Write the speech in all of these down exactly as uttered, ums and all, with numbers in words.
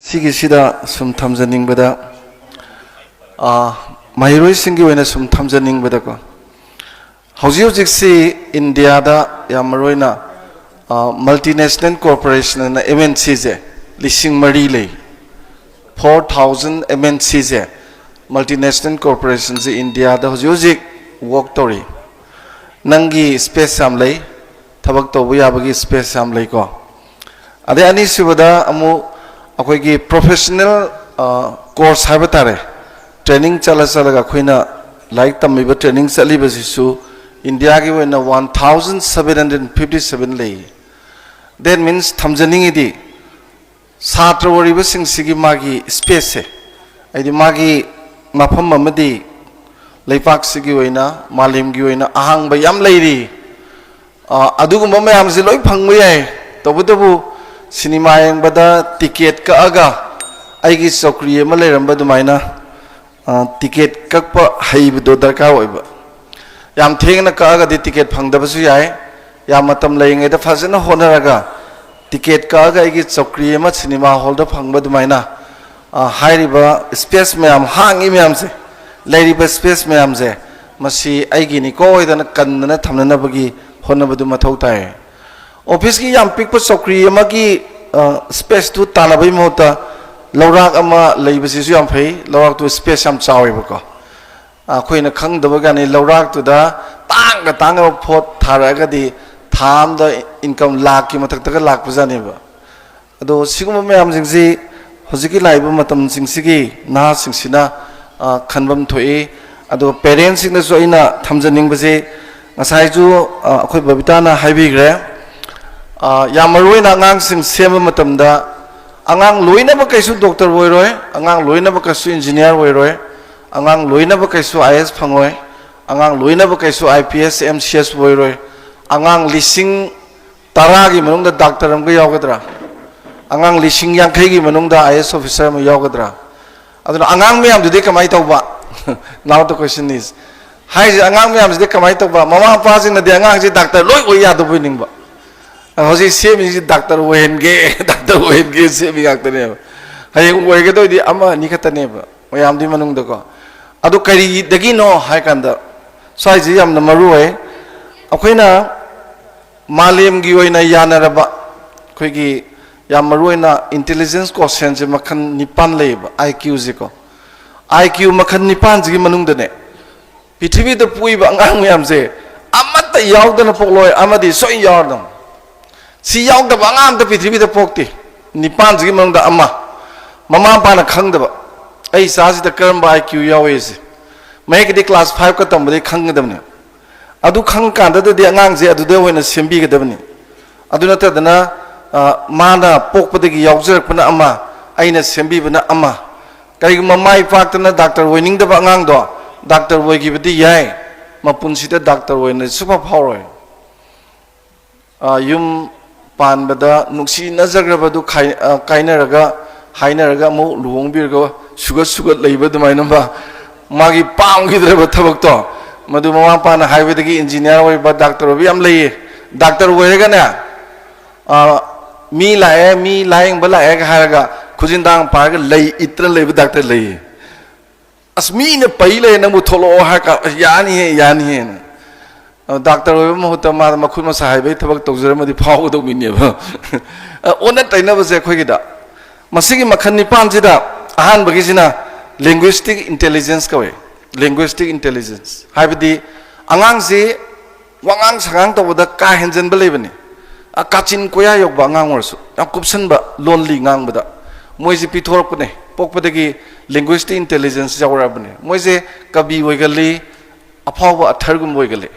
ꯁꯤꯒꯤꯁꯤꯗ ꯁꯨꯝ ꯊꯝꯖꯅꯤꯡꯕꯗ, ꯑ, ꯃꯍꯩꯔꯣꯏꯁꯤꯡꯒꯤ ꯑꯣꯏꯅ ꯁꯨꯝ ꯊꯝꯖꯅꯤꯡꯕꯗꯀꯣ, ꯍꯧꯖꯤꯛ ꯍꯧꯖꯤꯛꯁꯤ ꯏꯟꯗꯤꯌꯥꯗ ꯌꯥꯝ ꯃꯔꯨ ꯑꯣꯏꯅ, ꯑ, multinational corporation ꯑꯅ M N Cꯁꯦ ꯂꯤꯁꯤꯡ ꯃꯔꯤ ꯂꯩ꯫ Four thousand M N Cꯁꯦ, multinational corporationꯁꯦ ꯏꯟꯗꯤꯌꯥꯗ ꯍꯧꯖꯤꯛ ꯍꯧꯖꯤꯛ work ꯇꯧꯔꯤ꯫ ꯅꯪꯒꯤ space ꯌꯥꯝ ꯂꯩ, ꯊꯕꯛ ꯇꯧꯕ ꯌꯥꯕꯒꯤ space ꯌꯥꯝ ꯂꯩꯀꯣ꯫ ꯑꯗꯩ ꯑꯅꯤꯁꯨꯕꯗ ꯑꯃꯨꯛ ꯑꯩꯈꯣꯏꯒꯤ professional, ꯑ, course ꯍꯥꯏꯕ ꯇꯥꯔꯦ, training ꯆꯠꯂ ꯆꯠꯂꯒ ꯑꯩꯈꯣꯏꯅ ꯂꯥꯏꯔꯤꯛ ꯇꯝꯃꯤꯕ, training ꯆꯠꯂꯤꯕꯁꯤꯁꯨ ꯏꯟꯗꯤꯌꯥꯒꯤ ꯑꯣꯏꯅ one thousand seven hundred fifty seven ꯂꯩ꯫ That means ꯊꯝꯖꯅꯤꯡꯉꯤꯗꯤ ꯁꯥꯇ꯭ꯔ ꯑꯣꯏꯔꯤꯕꯁꯤꯡꯁꯤꯒꯤ ꯃꯥꯒꯤ spaceꯁꯦ, ꯍꯥꯏꯗꯤ ꯃꯥꯒꯤ ꯃꯐꯝ ꯑꯃꯗꯤ ꯂꯩꯄꯥꯛꯁꯤꯒꯤ ꯑꯣꯏꯅ, ꯃꯥꯂꯦꯝꯒꯤ ꯑꯣꯏꯅ ꯑꯍꯥꯡꯕ ꯌꯥꯝ ꯂꯩꯔꯤ꯫ ꯑ, ꯑꯗꯨꯒꯨꯝꯕ ꯃꯌꯥꯝꯁꯦ ꯂꯣꯏ ꯐꯪꯕ ꯌꯥꯏ꯫ ꯇꯧꯕꯇꯕꯨ ꯁꯤꯅꯦꯃꯥ ꯌꯦꯡꯕꯗ ticket ꯀꯛꯑꯒ ꯑꯩꯒꯤ ꯆꯧꯀ꯭ꯔꯤ ꯑꯃ ꯂꯩꯔꯝꯕ ꯑꯗꯨꯃꯥꯏꯅ, ꯑ, ticket ꯀꯛꯄ ꯍꯩꯕꯗꯣ ꯗꯔꯀꯥꯔ ꯑꯣꯏꯕ꯫ ꯌꯥꯝ ꯊꯦꯡꯅ ꯀꯛꯑꯒꯗꯤ ticket ꯐꯪꯗꯕꯁꯨ ꯌꯥꯏ꯫ ꯌꯥꯝ ꯃꯇꯝ ꯂꯩꯔꯤꯉꯩꯗ ꯐꯖꯅ ꯍꯣꯠꯅꯔꯒ ticket ꯀꯛꯑꯒ ꯑꯩꯒꯤ ꯆꯧꯀ꯭ꯔꯤ ꯑꯃ ꯁꯤꯅꯦꯃꯥ ꯍꯣꯜꯗ ꯐꯪꯕ ꯑꯗꯨꯃꯥꯏꯅ, ꯑ, ꯍꯥꯏꯔꯤꯕ space ꯃꯌꯥꯝ, ꯍꯥꯡꯉꯤ ꯃꯌꯥꯝꯁꯦ, ꯂꯩꯔꯤꯕ space ꯃꯌꯥꯝꯁꯦ, ꯃꯁꯤ ꯑꯩꯒꯤꯅꯤꯀꯣ ꯍꯥꯏꯗꯅ ꯀꯟꯗꯅ ꯊꯝꯅꯅꯕꯒꯤ ꯍꯣꯠꯅꯕꯗꯨ ꯃꯊꯧ ꯇꯥꯏ꯫ Officeꯀꯤ ꯌꯥꯝ ꯄꯤꯛꯄ ꯆꯧꯀ꯭ꯔꯤ ꯑꯃꯒꯤ, ꯑ, spaceꯇꯨ ꯇꯥꯟꯅꯕꯒꯤ ꯃꯍꯨꯠꯇ ꯂꯧꯔꯥꯛ ꯑꯃ ꯂꯩꯕꯁꯤꯁꯨ ꯌꯥꯝ ꯐꯩ꯫ ꯂꯧꯔꯥꯛꯇꯨ space ꯌꯥꯝ ꯆꯥꯎꯋꯦꯕꯀꯣ꯫ ꯑꯩꯈꯣꯏꯅ ꯈꯪꯗꯕꯒꯤ ꯋꯥꯅꯤ, ꯂꯧꯔꯥꯛꯇꯨꯗ ꯇꯥꯡꯅ ꯇꯥꯡꯅꯕ ꯄꯣꯠ ꯊꯥꯔꯛꯑꯒꯗꯤ ꯊꯥ ꯑꯃꯗ income ꯂꯥꯛꯀꯤ ꯃꯊꯛꯇꯒ ꯂꯥꯛꯄꯖꯥꯠꯅꯦꯕ꯫ ꯑꯗꯣ ꯁꯤꯒꯨꯝꯕ ꯃꯌꯥꯝꯁꯤꯡꯁꯤ ꯍꯧꯖꯤꯛꯀꯤ ꯂꯥꯛꯏꯕ ꯃꯇꯝꯁꯤꯡꯁꯤꯒꯤ ꯅꯍꯥꯁꯤꯡꯁꯤꯅ, ꯑ, ꯈꯟꯐꯝ ꯊꯣꯛꯏ꯫ ꯑꯗꯨꯒ parentsꯁꯤꯡꯗꯁꯨ ꯑꯩꯅ ꯊꯝꯖꯅꯤꯡꯕꯁꯦ, ꯉꯁꯥꯏꯁꯨ, ꯑ, ꯑꯩꯈꯣꯏ ꯕꯕꯤꯇꯥꯅ ꯍꯥꯏꯕꯤꯈ꯭ꯔꯦ, ꯑ, ꯌꯥꯝ ꯃꯔꯨ ꯑꯣꯏꯅ ꯑꯉꯥꯡꯁꯤꯡ ꯁꯦꯝꯕ ꯃꯇꯝꯗ ꯑꯉꯥꯡ ꯂꯣꯏꯅꯃꯛ ꯀꯩꯁꯨ doctor ꯑꯣꯏꯔꯣꯏ, ꯑꯉꯥꯡ ꯂꯣꯏꯅꯃꯛ ꯀꯩꯁꯨ engineer ꯑꯣꯏꯔꯣꯏ, ꯑꯉꯥꯡ ꯂꯣꯏꯅꯃꯛ ꯀꯩꯁꯨ I A S ꯐꯪꯉꯣꯏ, ꯑꯉꯥꯡ ꯂꯣꯏꯅꯃꯛ ꯀꯩꯁꯨ I P S, M C S ꯑꯣꯏꯔꯣꯏ꯫ ꯑꯉꯥꯡ ꯂꯤꯁꯤꯡ ꯇꯔꯥꯒꯤ ꯃꯅꯨꯡꯗ doctor ꯑꯃꯒ ꯌꯥꯎꯒꯗ꯭ꯔꯥ? ꯑꯉꯥꯡ ꯂꯤꯁꯤꯡ ꯌꯥꯡꯈꯩꯒꯤ ꯃꯅꯨꯡꯗ I A S officer ꯑꯃ ꯌꯥꯎꯒꯗ꯭ꯔꯥ? ꯑꯗꯨꯅ ꯑꯉꯥꯡ ꯃꯌꯥꯝꯗꯨꯗꯤ ꯀꯃꯥꯏꯅ ꯇꯧꯕ? Now the question is, ꯍꯥꯏꯔꯤꯁꯦ, ꯑꯉꯥꯡ ꯃꯌꯥꯝꯁꯤꯗꯤ ꯀꯃꯥꯏꯅ ꯇꯧꯕ? ꯃꯃꯥ ꯃꯄꯥꯁꯤꯡꯅꯗꯤ ꯑꯉꯥꯡꯁꯤ doctor ꯂꯣꯏ ꯑꯣꯏ ꯌꯥꯗꯕ ꯑꯣꯏꯅꯤꯡꯕ꯫ ꯍꯧꯖꯤꯛ ꯁꯦꯝꯃꯤꯁꯤ doctor ꯑꯣꯏꯍꯟꯒꯦ, doctor ꯑꯣꯏꯍꯟꯒꯦ ꯁꯦꯝꯃꯤ ꯉꯥꯛꯇꯅꯦꯕ꯫ ꯍꯌꯦꯡ ꯑꯣꯏꯒꯗꯣꯏꯗꯤ ꯑꯃ ꯑꯅꯤ ꯈꯛꯇꯅꯦꯕ ꯃꯌꯥꯝꯗꯨꯒꯤ ꯃꯅꯨꯡꯗꯀꯣ꯫ ꯑꯗꯨ ꯀꯔꯤꯗꯒꯤꯅꯣ ꯍꯥꯏ ꯀꯥꯟꯗ, ꯁ꯭ꯋꯥꯏꯁꯤ ꯌꯥꯝꯅ ꯃꯔꯨ ꯑꯣꯏ꯫ ꯑꯩꯈꯣꯏꯅ ꯃꯥꯂꯦꯝꯒꯤ ꯑꯣꯏꯅ ꯌꯥꯅꯔꯕ ꯑꯩꯈꯣꯏꯒꯤ ꯌꯥꯝ ꯃꯔꯨ ꯑꯣꯏꯅ intelligence quotientꯁꯦ ꯃꯈꯜ ꯅꯤꯄꯥꯟ ꯂꯩꯌꯦꯕ, IQꯁꯦꯀꯣ꯫ IQ ꯃꯈꯜ ꯅꯤꯄꯥꯟꯁꯤꯒꯤ ꯃꯅꯨꯡꯗꯅꯦ, ꯄ꯭ꯔꯤꯊꯤꯕꯤꯗ ꯄꯣꯛꯏꯕ ꯑꯉꯥꯡ ꯃꯌꯥꯝꯁꯦ ꯑꯃꯠꯇ ꯌꯥꯎꯗꯅ ꯄꯣꯛꯂꯣꯏ, ꯑꯃꯗꯤ ꯁꯣꯏ ꯌꯥꯎꯔꯗꯝ꯫ ꯁꯤ ꯌꯥꯎꯗꯕ ꯑꯉꯥꯡ ꯑꯝꯇ ꯄ꯭ꯔꯤꯊꯤꯕꯤꯗ ꯄꯣꯛꯇꯦ꯫ ꯅꯤꯄꯥꯟꯁꯤꯒꯤ ꯃꯅꯨꯡꯗ ꯑꯃ, ꯃꯃꯥ ꯃꯄꯥꯅ ꯈꯪꯗꯕ, ꯑꯩ ꯏꯆꯥꯁꯤꯗ ꯀꯔꯝꯕ IQ ꯌꯥꯎꯏꯁꯦ꯫ ꯃꯍꯦꯛꯀꯤꯗꯤ class fiveꯀ ꯇꯝꯕꯗꯒꯤ ꯈꯪꯒꯗꯕꯅꯦ꯫ ꯑꯗꯨ ꯈꯪꯀꯥꯟꯗꯗꯤ ꯑꯉꯥꯡꯁꯦ ꯑꯗꯨꯗ ꯑꯣꯏꯅ ꯁꯦꯝꯕꯤꯒꯗꯕꯅꯤ꯫ ꯑꯗꯨ ꯅꯠꯇꯗꯅ, ꯑ, ꯃꯥꯅ ꯄꯣꯛꯄꯗꯒꯤ ꯌꯥꯎꯖꯔꯛꯄꯅ ꯑꯃ, ꯑꯩꯅ ꯁꯦꯝꯕꯤꯕꯅ ꯑꯃ꯫ ꯀꯔꯤꯒꯨꯝꯕ ꯃꯥꯏ ꯄꯥꯛꯇꯅ ꯗꯥꯛꯇꯔ ꯑꯣꯏꯅꯤꯡꯗꯕ ꯑꯉꯥꯡꯗꯣ ꯗꯥꯛꯇꯔ ꯑꯣꯏꯈꯤꯕꯗꯤ ꯌꯥꯏ, ꯃꯄꯨꯟꯁꯤꯗ ꯗꯥꯛꯇꯔ ꯑꯣꯏꯅ ꯁꯨꯡꯐꯥꯎ ꯐꯥꯎꯔꯣꯏ꯫ ꯑ, ꯌꯨꯝ ꯄꯥꯟꯕꯗ ꯅꯨꯡꯁꯤꯅꯖꯈ꯭ꯔꯕꯗꯨ ꯈꯥꯏ-, ꯑ, ꯀꯥꯏꯅꯔꯒ, ꯍꯥꯏꯅꯔꯒ ꯑꯃꯨꯛ ꯂꯨꯍꯣꯡꯕꯤꯔꯒ ꯁꯨꯒꯠ ꯁꯨꯒꯠ ꯂꯩꯕ ꯑꯗꯨꯃꯥꯏꯅ ꯃꯥꯒꯤ ꯄꯥꯝꯈꯤꯗ꯭ꯔꯕ ꯊꯕꯛꯇꯣ, ꯃꯗꯨ ꯃꯃꯥ ꯃꯄꯥꯅ ꯍꯥꯏꯕꯗꯒꯤ ꯏꯟꯖꯤꯅꯤꯌꯥꯔ ꯑꯣꯏꯕ, ꯗꯥꯛꯇꯔ ꯑꯣꯏꯕ ꯌꯥꯝ ꯂꯩꯌꯦ꯫ ꯗꯥꯛꯇꯔ ꯑꯣꯏꯔꯒꯅꯦ, ꯑ, ꯃꯤ ꯂꯥꯛꯑꯦ, ꯃꯤ ꯂꯥꯌꯦꯡꯕ ꯂꯥꯛꯑꯦꯒ ꯍꯥꯏꯔꯒ ꯈꯨꯖꯤꯟꯗꯥꯡ ꯄꯥꯔꯒ ꯂꯩ ꯏꯠꯇꯅ ꯂꯩꯕ ꯗꯥꯛꯇꯔ ꯂꯩꯌꯦ꯫ "ꯑꯁ, ꯃꯤꯅ ꯄꯩ ꯂꯩꯔꯦ, ꯅꯪꯕꯨ ꯊꯣꯛꯂꯛꯑꯣ" ꯍꯥꯏꯔ ꯀꯥꯟꯗ, "ꯑꯁ, ꯌꯥꯅꯤꯍꯦ, ꯌꯥꯅꯤꯍꯦꯅ"꯫ ꯑ, ꯗꯥꯛꯇꯔ ꯑꯣꯏꯕ ꯃꯍꯨꯠꯇ ꯃꯥꯗ ꯃꯈꯨꯠ ꯃꯁꯥ ꯍꯩꯕꯒꯤ ꯊꯕꯛ ꯇꯧꯖꯔꯝꯃꯗꯤ ꯐꯥꯎꯒꯗꯧꯕ ꯃꯤꯅꯦꯕ꯫ ꯑ, ꯑꯣꯟꯅ ꯇꯩꯅꯕꯁꯦ ꯑꯩꯈꯣꯏꯒꯤꯗ꯫ ꯃꯁꯤꯒꯤ ꯃꯈꯜ ꯅꯤꯄꯥꯟꯁꯤꯗ ꯑꯍꯥꯟꯕꯒꯤꯁꯤꯅ linguistic intelligence ꯀꯧꯏ꯫ Linguistic intelligence ꯍꯥꯏꯕꯗꯤ ꯑꯉꯥꯡꯁꯤ ꯋꯥꯉꯥꯡ ꯁꯉꯥꯡ ꯇꯧꯕꯗ ꯀꯥ ꯍꯦꯟꯖꯟꯕ ꯂꯩꯕꯅꯤ꯫ ꯑ, ꯀꯥꯆꯤꯟ ꯀꯣꯌꯥ ꯌꯧꯕ ꯑꯉꯥꯡ ꯑꯣꯏꯔꯁꯨ, ꯌꯥꯝ ꯀꯨꯞꯁꯟꯕ ꯂꯣꯟꯂꯤ ꯉꯥꯡꯕꯗ ꯃꯣꯏꯁꯤ ꯄꯤꯊꯣꯔꯛꯄꯅꯦ꯫ ꯄꯣꯛꯄꯗꯒꯤ linguistic intelligence ꯌꯥꯎꯔꯛꯑꯕꯅꯦ꯫ ꯃꯣꯏꯁꯦ ꯀꯕꯤ ꯑꯣꯏꯒꯜꯂꯤ, ꯑꯐꯥꯎꯕ ꯑꯊꯔꯒꯨꯝꯕ ꯑꯣꯏꯒꯜꯂꯤ꯫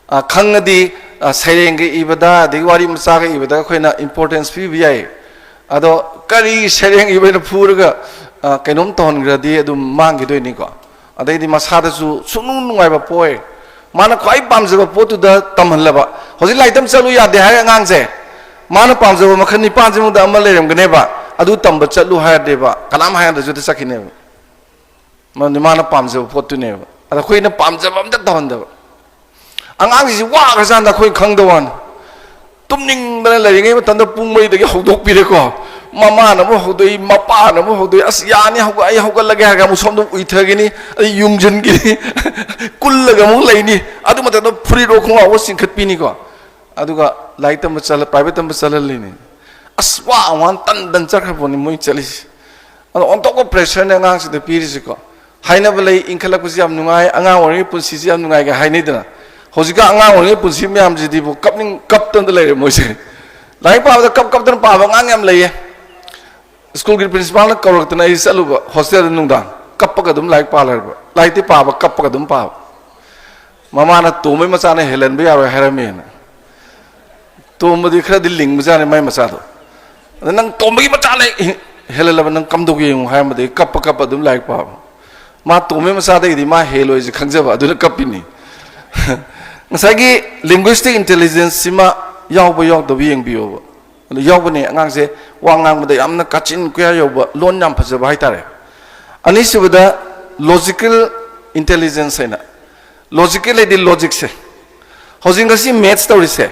ꯑ, ꯈꯪꯉꯗꯤ, ꯑ, ꯁꯩꯔꯦꯡꯒ ꯏꯕꯗ, ꯑꯗꯒꯤ ꯋꯥꯔꯤ ꯃꯆꯥꯒ ꯏꯕꯗ ꯑꯩꯈꯣꯏꯅ importance ꯄꯤꯕ ꯌꯥꯏ꯫ ꯑꯗꯣ ꯀꯔꯤ ꯁꯩꯔꯦꯡ ꯏꯕ ꯑꯩꯅ ꯐꯨꯔꯒ, ꯑ, ꯀꯩꯅꯣꯝ ꯇꯧꯍꯟꯈ꯭ꯔꯗꯤ ꯑꯗꯨꯝ ꯃꯥꯡꯈꯤꯗꯣꯏꯅꯤꯀꯣ꯫ ꯑꯗꯩꯗꯤ ꯃꯁꯥꯗꯁꯨ ꯁꯨꯡꯅꯨꯡ ꯅꯨꯡꯉꯥꯏꯕ ꯄꯣꯛꯑꯣꯏ꯫ ꯃꯥꯅ ꯈ꯭ꯋꯥꯏ ꯄꯥꯝꯖꯕ ꯄꯣꯠꯇꯨꯗ ꯇꯝꯍꯜꯂꯕ꯫ "ꯍꯧꯖꯤꯛ ꯂꯥꯏꯔꯤꯛ ꯇꯝ ꯆꯠꯂꯨ ꯌꯥꯗꯦ" ꯍꯥꯏ ꯑꯉꯥꯡꯁꯦ, ꯃꯥꯅ ꯄꯥꯝꯖꯕ ꯃꯈꯜ ꯅꯤꯄꯥꯟꯁꯤꯃꯗ ꯑꯃ ꯂꯩꯔꯝꯒꯅꯦꯕ, ꯑꯗꯨ ꯇꯝꯕ ꯆꯠꯂꯨ ꯍꯥꯏꯔꯗꯤꯕ ꯀꯅꯥꯝ ꯍꯥꯏꯔꯗꯁꯨ ꯑꯗꯨ ꯆꯠꯈꯤꯅꯦꯕ꯫ ꯃꯔꯝꯗꯤ ꯃꯥꯅ ꯄꯥꯝꯖꯕ ꯄꯣꯠꯇꯨꯅꯦꯕ꯫ ꯑꯗ ꯑꯩꯈꯣꯏꯅ ꯄꯥꯝꯖꯕ ꯑꯝꯇ ꯇꯧꯍꯟꯗꯕ꯫ ꯑꯉꯥꯡꯁꯤ ꯋꯥꯈ꯭ꯔꯖꯥꯠꯅ ꯑꯩꯈꯣꯏ ꯈꯪꯗꯕ ꯋꯥꯅꯤ꯫ ꯇꯨꯝꯅꯤꯡꯗꯅ ꯂꯩꯔꯤꯉꯩ ꯃꯇꯝꯗ ꯄꯨꯡ ꯃꯔꯤꯗꯒꯤ ꯍꯧꯗꯣꯛꯄꯤꯔꯦꯀꯣ꯫ ꯃꯃꯥꯅ ꯑꯃꯨꯛ ꯍꯧꯗꯣꯛꯏ, ꯃꯄꯥꯅ ꯑꯃꯨꯛ ꯍꯧꯗꯣꯛꯏ, "ꯑꯁ, ꯌꯥꯅꯤ, ꯍꯧꯒꯠ-, ꯑꯩ ꯍꯧꯒꯠꯂꯒꯦ" ꯍꯥꯏꯔꯒ ꯑꯃꯨꯛ ꯁꯣꯝꯗ ꯎꯏꯊꯒꯅꯤ, ꯑꯗꯩ ꯌꯨꯡꯁꯤꯟꯈꯤꯅꯤ, ꯀꯨꯜꯂꯒ ꯑꯃꯨꯛ ꯂꯩꯅꯤ꯫ ꯑꯗꯨ ꯃꯇꯝꯗ ꯐꯨꯔꯤꯠ ꯈꯣꯡꯒ꯭ꯔꯥꯎ ꯆꯤꯡꯈꯠꯄꯤꯅꯤꯀꯣ꯫ ꯑꯗꯨꯒ ꯂꯥꯏꯔꯤꯛ ꯇꯝꯕ ꯆꯠꯂ-, private ꯇꯝꯕ ꯆꯠꯍꯜꯂꯤꯅꯤ꯫ ꯑꯁ, ꯋꯥ ꯋꯥꯅ ꯇꯟ ꯇꯟ ꯆꯠꯈ꯭ꯔ ꯄꯣꯠꯅꯤ ꯃꯣꯏ ꯆꯠꯂꯤꯁꯦ꯫ ꯑꯗꯣ ꯑꯣꯟꯊꯣꯛꯄ pressure ꯅꯦ ꯑꯉꯥꯡꯁꯤꯗ ꯄꯤꯔꯤꯁꯤꯀꯣ꯫ ꯍꯥꯏꯅꯕ ꯂꯩ, "ꯏꯟꯈꯠꯂꯛꯄꯁꯤ ꯌꯥꯝ ꯅꯨꯡꯉꯥꯏ, ꯑꯉꯥꯡ ꯑꯣꯏꯔꯤꯉꯩ ꯄꯨꯟꯁꯤꯁꯤ ꯌꯥꯝ ꯅꯨꯡꯉꯥꯏꯒ" ꯍꯥꯏꯅꯩꯗꯅ꯫ ꯍꯧꯖꯤꯛꯀꯥꯟ ꯑꯉꯥꯡ ꯑꯣꯏꯔꯤꯉꯩ ꯄꯨꯟꯁꯤ ꯃꯌꯥꯝꯁꯤꯗꯤꯕꯨ ꯀꯞꯅꯤꯡ-, ꯀꯞꯇꯅ ꯂꯩꯔꯦ ꯃꯣꯏꯁꯦ꯫ ꯂꯥꯏꯔꯤꯛ ꯄꯥꯕꯗ ꯀꯞ ꯀꯞꯇꯅ ꯄꯥꯕ ꯑꯉꯥꯡ ꯌꯥꯝ ꯂꯩꯌꯦ꯫ ꯁ꯭ꯀꯨꯜꯒꯤ principal ꯅ ꯀꯧꯔꯛꯇꯅ ꯑꯩ ꯆꯠꯂꯨꯕ hostel ꯗ ꯅꯨꯡꯗꯥꯡ, ꯀꯞꯄꯒ ꯑꯗꯨꯝ ꯂꯥꯏꯔꯤꯛ ꯄꯥ ꯂꯩꯔꯕ꯫ ꯂꯥꯏꯔꯤꯛꯇꯤ ꯄꯥꯕ, ꯀꯞꯄꯒ ꯑꯗꯨꯝ ꯄꯥꯕ꯫ ꯃꯃꯥꯅ "ꯇꯣꯝꯕꯩ ꯃꯆꯥꯅ ꯍꯦꯜꯍꯟꯕ ꯌꯥꯔꯣꯏ" ꯍꯥꯏꯔꯝꯃꯦꯅ꯫ ꯇꯣꯝꯕꯗꯤ ꯈꯔꯗꯤ ꯂꯤꯡꯕꯖꯥꯠꯅꯤ ꯃꯥꯏ ꯃꯆꯥꯗꯣ꯫ ꯑꯗ "ꯅꯪ ꯇꯣꯝꯕꯒꯤ ꯃꯆꯥꯅ ꯍꯦꯜꯍꯜꯂꯕ ꯅꯪ ꯀꯝꯗꯧꯒꯦ ꯌꯦꯡꯉꯨ" ꯍꯥꯏꯔꯝꯕꯗꯒꯤ ꯀꯞꯄ ꯀꯞꯄ ꯑꯗꯨꯝ ꯂꯥꯏꯔꯤꯛ ꯄꯥꯕ꯫ ꯃꯥ ꯇꯣꯝꯕꯒꯤ ꯃꯆꯥꯗꯒꯤꯗꯤ ꯃꯥ ꯍꯦꯜꯂꯣꯏꯁꯦ ꯈꯪꯖꯕ ꯑꯗꯨꯅ ꯀꯞꯄꯤꯅꯤ꯫ ꯉꯁꯥꯏꯒꯤ linguistic intelligence ꯁꯤꯃ ꯌꯥꯎꯕ ꯌꯥꯎꯗꯕ ꯌꯦꯡꯕꯤꯌꯣꯕ꯫ ꯑꯗꯨ ꯌꯥꯎꯕꯅꯦ, ꯑꯉꯥꯡꯁꯦ ꯋꯥ ꯉꯥꯡꯕꯗ ꯌꯥꯝꯅ ꯀꯥꯆꯤꯟ ꯀꯣꯏꯌꯥ ꯌꯧꯕ, ꯂꯣꯟ ꯌꯥꯝ ꯐꯖꯕ ꯍꯥꯏꯇꯥꯔꯦ꯫ ꯑꯅꯤꯁꯨꯕꯗ logical intelligence ꯍꯥꯏꯅ꯫ Logical ꯍꯥꯏꯗꯤ logic ꯁꯦ꯫ ꯍꯧꯖꯤꯛ ꯉꯁꯤ maths ꯇꯧꯔꯤꯁꯦ,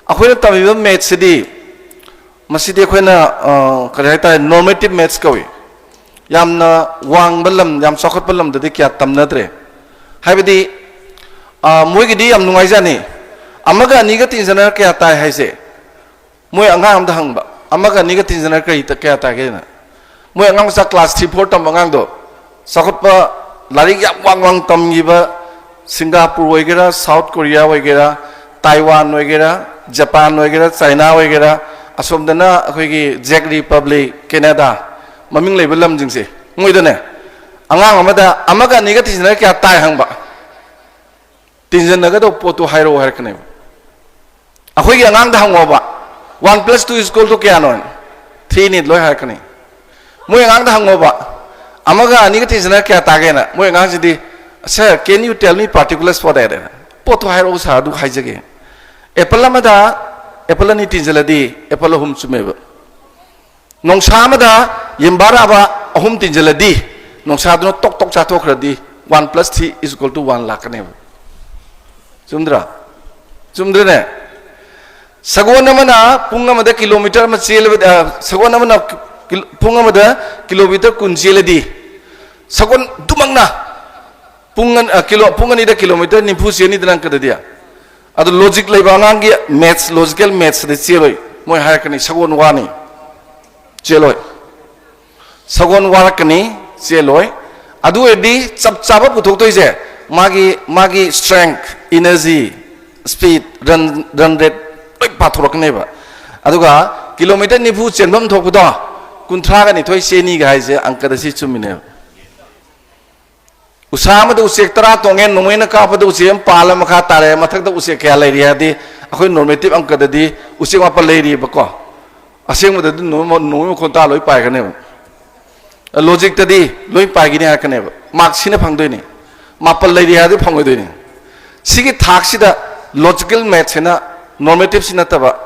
ꯑꯩꯈꯣꯏꯅ ꯇꯝꯃꯤꯕ maths ꯁꯤꯗꯤ, ꯃꯁꯤꯗꯤ ꯑꯩꯈꯣꯏꯅ, ꯑ, ꯀꯔꯤ ꯍꯥꯏꯇꯥꯔꯦ, normative maths ꯀꯧꯏ꯫ ꯌꯥꯝꯅ ꯋꯥꯡꯕ ꯂꯝ, ꯌꯥꯝ ꯆꯥꯎꯈꯠꯄ ꯂꯝꯗꯗꯤ ꯀꯌꯥ ꯇꯝꯅꯗ꯭ꯔꯦ꯫ ꯍꯥꯏꯕꯗꯤ, ꯑ, ꯃꯣꯏꯒꯤꯗꯤ ꯌꯥꯝ ꯅꯨꯡꯉꯥꯏꯖꯥꯠꯅꯤ꯫ ꯑꯃꯒ ꯑꯅꯤꯒ ꯇꯤꯟꯖꯅꯔ ꯀꯌꯥ ꯇꯥꯏ ꯍꯥꯏꯁꯦ꯫ ꯃꯣꯏ ꯑꯉꯥꯡ ꯑꯃꯗ ꯍꯪꯕ, "ꯑꯃꯒ ꯑꯅꯤꯒ ꯇꯤꯟꯖꯅꯔ ꯀꯔꯤ ꯇ-, ꯀꯌꯥ ꯇꯥꯒꯦꯅ?" ꯃꯣꯏ ꯑꯉꯥꯡ ꯃꯆꯥ class three four ꯇꯝꯕ ꯑꯉꯥꯡꯗꯣ, ꯆꯥꯎꯈꯠꯄ, ꯂꯥꯏꯔꯤꯛ ꯌꯥꯝ ꯋꯥꯡ ꯋꯥꯡ ꯇꯝꯈꯤꯕ, ꯁꯤꯡꯒꯥꯄꯨꯔ ꯑꯣꯏꯒꯦꯔꯥ, ꯁꯥꯎꯠ ꯀꯣꯔꯤꯌꯥ ꯑꯣꯏꯒꯦꯔꯥ, ꯇꯥꯏꯋꯥꯟ ꯑꯣꯏꯒꯦꯔꯥ, ꯖꯄꯥꯟ ꯑꯣꯏꯒꯦꯔꯥ, ꯆꯥꯏꯅꯥ ꯑꯣꯏꯒꯦꯔꯥ, ꯑꯁꯣꯝꯗꯅ ꯑꯩꯈꯣꯏꯒꯤ ꯖꯦꯛ ꯔꯤꯄꯕ꯭ꯂꯤꯛ, ꯀꯦꯅꯦꯗꯥ, ꯃꯃꯤꯡ ꯂꯩꯕ ꯂꯝꯁꯤꯡꯁꯦ, ꯃꯣꯏꯗꯅꯦ, ꯑꯉꯥꯡ ꯑꯃꯗ "ꯑꯃꯒ ꯑꯅꯤꯒ ꯇꯤꯟꯖꯅꯔ ꯀꯌꯥ ꯇꯥꯏ?" ꯍꯪꯕ, ꯇꯤꯟꯖꯟꯅꯒꯗꯧꯕ ꯄꯣꯠꯇꯨ ꯍꯥꯏꯔꯛꯑꯣ ꯍꯥꯏꯔꯛꯀꯅꯦꯕ꯫ ꯑꯩꯈꯣꯏꯒꯤ ꯑꯉꯥꯡꯗ ꯍꯪꯉꯣꯕ, "One plus two is equal to ꯀꯌꯥꯅꯣ?" "Three ꯅꯤ" ꯂꯣꯏ ꯍꯥꯏꯔꯛꯀꯅꯤ꯫ ꯃꯣꯏ ꯑꯉꯥꯡꯗ ꯍꯪꯉꯣꯕ, "ꯑꯃꯒ ꯑꯅꯤꯒ ꯇꯤꯟꯖꯟꯅꯔ ꯀꯌꯥ ꯇꯥꯒꯦꯅ?" ꯃꯣꯏ ꯑꯉꯥꯡꯁꯤꯗꯤ, "Sir, can you tell me particulars for that?" ꯍꯥꯏꯅ꯫ "ꯄꯣꯠꯇꯣ ꯍꯥꯏꯔꯛꯑꯣ sir, ꯑꯗꯨ ꯍꯥꯏꯖꯒꯦ꯫" ꯑꯦꯄꯜ ꯑꯃꯗ ꯑꯦꯄꯜ ꯑꯅꯤ ꯇꯤꯟꯖꯜꯂꯗꯤ ꯑꯦꯄꯜ ꯑꯍꯨꯝ ꯆꯨꯝꯃꯦꯕ꯫ ꯅꯣꯡꯁꯥ ꯑꯃꯗ ꯌꯦꯟꯕꯥꯔꯥꯕ ꯑꯍꯨꯝ ꯇꯤꯟꯖꯜꯂꯗꯤ, ꯅꯣꯡꯁꯥꯗꯨꯅ ꯇꯣꯛ ꯇꯣꯛ ꯆꯥꯊꯣꯛꯈ꯭ꯔꯗꯤ, one plus three is equal to one ꯂꯥꯛꯀꯅꯦꯕ꯫ ꯆꯨꯝꯗ꯭ꯔꯥ? ꯆꯨꯝꯗ꯭ꯔꯅꯦ? ꯁꯒꯣꯜ ꯑꯃꯅ ꯄꯨꯡ ꯑꯃꯗ ꯀꯤꯂꯣꯃꯤꯇꯔ ꯑꯃ ꯆꯦꯜꯂꯕꯗꯤ, ꯑ, ꯁꯒꯣꯜ ꯑꯃꯅ ꯀꯤꯂꯣ-, ꯄꯨꯡ ꯑꯃꯗ ꯀꯤꯂꯣꯃꯤꯇꯔ ꯀꯨꯟ ꯆꯦꯜꯂꯗꯤ, ꯁꯒꯣꯜꯗꯨꯃꯛꯅ ꯄꯨꯡ ꯑꯅꯤ, ꯑ, ꯀꯤꯂꯣ-, ꯄꯨꯡ ꯑꯅꯤꯗ ꯀꯤꯂꯣꯃꯤꯇꯔ ꯅꯤꯐꯨ ꯆꯦꯟꯅꯤꯗꯅ ꯑꯪꯀꯗꯗꯤ꯫ ꯑꯗꯨ logic ꯂꯩꯕ ꯑꯉꯥꯡꯒꯤ maths, logical mathsꯗ ꯆꯦꯜꯂꯣꯏ꯫ ꯃꯣꯏ ꯍꯥꯏꯔꯛꯀꯅꯤ, "ꯁꯒꯣꯜ ꯋꯥꯅꯤ, ꯆꯦꯜꯂꯣꯏ꯫ ꯁꯒꯣꯜ ꯋꯥꯔꯛꯀꯅꯤ, ꯆꯦꯜꯂꯣꯏ"꯫ ꯑꯗꯨ ꯑꯣꯏꯔꯗꯤ ꯆꯞ ꯆꯥꯕ ꯄꯨꯊꯣꯛꯇꯣꯏꯁꯦ ꯃꯥꯒꯤ, ꯃꯥꯒꯤ strength, energy, speed, run, run rate ꯂꯣꯏ ꯄꯥꯊꯣꯔꯛꯀꯅꯦꯕ꯫ ꯑꯗꯨꯒ ꯀꯤꯂꯣꯃꯤꯇꯔ ꯅꯤꯐꯨ ꯆꯦꯟꯐꯝ ꯊꯣꯛꯄꯗꯣ ꯀꯨꯟꯊ꯭ꯔꯥꯒ ꯅꯤꯊꯣꯏ ꯆꯦꯟꯅꯤꯒ ꯍꯥꯏꯁꯦ ꯑꯪꯀꯗ ꯁꯤ ꯆꯨꯝꯃꯤꯅꯦꯕ꯫ ꯎꯁꯥ ꯑꯃꯗ ꯎꯆꯦꯛ ꯇꯔꯥ ꯇꯣꯡꯉꯦ, ꯅꯣꯡꯃꯩꯅ ꯀꯥꯞꯄꯗ ꯎꯆꯦꯛ ꯑꯃ ꯄꯥꯜꯂ ꯃꯈꯥ ꯇꯥꯔꯦ, ꯃꯊꯛꯇ ꯎꯆꯦꯛ ꯀꯌꯥ ꯂꯩꯔꯤ ꯍꯥꯏꯔꯗꯤ, ꯑꯩꯈꯣꯏ normative ꯑꯪꯀꯗꯗꯤ ꯎꯆꯦꯛ ꯃꯥꯄꯜ ꯂꯩꯔꯤꯕꯀꯣ꯫ ꯑꯁꯦꯡꯕꯗꯗꯤ ꯅꯣꯡꯃꯩ, ꯅꯣꯡꯃꯩ ꯃꯈꯣꯟ ꯇꯥ ꯂꯣꯏ ꯄꯥꯏꯒꯅꯦꯕ꯫ Logicꯇꯗꯤ ꯂꯣꯏ ꯄꯥꯏꯒꯅꯤ ꯍꯥꯏꯔꯛꯀꯅꯦꯕ꯫ Mark ꯁꯤꯅ ꯐꯪꯗꯣꯏꯅꯤ꯫ ꯃꯥꯄꯜ ꯂꯩꯔꯤ ꯍꯥꯏꯔꯗꯤ ꯐꯪꯉꯣꯏꯗꯣꯏꯅꯤ꯫ ꯁꯤꯒꯤ ꯊꯥꯛꯁꯤꯗ logical mathsꯁꯤꯅ, normativeꯁꯤ ꯅꯠꯇꯕ,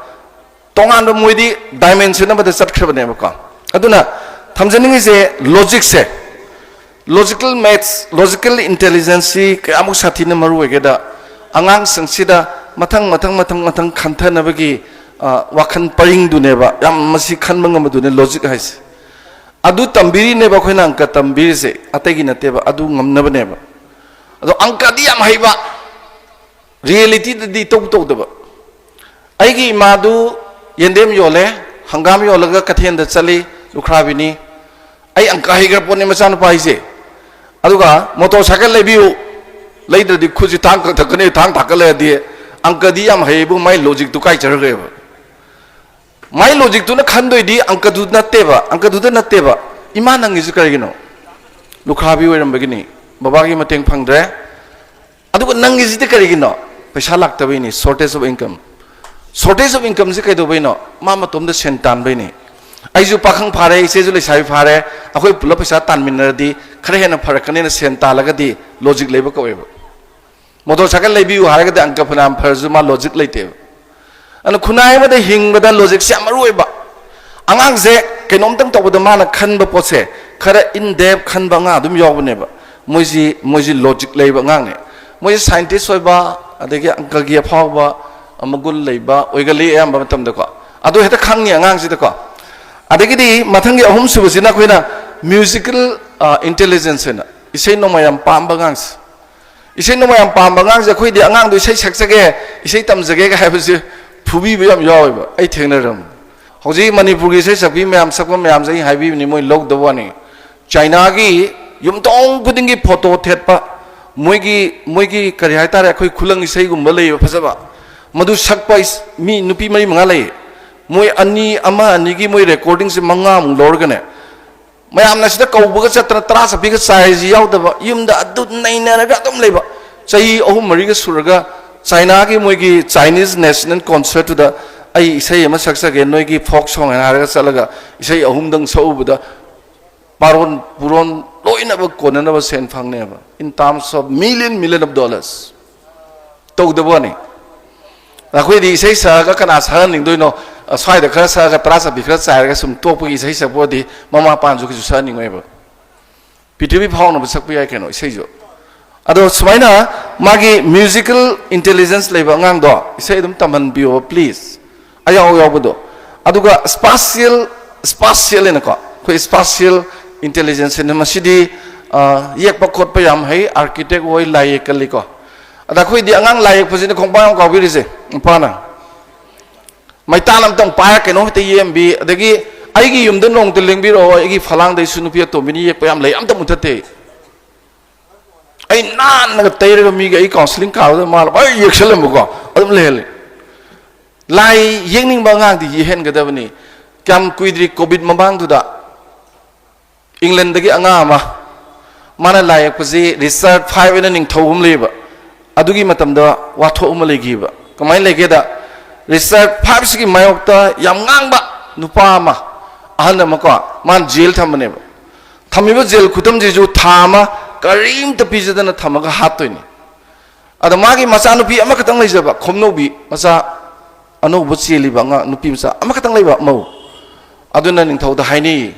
ꯇꯣꯉꯥꯟꯕ ꯃꯣꯏꯗꯤ dimension ꯑꯃꯗ ꯆꯠꯈ꯭ꯔꯕꯅꯦꯕꯀꯣ꯫ ꯑꯗꯨꯅ ꯊꯝꯖꯅꯤꯡꯉꯤꯁꯦ logicꯁꯦ, logical maths, logical intelligenceꯁꯤ ꯀꯌꯥꯃꯨꯛ ꯁꯥꯊꯤꯅ ꯃꯔꯨ ꯑꯣꯏꯒꯦꯗ, ꯑꯉꯥꯡꯁꯤꯡꯁꯤꯗ ꯃꯊꯪ, ꯃꯊꯪ, ꯃꯊꯪ, ꯃꯊꯪ ꯈꯟꯊꯅꯕꯒꯤ, ꯑ, ꯋꯥꯈꯜ ꯄꯔꯤꯡꯗꯨꯅꯦꯕ, ꯌꯥꯝ ꯃꯁꯤ ꯈꯟꯕ ꯉꯝꯕꯗꯨꯅꯦ logic ꯍꯥꯏꯁꯦ꯫ ꯑꯗꯨ ꯇꯝꯕꯤꯔꯤꯅꯦꯕ ꯑꯩꯈꯣꯏꯅ ꯑꯪꯀ ꯇꯝꯕꯤꯔꯤꯁꯦ, ꯑꯇꯩꯒꯤ ꯅꯠꯇꯦꯕ, ꯑꯗꯨ ꯉꯝꯅꯕꯅꯦꯕ꯫ ꯑꯗꯣ ꯑꯪꯀꯗꯤ ꯌꯥꯝ ꯍꯩꯕ, realityꯗꯗꯤ ꯇꯧ ꯇꯧꯗꯕ꯫ ꯑꯩꯒꯤ ꯏꯃꯥꯗꯨ ꯌꯦꯟꯗꯦꯝ ꯌꯣꯜꯂꯦ, ꯍꯪꯒꯥꯝ ꯌꯣꯜꯂꯒ ꯀꯩꯊꯦꯜꯗ ꯆꯠꯂꯤ, ꯂꯨꯈ꯭ꯔꯥꯕꯤꯅꯤ꯫ "ꯑꯩ ꯑꯪꯀ ꯍꯩꯈ꯭ꯔ ꯄꯣꯠꯅꯤ ꯃꯆꯥꯅꯨꯄꯥ ꯍꯥꯏꯁꯦ"꯫ ꯑꯗꯨꯒ "motorcycle ꯂꯩꯕꯤꯌꯨ", ꯂꯩꯗ꯭ꯔꯗꯤ ꯈꯨꯠꯁꯤ ꯊꯥꯡ ꯀꯛꯊꯛꯀꯅꯤ, ꯊꯥꯡ ꯊꯥꯡꯀꯠꯂꯛꯑꯗꯤ꯫ ꯑꯪꯀꯗꯤ ꯌꯥꯝ ꯍꯩꯕꯨ, ꯃꯥꯏ logicꯇꯨ ꯀꯥꯏ ꯆꯠꯈ꯭ꯔꯒꯦꯕ? ꯃꯥꯏ logicꯇꯨꯅ ꯈꯟꯗꯣꯏꯗꯤ ꯑꯪꯀꯗꯨ ꯅꯠꯇꯦꯕ, ꯑꯪꯀꯗꯨꯗ ꯅꯠꯇꯦꯕ꯫ "ꯏꯃꯥ ꯅꯪꯒꯤꯁꯤ ꯀꯔꯤꯒꯤꯅꯣ?" "ꯂꯨꯈ꯭ꯔꯥꯕꯤ ꯑꯣꯏꯔꯝꯕꯒꯤꯅꯤ, ꯕꯕꯥꯒꯤ ꯃꯇꯦꯡ ꯐꯪꯗ꯭ꯔꯦ"꯫ "ꯑꯗꯨꯒ ꯅꯪꯒꯤꯁꯤꯗꯤ ꯀꯔꯤꯒꯤꯅꯣ?" "ꯄꯩꯁꯥ ꯂꯥꯛꯇꯕꯩꯅꯤ, shortage of income"꯫ Shortage of incomeꯁꯤ ꯀꯩꯗꯧꯕꯩꯅꯣ? ꯃꯥ ꯃꯇꯣꯝꯗ ꯁꯦꯟ ꯇꯥꯟꯕꯩꯅꯤ꯫ ꯑꯩꯁꯨ ꯄꯥꯈꯪ ꯐꯥꯔꯦ, ꯏꯆꯦꯁꯨ ꯂꯩꯁꯥꯕꯤ ꯐꯥꯔꯦ, ꯑꯩꯈꯣꯏ ꯄꯨꯂꯞ ꯄꯩꯁꯥ ꯇꯥꯟꯃꯤꯟꯅꯔꯗꯤ ꯈꯔ ꯍꯦꯟꯅ ꯐꯔꯛꯀꯅꯦꯅ ꯁꯦꯟ ꯇꯥꯜꯂꯒꯗꯤ logic ꯂꯩꯕ ꯀꯧꯋꯦꯕ꯫ "Motorcycle ꯂꯩꯕꯤꯌꯨ" ꯍꯥꯏꯔꯒꯗꯤ ꯑꯪꯀ ꯐꯅꯌꯥꯝ ꯐꯔꯁꯨ ꯃꯥ logic ꯂꯩꯇꯦꯕ꯫ ꯑꯗꯨꯅ ꯈꯨꯟꯅꯥꯏ ꯑꯃꯗ ꯍꯤꯡꯕꯗ logicꯁꯦ ꯌꯥꯝ ꯃꯔꯨ ꯑꯣꯏꯕ꯫ ꯑꯉꯥꯡꯁꯦ ꯀꯩꯅꯣꯝꯇꯪ ꯇꯧꯕꯗ ꯃꯥꯅ ꯈꯟꯕ ꯄꯣꯠꯁꯦ ꯈꯔ in depth ꯈꯟꯕ ꯑꯉꯥꯡ ꯑꯗꯨꯝ ꯌꯥꯎꯕꯅꯦꯕ꯫ ꯃꯣꯏꯁꯤ, ꯃꯣꯏꯁꯤ logic ꯂꯩꯕ ꯑꯉꯥꯡꯅꯦ꯫ ꯃꯣꯏꯁꯤ scientist ꯑꯣꯏꯕ, ꯑꯗꯒꯤ ꯑꯪꯀꯒꯤ ꯑꯐꯥꯎꯕ, ꯃꯒꯨꯟ ꯂꯩꯕ ꯑꯣꯏꯒꯜꯂꯤ ꯑꯌꯥꯝꯕ ꯃꯇꯝꯗꯀꯣ꯫ ꯑꯗꯨ ꯍꯦꯛꯇ ꯈꯪꯉꯤ ꯑꯉꯥꯡꯁꯤꯗꯀꯣ꯫ ꯑꯗꯒꯤꯗꯤ ꯃꯊꯪꯒꯤ ꯑꯍꯨꯝꯁꯨꯕꯁꯤꯅ ꯑꯩꯈꯣꯏꯅ musical intelligence ꯍꯥꯏꯅ, ꯏꯁꯩ ꯅꯣꯡꯃꯥꯏ ꯌꯥꯝ ꯄꯥꯝꯕ ꯑꯉꯥꯡꯁꯦ꯫ ꯏꯁꯩ ꯅꯣꯡꯃꯥꯏ ꯌꯥꯝ ꯄꯥꯝꯕ ꯑꯉꯥꯡꯁꯦ ꯑꯩꯈꯣꯏꯗꯤ ꯑꯉꯥꯡꯗꯣ ꯏꯁꯩ ꯁꯛꯆꯒꯦ, ꯏꯁꯩ ꯇꯝꯖꯒꯦꯒ ꯍꯥꯏꯕꯁꯦ ꯐꯨꯕꯤꯕ ꯌꯥꯝ ꯌꯥꯎꯋꯦꯕ꯫ ꯑꯩ ꯊꯦꯡꯅꯔꯝꯃꯤ꯫ ꯍꯧꯖꯤꯛ ꯃꯅꯤꯄꯨꯔꯒꯤ ꯏꯁꯩ ꯁꯛꯄꯤ ꯃꯌꯥꯝ, ꯁꯛꯄ ꯃꯌꯥꯝꯁꯦ ꯑꯩ ꯍꯥꯏꯕꯤꯕꯅꯤ, ꯃꯣꯏ ꯂꯧꯗꯕ ꯋꯥꯅꯤ꯫ ꯆꯥꯏꯅꯥꯒꯤ ꯌꯨꯝꯊꯣꯡ ꯈꯨꯗꯤꯡꯒꯤ ꯐꯣꯇꯣ ꯊꯦꯠꯄ, ꯃꯣꯏꯒꯤ, ꯃꯣꯏꯒꯤ ꯀꯔꯤ ꯍꯥꯏꯇꯥꯔꯦ, ꯑꯩꯈꯣꯏ ꯈꯨꯂꯪ ꯏꯁꯩꯒꯨꯝꯕ ꯂꯩꯕ ꯐꯖꯕ, ꯃꯗꯨ ꯁꯛꯄ ꯏꯁ-, ꯃꯤ ꯅꯨꯄꯤ ꯃꯔꯤ ꯃꯉꯥ ꯂꯩ꯫ ꯃꯣꯏ ꯑꯅꯤ, ꯑꯃ ꯑꯅꯤꯒꯤ ꯃꯣꯏ ꯔꯦꯀꯣꯔꯗꯤꯡꯁꯦ ꯃꯉꯥꯃꯨꯛ ꯂꯧꯔꯒꯅꯦ, ꯃꯌꯥꯝꯅ ꯁꯤꯗ ꯀꯧꯕꯒ ꯆꯠꯇꯅ ꯇꯔꯥ ꯆꯠꯄꯤꯒ ꯆꯥꯏꯁꯤ ꯌꯥꯎꯗꯕ, ꯌꯨꯝꯗ ꯑꯗꯨ ꯅꯩꯅꯔꯒ ꯑꯗꯨꯝ ꯂꯩꯕ꯫ ꯆꯍꯤ ꯑꯍꯨꯝ ꯃꯔꯤꯒ ꯁꯨꯔꯒ ꯆꯥꯏꯅꯥꯒꯤ ꯃꯣꯏꯒꯤ Chinese National Concertꯇꯨꯗ ꯑꯩ ꯏꯁꯩ ꯑꯃ ꯁꯛꯆꯒꯦ, ꯅꯣꯏꯒꯤ folk song ꯍꯥꯏꯅ ꯍꯥꯏꯔꯒ ꯆꯠꯂꯒ ꯏꯁꯩ ꯑꯍꯨꯝꯗꯪ ꯁꯛꯎꯕꯗ ꯄꯥꯔꯣꯟ ꯄꯨꯔꯣꯟ ꯂꯣꯏꯅꯃꯛ ꯀꯣꯟꯅꯅꯕ ꯁꯦꯟ ꯐꯪꯅꯦꯕ, in terms of million, million of dollars꯫ ꯇꯧꯗꯕ ꯋꯥꯅꯤ꯫ ꯑꯩꯈꯣꯏꯗꯤ ꯏꯁꯩ ꯁꯛꯑꯒ ꯀꯅꯥ ꯁꯛꯍꯟꯅꯤꯡꯗꯣꯏꯅꯣ? ꯑ, ꯁ꯭ꯋꯥꯏꯗ ꯈꯔ ꯁꯛꯑꯒ ꯇꯔꯥ ꯆꯠꯄꯤ ꯈꯔ ꯆꯥꯏꯔꯒ ꯁꯨꯝ ꯇꯣꯛꯄꯒꯤ ꯏꯁꯩ ꯁꯛꯄ ꯑꯣꯏꯔꯗꯤ ꯃꯃꯥ ꯃꯄꯥꯅꯁꯨ ꯀꯩꯁꯨ ꯁꯛꯍꯟꯅꯤꯡꯉꯣꯏꯕ꯫ ꯄ꯭ꯔꯤꯊꯤꯕꯤ ꯐꯥꯎꯅꯕ ꯁꯛꯄ ꯌꯥꯏ ꯀꯩꯅꯣ ꯏꯁꯩꯁꯨ꯫ ꯑꯗꯣ ꯁꯨꯃꯥꯏꯅ ꯃꯥꯒꯤ musical intelligence ꯂꯩꯕ ꯑꯉꯥꯡꯗꯣ ꯏꯁꯩ ꯑꯗꯨꯝ ꯇꯝꯍꯟꯕꯤꯌꯣ please꯫ ꯑꯌꯥꯎ ꯌꯥꯎꯕꯗꯣ꯫ ꯑꯗꯨꯒ spatial, spatial ꯍꯥꯏꯅꯀꯣ, ꯑꯩꯈꯣꯏ spatial intelligence ꯍꯥꯏꯅ ꯃꯁꯤꯗꯤ, ꯑ, ꯌꯦꯛꯄ ꯈꯣꯠꯄ ꯌꯥꯝ ꯍꯩ, architect ꯑꯣꯏ, ꯂꯥꯏ ꯌꯦꯛꯀꯜꯂꯤꯀꯣ꯫ ꯑꯗ ꯑꯩꯈꯣꯏꯗꯤ ꯑꯉꯥꯡ ꯂꯥꯏ ꯌꯦꯛꯄꯁꯤꯅ ꯈꯣꯡꯄꯥꯛ ꯌꯥꯝ ꯀꯥꯎꯕꯤꯔꯤꯁꯦ ꯅꯨꯄꯥꯅ꯫ ꯃꯩꯇꯥꯟ ꯑꯝꯇꯪ ꯄꯥꯏꯔ ꯀꯩꯅꯣꯝ ꯍꯦꯛꯇ ꯌꯦꯛꯑꯝꯕꯤ, ꯑꯗꯒꯤ ꯑꯩꯒꯤ ꯌꯨꯝꯗ ꯅꯣꯡꯃꯇ ꯂꯦꯡꯕꯤꯔꯛꯑꯣ, ꯑꯩꯒꯤ ꯐꯂꯥꯡꯗꯩꯁꯨ ꯅꯨꯄꯤ ꯑꯇꯣꯝꯕꯤꯅ ꯌꯦꯛꯄ ꯌꯥꯝ ꯂꯩ, ꯑꯝꯇ ꯃꯨꯊꯠꯇꯦ꯫ ꯑꯩ ꯅꯥꯟꯅꯒ ꯇꯩꯔꯒ ꯃꯤꯒꯤ ꯑꯩ counselling ꯀꯥꯕꯗ ꯃꯥꯅ ꯂꯣꯏ ꯌꯦꯛꯁꯜꯂꯝꯕꯀꯣ, ꯑꯗꯨꯝ ꯂꯩꯍꯜꯂꯤ꯫ ꯂꯥꯏ ꯌꯦꯛꯅꯤꯡꯕ ꯑꯉꯥꯡꯗꯤ ꯌꯦꯛꯍꯟꯒꯗꯕꯅꯤ꯫ ꯀꯌꯥꯝ ꯀꯨꯏꯗ꯭ꯔꯤ ꯀꯣꯚꯤꯗ ꯃꯃꯥꯡꯗꯨꯗ ꯏꯪꯂꯦꯟꯗꯒꯤ ꯑꯉꯥꯡ ꯑꯃ, ꯃꯥꯅ ꯂꯥꯏ ꯌꯦꯛꯄꯁꯤ ꯔꯤꯆꯥꯔꯗ ꯐꯥꯏꯚ ꯍꯥꯏꯅ ꯅꯤꯡꯊꯧ ꯑꯃ ꯂꯩꯌꯦꯕ, ꯑꯗꯨꯒꯤ ꯃꯇꯝꯗ ꯋꯥꯊꯣꯛ ꯑꯃ ꯂꯩꯈꯤꯕ꯫ ꯀꯃꯥꯏꯅ ꯂꯩꯒꯦꯗ, ꯔꯤꯆꯥꯔꯗ ꯐꯥꯏꯚꯁꯤꯒꯤ ꯃꯥꯌꯣꯛꯇ ꯌꯥꯝ ꯉꯥꯡꯕ ꯅꯨꯄꯥ ꯑꯃ, ꯑꯍꯜ ꯑꯃꯀꯣ, ꯃꯥꯅ ꯖꯦꯜ ꯊꯝꯕꯅꯦꯕ꯫ ꯊꯝꯃꯤꯕ ꯖꯦꯜ ꯈꯨꯊꯝꯁꯤꯁꯨ ꯊꯥ ꯑꯃ ꯀꯔꯤꯝꯇ ꯄꯤꯖꯗꯅ ꯊꯝꯃꯒ ꯍꯥꯠꯇꯣꯏꯅꯤ꯫ ꯑꯗ ꯃꯥꯒꯤ ꯃꯆꯥꯅꯨꯄꯤ ꯑꯃꯈꯛꯇꯪ ꯂꯩꯖꯕ, ꯈꯣꯝꯅꯧꯕꯤ ꯃꯆꯥ, ꯑꯅꯧꯕ ꯆꯦꯜꯂꯤꯕ ꯑꯉꯥꯡ ꯅꯨꯄꯤ ꯃꯆꯥ ꯑꯃꯈꯛꯇꯪ ꯂꯩꯕ ꯃꯧ꯫ ꯑꯗꯨꯅ ꯅꯤꯡꯊꯧꯗ ꯍꯥꯏꯅꯩ,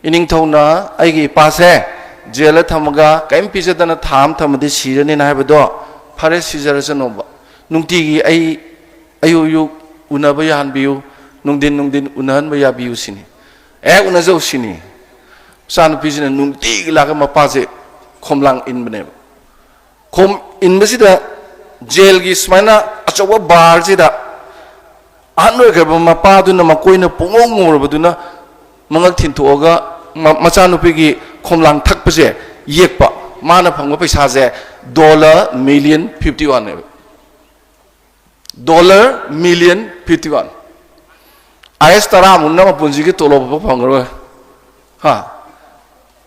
"ꯏꯅꯤꯡꯊꯧꯅ ꯑꯩꯒꯤ ꯏꯄꯥꯁꯦ ꯖꯦꯜꯗ ꯊꯝꯃꯒ ꯀꯔꯤꯝ ꯄꯤꯖꯗꯅ ꯊꯥ ꯑꯃ ꯊꯝꯃꯗꯤ ꯁꯤꯔꯅꯤꯅ ꯍꯥꯏꯕꯗꯣ, ꯐꯔꯦ, ꯁꯤꯖꯔꯁꯅꯣꯕ꯫ ꯅꯨꯡꯇꯤꯒꯤ ꯑꯩ ꯑꯌꯨꯛ ꯑꯌꯨꯛ ꯎꯅꯕ ꯌꯥꯍꯟꯕꯤꯌꯨ, ꯅꯨꯡꯊꯤꯟ ꯅꯨꯡꯊꯤꯟ ꯎꯅꯍꯟꯕ ꯌꯥꯕꯤꯌꯨ ꯁꯤꯅꯤ꯫ ꯑꯦ, ꯎꯅꯖꯧ ꯁꯤꯅꯤ꯫ ꯃꯆꯥꯅꯨꯄꯤꯁꯤꯅ ꯅꯨꯡꯇꯤꯒꯤ ꯂꯥꯛꯑꯒ ꯃꯄꯥꯁꯦ ꯈꯣꯝꯂꯥꯡ ꯏꯟꯕꯅꯦꯕ꯫ ꯈꯣꯝ ꯏꯟꯕꯁꯤꯗ ꯖꯦꯜꯒꯤ ꯁꯨꯃꯥꯏꯅ ꯑꯆꯧꯕ ꯕꯥꯔꯁꯤꯗ ꯑꯍꯟ ꯑꯣꯏꯈ꯭ꯔꯕ ꯃꯄꯥꯗꯨꯅ, ꯃꯀꯣꯏꯅ ꯄꯨꯡꯉꯧ ꯉꯧꯔꯕꯗꯨꯅ, ꯃꯉꯛ ꯊꯤꯟꯊꯣꯛꯑꯒ ꯃ-, ꯃꯆꯥꯅꯨꯄꯤꯒꯤ ꯈꯣꯝꯂꯥꯡ ꯊꯛꯄꯁꯦ ꯌꯦꯛꯄ꯫ ꯃꯥꯅ ꯐꯪꯕ ꯄꯩꯁꯥꯁꯦ ꯗꯣꯂꯔ ꯃꯤꯂꯤꯌꯟ ꯐꯤꯐꯇꯤ ꯋꯥꯟꯅꯦꯕ꯫ Dollar million fifty one. I S ꯇꯔꯥꯃꯨꯛꯅ ꯃꯄꯨꯟꯁꯤꯒꯤ ꯇꯣꯂꯣꯞ ꯐꯥꯎ ꯐꯪꯉꯔꯣꯏ꯫ ꯍꯥ?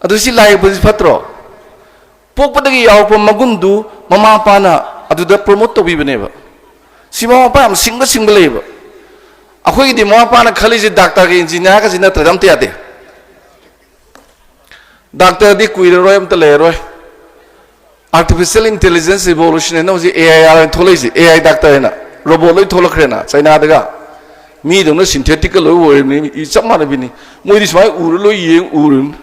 ꯑꯗꯨ ꯁꯤ ꯂꯥꯏ ꯌꯦꯛꯄꯁꯤ ꯐꯠꯇ꯭ꯔꯣ? ꯄꯣꯛꯄꯗꯒꯤ ꯌꯥꯎꯔꯛꯄ ꯃꯒꯨꯟꯗꯨ ꯃꯃꯥ ꯃꯄꯥꯅ ꯑꯗꯨꯗ ꯄ꯭ꯔꯣꯃꯣꯠ ꯇꯧꯕꯤꯕꯅꯦꯕ꯫ ꯁꯤ ꯃꯃꯥ ꯃꯄꯥ ꯌꯥꯝ ꯁꯤꯡꯕ ꯁꯤꯡꯕ ꯂꯩꯌꯦꯕ꯫ ꯑꯩꯈꯣꯏꯒꯤꯗꯤ ꯃꯃꯥ ꯃꯄꯥꯅ ꯈꯜꯂꯤꯁꯦ ꯗꯥꯛꯇꯔꯒ ꯏꯟꯖꯤꯅꯤꯌꯥꯔꯒꯁꯤ ꯅꯠꯇ꯭ꯔꯗꯤ ꯑꯝꯇ ꯌꯥꯗꯦ꯫ ꯗꯥꯛꯇꯔꯗꯤ ꯀꯨꯏꯔꯔꯣꯏ, ꯑꯝꯇ ꯂꯩꯔꯔꯣꯏ꯫ ꯑꯥꯔꯇꯤꯐꯤꯁꯤꯌꯦꯜ ꯏꯟꯇꯦꯂꯤꯖꯦꯟꯁ ꯔꯤꯚꯣꯂꯨꯁꯟ ꯍꯥꯏꯅ ꯍꯧꯖꯤꯛ ꯑꯦ ꯑꯥꯏ ꯑꯥꯔ ꯍꯥꯏꯅ ꯊꯣꯛꯂꯛꯏꯁꯦ, ꯑꯦ ꯑꯥꯏ ꯗꯥꯛꯇꯔ ꯍꯥꯏꯅ, ꯔꯣꯕꯣꯠ ꯂꯣꯏ ꯊꯣꯛꯂꯛꯈ꯭ꯔꯦꯅ ꯆꯩꯅꯥꯗꯒ꯫ ꯃꯤꯗꯧꯅ ꯁꯤꯟꯊꯦꯇꯤꯛꯀ ꯂꯣꯏ ꯑꯣꯏꯔꯕꯅꯤ, ꯏ ꯆꯞ ꯃꯥꯟꯅꯕꯤꯅꯤ꯫ ꯃꯣꯏꯗꯤ ꯁꯨꯃꯥꯏꯅ ꯎꯔ ꯂꯣꯏ ꯌꯦꯡ ꯎꯔꯕꯅꯤ꯫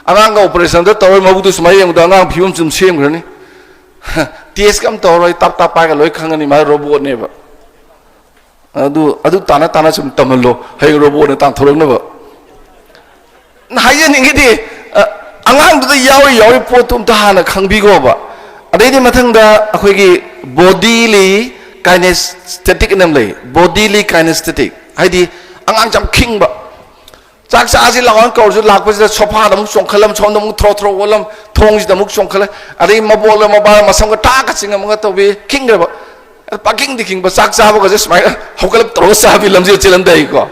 ꯑꯉꯥꯡꯒ ꯑꯣꯄꯔꯦꯁꯟꯗ ꯇꯧꯔ ꯃꯕꯨꯛꯇꯨ ꯁꯨꯃꯥꯏꯅ ꯌꯦꯡꯕꯗ ꯑꯉꯥꯡ ꯐꯤꯕꯝ ꯁꯨꯝ ꯁꯦꯝꯈ꯭ꯔꯅꯤ꯫ ꯇꯦꯁꯀ ꯑꯃ ꯇꯧꯔꯔꯣꯏ, ꯇꯞ ꯇꯞ ꯄꯥꯏꯔꯒ ꯂꯣꯏ ꯈꯪꯉꯅꯤ, ꯃꯥ ꯔꯣꯕꯣꯠꯅꯦꯕ꯫ ꯑꯗꯨ, ꯑꯗꯨ ꯇꯥꯅ ꯇꯥꯅ ꯁꯨꯝ ꯇꯝꯍꯜꯂꯣ, ꯍꯌꯦꯡ ꯔꯣꯕꯣꯠꯅ ꯇꯥꯟꯊꯣꯔꯛꯅꯕ꯫ ꯍꯥꯏꯖꯅꯤꯡꯉꯤꯗꯤ, ꯑ, ꯑꯉꯥꯡꯗꯨꯗ ꯌꯥꯎꯔꯤ ꯌꯥꯎꯔꯤ ꯄꯣꯠꯇꯨ ꯑꯝꯇ ꯍꯥꯟꯅ ꯈꯪꯕꯤꯈꯣꯕ꯫ ꯑꯗꯩꯗꯤ ꯃꯊꯪꯗ ꯑꯩꯈꯣꯏꯒꯤ ꯕꯣꯗꯤꯂꯤ ꯀꯥꯏꯅꯦꯁꯊꯦꯇꯤꯛ ꯑꯅ ꯑꯃ ꯂꯩ꯫ ꯕꯣꯗꯤꯂꯤ ꯀꯥꯏꯅꯦꯁꯊꯦꯇꯤꯛ ꯍꯥꯏꯗꯤ ꯑꯉꯥꯡꯁꯦ ꯌꯥꯝ ꯈꯤꯡꯕ꯫ ꯆꯥꯛ ꯆꯥꯁꯤ ꯂꯥꯛꯑꯣꯅ ꯀꯧꯔꯁꯨ ꯂꯥꯛꯄꯁꯤꯗ ꯁꯣꯐꯥꯗ ꯑꯃꯨꯛ ꯆꯣꯡꯈꯠꯂꯝ, ꯁꯣꯝꯗ ꯑꯃꯨꯛ ꯊ꯭ꯔꯣ ꯊ꯭ꯔꯣ ꯑꯣꯜꯂꯝ, ꯊꯣꯡꯁꯤꯗ ꯑꯃꯨꯛ ꯆꯣꯡꯈꯠꯂꯦ, ꯑꯗꯩ ꯃꯕꯣꯛꯂ ꯃꯕꯥꯔ ꯃꯁꯝꯒ ꯇꯥꯛꯀ ꯆꯤꯡꯉꯝꯃꯒ ꯇꯧꯕꯤ, ꯈꯤꯡꯈ꯭ꯔꯦꯕ꯫ ꯄꯥꯛꯈꯤꯡꯗꯤ ꯈꯤꯡꯕ, ꯆꯥꯛ ꯆꯥꯕꯒꯁꯦ ꯁꯨꯃꯥꯏꯅ ꯍꯧꯒꯠꯂꯞ ꯇꯧꯔꯒ ꯆꯥꯕꯤ, ꯂꯝꯖꯦꯜ ꯆꯦꯜꯂꯝꯗꯥꯏꯒꯤꯀꯣ꯫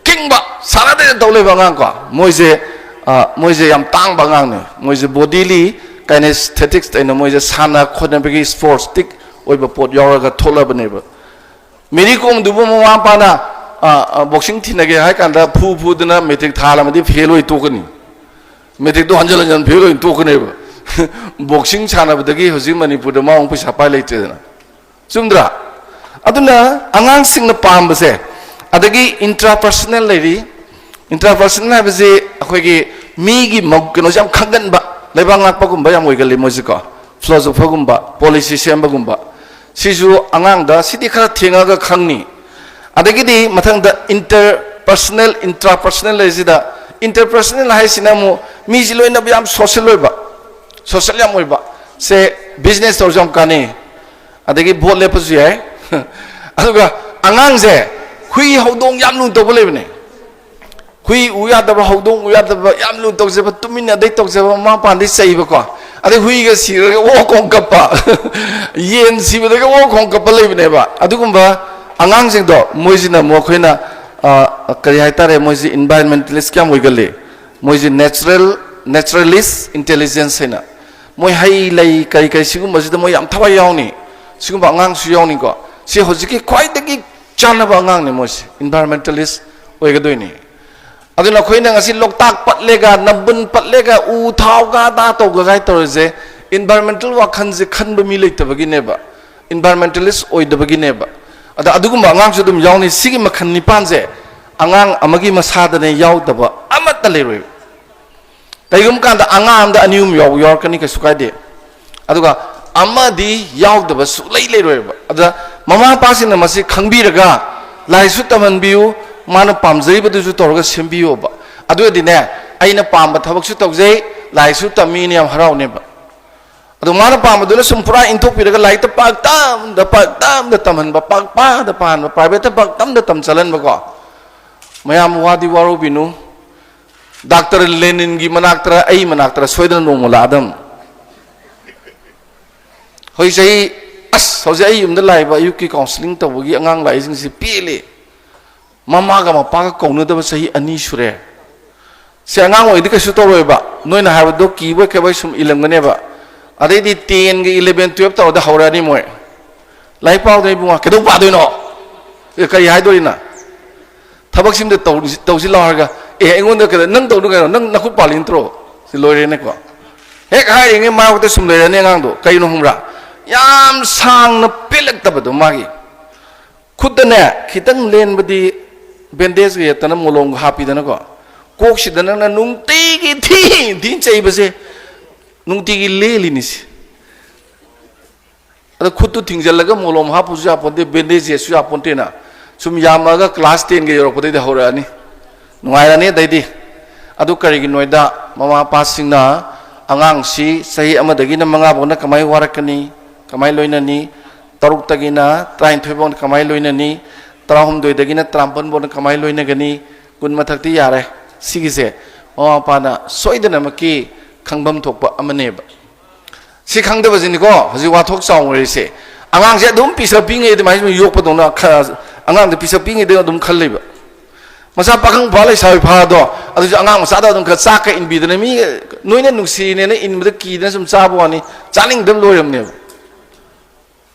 ꯈꯤꯡꯕ, ꯁꯥꯟꯅꯗꯦꯅ ꯇꯧ ꯂꯩꯕ ꯑꯉꯥꯡ ꯀꯣ꯫ ꯃꯣꯏꯁꯦ, ꯑ, ꯃꯣꯏꯁꯦ ꯌꯥꯝ ꯇꯥꯡꯕ ꯑꯉꯥꯡꯅꯦ꯫ ꯃꯣꯏꯁꯦ ꯕꯣꯗꯤꯂꯤ ꯀꯥꯏꯅꯦꯁꯊꯦꯇꯤꯛꯁ ꯍꯥꯏꯅ ꯃꯣꯏꯁꯦ ꯁꯥꯟꯅ ꯈꯣꯠꯅꯕꯒꯤ ꯁ꯭ꯄꯣꯔꯠꯁꯇꯤꯛ ꯑꯣꯏꯕ ꯄꯣꯠ ꯌꯥꯎꯔꯒ ꯊꯣꯛꯂꯕꯅꯦꯕ꯫ ꯃꯦꯔꯤ ꯀꯣꯝꯗꯨꯕꯨ ꯃꯃꯥ ꯃꯄꯥꯅ, ꯑ, ꯑ, ꯕꯣꯛꯁꯤꯡ ꯊꯤꯟꯅꯒꯦ ꯍꯥꯏ ꯀꯥꯟꯗ ꯐꯨ ꯐꯨꯗꯅ ꯃꯦꯇ꯭ꯔꯤꯛ ꯊꯥꯍꯜꯂꯝꯃꯗꯤ ꯐꯦꯜ ꯑꯣꯏ ꯇꯣꯛꯀꯅꯤ꯫ ꯃꯦꯇ꯭ꯔꯤꯛꯇꯣ ꯍꯟꯖꯤꯟ ꯍꯟꯖꯤꯟ ꯐꯦꯜ ꯑꯣꯏꯅ ꯇꯣꯛꯀꯅꯦꯕ꯫ ꯕꯣꯛꯁꯤꯡ ꯁꯥꯟꯅꯕꯗꯒꯤ ꯍꯧꯖꯤꯛ ꯃꯅꯤꯄꯨꯔꯗ ꯃꯥ ꯑꯃꯨꯛ ꯄꯩꯁꯥ ꯄꯥꯏ ꯂꯩꯇ꯭ꯔꯦꯗꯅ꯫ ꯆꯨꯝꯗ꯭ꯔꯥ? ꯑꯗꯨꯅ ꯑꯉꯥꯡꯁꯤꯡꯅ ꯄꯥꯝꯕꯁꯦ, ꯑꯗꯒꯤ ꯏꯟꯇ꯭ꯔꯥꯄꯔꯁꯅꯦꯜ ꯂꯩꯔꯤ꯫ ꯏꯟꯇ꯭ꯔꯥꯄꯔꯁꯅꯦꯜ ꯍꯥꯏꯕꯁꯤ ꯑꯩꯈꯣꯏꯒꯤ ꯃꯤꯒꯤ ꯃ-, ꯀꯩꯅꯣꯁꯦ ꯌꯥꯝ ꯈꯪꯒꯟꯕ, ꯂꯩꯕꯥꯛ ꯉꯥꯛꯄꯒꯨꯝꯕ ꯌꯥꯝ ꯑꯣꯏꯒꯜꯂꯤ ꯃꯣꯏꯁꯦꯀꯣ, ꯐꯤꯂꯣꯁꯣꯐꯔꯒꯨꯝꯕ, ꯄꯣꯂꯤꯁꯤ ꯁꯦꯝꯕꯒꯨꯝꯕ꯫ ꯁꯤꯁꯨ ꯑꯉꯥꯡꯗ ꯁꯤꯗꯤ ꯈꯔ ꯊꯦꯡꯉꯒ ꯈꯪꯅꯤ꯫ ꯑꯗꯒꯤꯗꯤ ꯃꯊꯪꯗ interpersonal, intrapersonal ꯂꯩꯁꯤꯗ, interpersonal ꯍꯥꯏꯁꯤꯅ ꯑꯃꯨꯛ ꯃꯤꯁꯤ ꯂꯣꯏꯅꯕ ꯌꯥꯝ social ꯑꯣꯏꯕ, social ꯌꯥꯝ ꯑꯣꯏꯕ꯫ ꯁꯦ business ꯇꯧꯔꯁꯨ ꯌꯥꯝ ꯀꯥꯟꯅꯩ꯫ ꯑꯗꯒꯤ vote ꯂꯦꯞꯄꯁꯨ ꯌꯥꯏ꯫ ꯑꯗꯨꯒ ꯑꯉꯥꯡꯁꯦ ꯍꯨꯏ ꯍꯧꯗꯣꯡ ꯌꯥꯝ ꯂꯨꯅ ꯇꯧꯕ ꯂꯩꯕꯅꯦ꯫ ꯍꯨꯏ ꯎ ꯌꯥꯗꯕ, ꯍꯧꯗꯣꯡ ꯎ ꯌꯥꯗꯕ, ꯌꯥꯝ ꯂꯨꯅ ꯇꯧꯖꯕ, ꯇꯨꯃꯤꯟꯅ ꯑꯗꯩ ꯇꯧꯖꯕ, ꯃꯃꯥ ꯃꯄꯥꯗꯩ ꯆꯩꯕꯀꯣ꯫ ꯑꯗꯩ ꯍꯨꯏꯒ ꯁꯤꯔꯒ ꯑꯣ ꯈꯣꯡ ꯀꯞꯄ, ꯌꯦꯟ ꯁꯤꯕꯗꯒ ꯑꯣ ꯈꯣꯡ ꯀꯞꯄ ꯂꯩꯕꯅꯦꯕ꯫ ꯑꯗꯨꯒꯨꯝꯕ ꯑꯉꯥꯡꯁꯤꯡꯗꯣ, ꯃꯣꯏꯁꯤꯅ ꯑꯃꯨꯛ ꯑꯩꯈꯣꯏꯅ, ꯑ, ꯀꯔꯤ ꯍꯥꯏꯇꯥꯔꯦ, ꯃꯣꯏꯁꯤ environmentalist ꯀꯌꯥꯝ ꯑꯣꯏꯒꯜꯂꯤ? ꯃꯣꯏꯁꯤ natural, naturalist intelligence ꯍꯥꯏꯅ, ꯃꯣꯏ ꯍꯩ ꯂꯩ ꯀꯔꯤ ꯀꯔꯤ ꯁꯤꯒꯨꯝꯕꯁꯤꯗ ꯃꯣꯏ ꯌꯥꯝ ꯊꯋꯥꯏ ꯌꯥꯎꯅꯤ꯫ ꯁꯤꯒꯨꯝꯕ ꯑꯉꯥꯡꯁꯨ ꯌꯥꯎꯅꯤꯀꯣ꯫ ꯁꯤ ꯍꯧꯖꯤꯛꯀꯤ ꯈ꯭ꯋꯥꯏꯗꯒꯤ ꯆꯥꯟꯅꯕ ꯑꯉꯥꯡꯅꯤ ꯃꯣꯏꯁꯦ, environmentalist ꯑꯣꯏꯒꯗꯣꯏꯅꯤ꯫ ꯑꯗꯨꯅ ꯑꯩꯈꯣꯏꯅ ꯉꯁꯤ ꯂꯣꯛꯇꯥꯛ ꯄꯠꯂꯦꯒ, ꯅꯝꯕꯨꯟ ꯄꯠꯂꯦꯒ, ꯎ ꯊꯥꯎꯒ, ꯑꯗꯥ ꯇꯧꯒ ꯀꯥꯏ ꯇꯧꯔꯤꯁꯦ, environmental ꯋꯥꯈꯜꯁꯦ ꯈꯟꯕ ꯃꯤ ꯂꯩꯇꯕꯒꯤꯅꯦꯕ, environmentalist ꯑꯣꯏꯗꯕꯒꯤꯅꯦꯕ꯫ ꯑꯗ ꯑꯗꯨꯒꯨꯝꯕ ꯑꯉꯥꯡꯁꯨ ꯑꯗꯨꯝ ꯌꯥꯎꯅꯤ꯫ ꯁꯤꯒꯤ ꯃꯈꯜ ꯅꯤꯄꯥꯟꯁꯦ ꯑꯉꯥꯡ ꯑꯃꯒꯤ ꯃꯁꯥꯗꯅꯦ ꯌꯥꯎꯗꯕ ꯑꯃꯠꯇ ꯂꯩꯔꯣꯏꯕ꯫ ꯀꯩꯒꯨꯝꯕ ꯀꯥꯟꯗ ꯑꯉꯥꯡ ꯑꯃꯗ ꯑꯅꯤ ꯑꯍꯨꯝ ꯌꯥꯎ-, ꯌꯥꯎꯔꯛꯀꯅꯤ, ꯀꯩꯁꯨ ꯀꯥꯏꯗꯦ꯫ ꯑꯗꯨꯒ ꯑꯃꯗꯤ ꯌꯥꯎꯗꯕ ꯁꯨꯛꯂꯩ ꯂꯩꯔꯣꯏꯕ꯫ ꯑꯗ ꯃꯃꯥ ꯃꯄꯥꯁꯤꯡꯅ ꯃꯁꯤ ꯈꯪꯕꯤꯔꯒ ꯂꯥꯏꯔꯤꯛꯁꯨ ꯇꯝꯍꯟꯕꯤꯌꯨ, ꯃꯥꯅ ꯄꯥꯝꯖꯔꯤꯕꯗꯨꯁꯨ ꯇꯧꯔꯒ ꯁꯦꯝꯕꯤꯌꯣꯕ꯫ ꯑꯗꯨ ꯑꯣꯏꯔꯗꯤꯅꯦ, ꯑꯩꯅ ꯄꯥꯝꯕ ꯊꯕꯛꯁꯨ ꯇꯧꯖꯩ, ꯂꯥꯏꯔꯤꯛꯁꯨ ꯇꯝꯃꯤꯅ ꯌꯥꯝ ꯍꯔꯥꯎꯅꯦꯕ꯫ ꯑꯗꯣ ꯃꯥꯅ ꯄꯥꯝꯕꯗꯨꯅ ꯁꯨꯝ ꯄꯨꯔꯥ ꯏꯟꯊꯣꯛꯄꯤꯔꯒ ꯂꯥꯏꯔꯤꯛꯇ ꯄꯥꯛ ꯇꯝꯗ, ꯄꯥꯛ ꯇꯝꯗ ꯇꯝꯍꯟꯕ, ꯄꯥꯛ ꯄꯥꯗ ꯄꯥꯍꯟꯕ, privateꯇ ꯄꯥꯛ ꯇꯝꯗ ꯇꯝ ꯆꯠꯍꯟꯕꯀꯣ꯫ ꯃꯌꯥꯝ ꯋꯥꯗꯤ ꯋꯥꯔꯧꯕꯤꯅꯨ꯫ ꯗꯥꯛꯇꯔ ꯂꯦꯅꯤꯟꯒꯤ ꯃꯅꯥꯛꯇꯔ, ꯑꯩ ꯃꯅꯥꯛꯇꯔ ꯁꯣꯏꯗꯅ ꯅꯣꯡꯃ ꯂꯥꯛꯑꯗꯝ꯫ ꯍꯧꯖꯤꯛ ꯆꯍꯤ, ꯑꯁ, ꯍꯧꯖꯤꯛ ꯑꯩ ꯌꯨꯝꯗ ꯂꯥꯛꯏꯕ ꯑꯌꯨꯛꯀꯤ counselling ꯇꯧꯕꯒꯤ ꯑꯉꯥꯡ ꯂꯥꯛꯏꯁꯤꯡꯁꯤ ꯄꯦꯜꯂꯦ꯫ ꯃꯃꯥꯒ ꯃꯄꯥꯒ ꯀꯧꯅꯗꯕ ꯆꯍꯤ ꯑꯅꯤ ꯁꯨꯔꯦ꯫ ꯁꯤ ꯑꯉꯥꯡ ꯑꯣꯏꯗꯤ ꯀꯩꯁꯨ ꯇꯧꯔꯣꯏꯕ, ꯅꯣꯏꯅ ꯍꯥꯏꯕꯗꯣ ꯀꯤꯕꯣꯏ ꯀꯩꯕꯣꯏ ꯁꯨꯝ ꯏꯜꯂꯝꯒꯅꯦꯕ꯫ ꯑꯗꯩꯗꯤ tenꯒ eleven twelve ꯇꯧꯔꯗꯤ ꯍꯧꯔꯛꯑꯅꯤ ꯃꯣꯏ꯫ "ꯂꯥꯏꯔꯤꯛ ꯄꯥꯎꯗ ꯏꯕꯨꯡꯉꯣ, ꯀꯩꯗꯧ ꯄꯥꯗꯣꯏꯅꯣ? ꯑꯦ, ꯀꯔꯤ ꯍꯥꯏꯗꯣꯔꯤꯅ? ꯊꯕꯛꯁꯤꯝꯗ ꯇꯧꯁꯤ, ꯇꯧꯁꯤ ꯂꯥꯎ" ꯍꯥꯏꯔꯒ, "ꯑꯦ, ꯑꯩꯉꯣꯟꯗ ꯀꯩꯗꯧ-, ꯅꯪ ꯇꯧꯗꯣ ꯀꯩꯅꯣ? ꯅꯪ ꯅꯈꯨꯠ ꯄꯥꯜꯂꯤ ꯅꯠꯇ꯭ꯔꯣ? ꯁꯤ ꯂꯣꯏꯔꯦꯅꯦꯀꯣ"꯫ ꯍꯦꯛ ꯍꯥꯏꯔꯤꯉꯩ ꯃꯔꯛꯇ ꯁꯨꯝ ꯂꯩꯔꯅꯤ ꯑꯉꯥꯡꯗꯣ꯫ ꯀꯩꯅꯣ ꯈꯪꯕ꯭ꯔꯥ? ꯌꯥꯝ ꯁꯥꯡꯅ ꯄꯦꯜꯂꯛꯇꯕꯗꯣ ꯃꯥꯒꯤ꯫ ꯈꯨꯠꯇꯅꯦ, ꯈꯤꯇꯪ ꯂꯦꯟꯕꯗꯤ bandage ꯌꯦꯠꯇꯅ ꯃꯣꯂꯣꯝꯒ ꯍꯥꯞꯄꯤꯗꯅꯀꯣ꯫ ꯀꯣꯛꯁꯤꯗ ꯅꯪꯅ ꯅꯨꯡꯇꯤꯒꯤ ꯊꯤ ꯊꯤ ꯆꯩꯕꯁꯦ, ꯅꯨꯡꯇꯤꯒꯤ ꯂꯦꯜꯂꯤꯅꯤꯁꯦ꯫ ꯑꯗ ꯈꯨꯠꯇꯨ ꯊꯤꯡꯖꯤꯜꯂꯒ ꯃꯣꯂꯣꯝ ꯍꯥꯞꯄꯁꯨ ꯌꯥꯄꯣꯟꯇꯦ, ꯕꯦꯟꯗꯦꯖ ꯌꯦꯠꯁꯨ ꯌꯥꯄꯣꯟꯇꯦꯅ꯫ ꯁꯨꯝ ꯌꯥꯝꯃꯛꯑꯒ ꯀ꯭ꯂꯥꯁ ꯇꯦꯟꯒ ꯌꯧꯔꯛꯄꯗꯩꯗꯤ ꯍꯧꯔꯛꯑꯅꯤ, ꯅꯨꯡꯉꯥꯏꯔꯅꯤ꯫ ꯑꯗꯩꯗꯤ ꯑꯗꯨ ꯀꯔꯤꯒꯤꯅꯣ ꯍꯥꯏꯗ, ꯃꯃꯥ ꯃꯄꯥꯁꯤꯡꯅ ꯑꯉꯥꯡꯁꯤ ꯆꯍꯤ ꯑꯃꯗꯒꯤꯅ ꯃꯉꯥ ꯐꯥꯎꯅ ꯀꯃꯥꯏꯅ ꯋꯥꯔꯛꯀꯅꯤ, ꯀꯃꯥꯏꯅ ꯂꯣꯏꯅꯅꯤ, ꯇꯔꯨꯛꯇꯒꯤꯅ ꯇꯔꯥꯅꯤꯊꯣꯏ ꯐꯥꯎꯅ ꯀꯃꯥꯏꯅ ꯂꯣꯏꯅꯅꯤ, ꯇꯔꯥꯍꯨꯝꯗꯣꯏꯗꯒꯤꯅ ꯇꯔꯥꯃꯥꯄꯟ ꯐꯥꯎꯅ ꯀꯃꯥꯏꯅ ꯂꯣꯏꯅꯒꯅꯤ, ꯀꯨꯟ ꯃꯊꯛꯇꯤ ꯌꯥꯔꯦ꯫ ꯁꯤꯒꯤꯁꯦ ꯃꯃꯥ ꯃꯄꯥꯅ ꯁꯣꯏꯗꯅꯃꯛꯀꯤ ꯈꯪꯐꯝ ꯊꯣꯛꯄ ꯑꯃꯅꯦꯕ꯫ ꯁꯤ ꯈꯪꯗꯕꯁꯤꯅꯤꯀꯣ ꯍꯧꯖꯤꯛ ꯋꯥꯊꯣꯛ ꯆꯥꯎꯅꯔꯤꯁꯦ꯫ ꯑꯉꯥꯡꯁꯦ ꯑꯗꯨꯝ ꯄꯤꯁꯛ ꯄꯤꯛꯉꯩ ꯑꯗꯨꯃꯥꯏꯅ ꯁꯨꯝ ꯌꯣꯛꯄꯗꯧꯅ ꯈ-, ꯑꯉꯥꯡꯗ ꯄꯤꯁꯛ ꯄꯤꯛꯉꯩꯗꯩ ꯑꯗꯨꯝ ꯈꯜꯂꯤꯕ꯫ ꯃꯆꯥ ꯄꯥꯈꯪ ꯐꯥ ꯂꯩꯁꯥꯕꯤ ꯐꯥꯗꯣ, ꯑꯗꯨꯁꯨ ꯑꯉꯥꯡ ꯃꯆꯥꯗ ꯑꯗꯨꯝ ꯈꯔ ꯆꯥꯛꯀ ꯏꯟꯕꯤꯗꯅ, ꯃꯤ ꯅꯣꯏꯅ ꯅꯨꯡꯁꯤꯅꯦꯅ ꯏꯟꯕꯗ ꯀꯤꯗꯅ ꯁꯨꯝ ꯆꯥꯕ ꯋꯥꯅꯤ, ꯆꯥꯅꯤꯡꯗꯕ ꯂꯣꯏꯔꯝꯅꯦꯕ꯫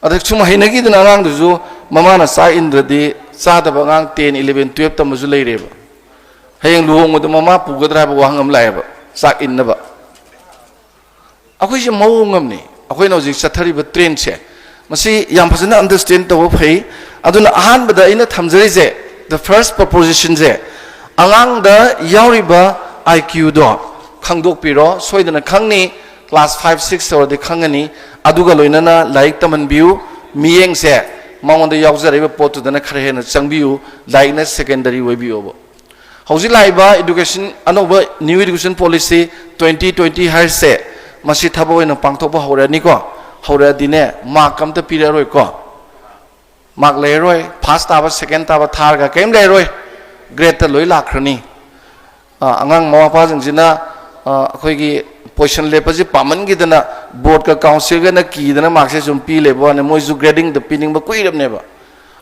ꯑꯗ ꯁꯨꯝ ꯍꯩꯅꯈꯤꯗꯅ ꯑꯉꯥꯡꯗꯨꯁꯨ ꯃꯃꯥꯅ ꯆꯥꯛ ꯏꯟꯗ꯭ꯔꯗꯤ ꯆꯥꯗꯕ ꯑꯉꯥꯡ ꯇꯦꯟ, ꯏꯂꯦꯚꯦꯟ, ꯇꯨꯌꯦꯜꯞ ꯇꯝꯕꯁꯨ ꯂꯩꯔꯦꯕ꯫ ꯍꯌꯦꯡ ꯂꯨꯍꯣꯡꯕꯗ ꯃꯃꯥ ꯄꯨꯒꯗ꯭ꯔꯥ ꯍꯥꯏꯕ ꯋꯥꯍꯪ ꯑꯃ ꯂꯥꯛꯑꯦꯕ, ꯆꯥꯛ ꯏꯟꯅꯕ꯫ ꯑꯩꯈꯣꯏꯁꯦ ꯃꯑꯣꯡ ꯑꯃꯅꯤ, ꯑꯩꯈꯣꯏꯅ ꯍꯧꯖꯤꯛ ꯆꯠꯊꯔꯤꯕ ꯇ꯭ꯔꯦꯟꯁꯦ꯫ ꯃꯁꯤ ꯌꯥꯝ ꯐꯖꯅ ꯑꯟꯗꯔꯁ꯭ꯇꯦꯟ ꯇꯧꯕ ꯐꯩ꯫ ꯑꯗꯨꯅ ꯑꯍꯥꯟꯕꯗ ꯑꯩꯅ ꯊꯝꯖꯔꯤꯁꯦ, the first propositionꯁꯦ, ꯑꯉꯥꯡꯗ ꯌꯥꯎꯔꯤꯕ IQꯗꯣ ꯈꯪꯗꯣꯛꯄꯤꯔꯣ꯫ ꯁꯣꯏꯗꯅ ꯈꯪꯅꯤ, ꯀ꯭ꯂꯥꯁ ꯐꯥꯏꯚ ꯁꯤꯛꯁ ꯌꯧꯔꯗꯤ ꯈꯪꯉꯅꯤ꯫ ꯑꯗꯨꯒ ꯂꯣꯏꯅꯅ ꯂꯥꯏꯔꯤꯛ ꯇꯝꯍꯟꯕꯤꯌꯨ꯫ ꯃꯤꯠꯌꯦꯡꯁꯦ ꯃꯉꯣꯟꯗ ꯌꯥꯎꯖꯔꯤꯕ ꯄꯣꯠꯇꯨꯗꯅ ꯈꯔ ꯍꯦꯟꯅ ꯆꯪꯕꯤꯌꯨ꯫ ꯂꯥꯏꯔꯤꯛꯅ ꯁꯦꯀꯦꯟꯗꯔꯤ ꯑꯣꯏꯕꯤꯌꯣꯕ꯫ ꯍꯧꯖꯤꯛ ꯂꯥꯛꯏꯕ education, ꯑꯅꯧꯕ new education policy twenty twenty ꯍꯥꯏꯔꯤꯁꯦ, ꯃꯁꯤ ꯊꯕꯛ ꯑꯣꯏꯅ ꯄꯥꯡꯊꯣꯛꯄ ꯍꯧꯔꯛꯑꯅꯤꯀꯣ꯫ ꯍꯧꯔꯛꯑꯗꯤꯅꯦ, ꯃꯥꯔꯛ ꯑꯝꯇ ꯄꯤꯔꯛꯑꯔꯣꯏꯀꯣ꯫ ꯃꯥꯔꯛ ꯂꯩꯔꯔꯣꯏ, ꯐꯥꯔꯁ ꯇꯥꯕ, ꯁꯦꯀꯦꯟ ꯇꯥꯕ, ꯊꯥꯔꯒ ꯀꯔꯤꯝ ꯂꯩꯔꯔꯣꯏ꯫ ꯒ꯭ꯔꯦꯗꯇ ꯂꯣꯏ ꯂꯥꯛꯈ꯭ꯔꯅꯤ꯫ ꯑ, ꯑꯉꯥꯡ ꯃꯃꯥ ꯃꯄꯥꯁꯤꯡꯁꯤꯅ, ꯑ, ꯑꯩꯈꯣꯏꯒꯤ ꯄꯣꯖꯤꯁꯟ ꯂꯦꯞꯄꯁꯤ ꯄꯥꯝꯃꯟꯈꯤꯗꯅ ꯕꯣꯔꯗꯀ ꯀꯥꯎꯟꯁꯤꯜꯒꯅ ꯀꯤꯗꯅ ꯃꯥꯔꯛꯁꯦ ꯁꯨꯝ ꯄꯤ ꯂꯩꯕ ꯋꯥꯅꯤ꯫ ꯃꯣꯏꯁꯨ ꯒ꯭ꯔꯦꯗꯤꯡꯗ ꯄꯤꯅꯤꯡꯕ ꯀꯨꯏꯔꯕꯅꯦꯕ꯫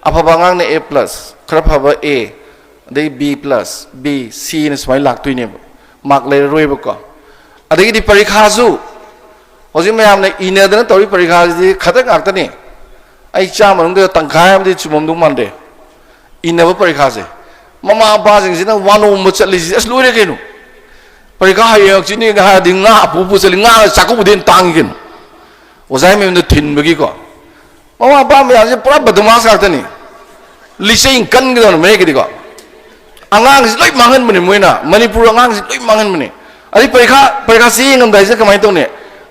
ꯑꯐꯕ ꯑꯉꯥꯡꯅ A plus, ꯈꯔ ꯐꯕ A, ꯑꯗꯩ B plus, B, Cꯅ ꯁꯨꯃꯥꯏꯅ ꯂꯥꯛꯇꯣꯏꯅꯦꯕ, ꯃꯥꯔꯛ ꯂꯩꯔꯔꯣꯏꯕꯀꯣ꯫ ꯑꯗꯒꯤꯗꯤ ꯄꯔꯤꯈꯥꯁꯨ ꯍꯧꯖꯤꯛ ꯃꯌꯥꯝꯅ ꯏꯅꯗꯅ ꯇꯧꯔꯤ ꯄꯔꯤꯈꯥꯁꯤꯗꯤ ꯈꯗꯛ ꯉꯥꯛꯇꯅꯤ꯫ ꯑꯩ ꯆꯥꯝꯃ ꯃꯅꯨꯡꯗ ꯇꯪꯈꯥꯏ ꯑꯃꯗꯤ ꯆꯨꯝꯃꯝꯗꯧ ꯃꯥꯟꯗꯦ ꯏꯅꯕ ꯄꯔꯤꯈꯥꯁꯦ꯫ ꯃꯃꯥ ꯃꯄꯥꯁꯤꯡꯁꯤꯅ ꯋꯥꯅꯣꯝꯕ ꯆꯠꯂꯤꯁꯤ, "ꯑꯁ, ꯂꯣꯏꯔꯦ ꯀꯩꯅꯣ, ꯄꯔꯤꯈꯥ ꯍꯌꯦꯡ ꯍꯪꯆꯤꯠꯅꯦꯒ ꯍꯥꯏꯔꯗꯤ ꯉꯥ ꯑꯄꯨ ꯄꯨ ꯆꯠꯂꯤ, ꯉꯥ ꯆꯥꯛꯀꯧꯕꯗꯩ ꯍꯦꯟꯅ ꯇꯥꯡꯉꯤ ꯀꯩꯅꯣ"꯫ ꯑꯣꯖꯥ ꯃꯌꯨꯝꯗ ꯊꯤꯟꯕꯒꯤꯀꯣ꯫ ꯃꯃꯥ ꯃꯄꯥ ꯃꯌꯥꯝꯁꯦ ꯄꯨꯔꯥ ꯕꯗꯃꯥꯁ ꯉꯥꯛꯇꯅꯤ꯫ ꯂꯤꯆꯩ ꯀꯟꯒꯗꯕꯅꯤ ꯃꯌꯦꯛꯀꯤꯗꯤꯀꯣ꯫ ꯑꯉꯥꯡꯁꯤ ꯂꯣꯏ ꯃꯥꯡꯍꯟꯕꯅꯤ ꯃꯣꯏꯅ, ꯃꯅꯤꯄꯨꯔ ꯑꯉꯥꯡꯁꯤ ꯂꯣꯏ ꯃꯥꯡꯍꯟꯕꯅꯤ꯫ ꯑꯗꯩ ꯄꯔꯤꯈꯥ, ꯄꯔꯤꯈꯥ ꯆꯦ ꯌꯦꯡꯉꯝꯗꯥꯏꯁꯤꯗ ꯀꯃꯥꯏꯅ ꯇꯧꯅꯤ?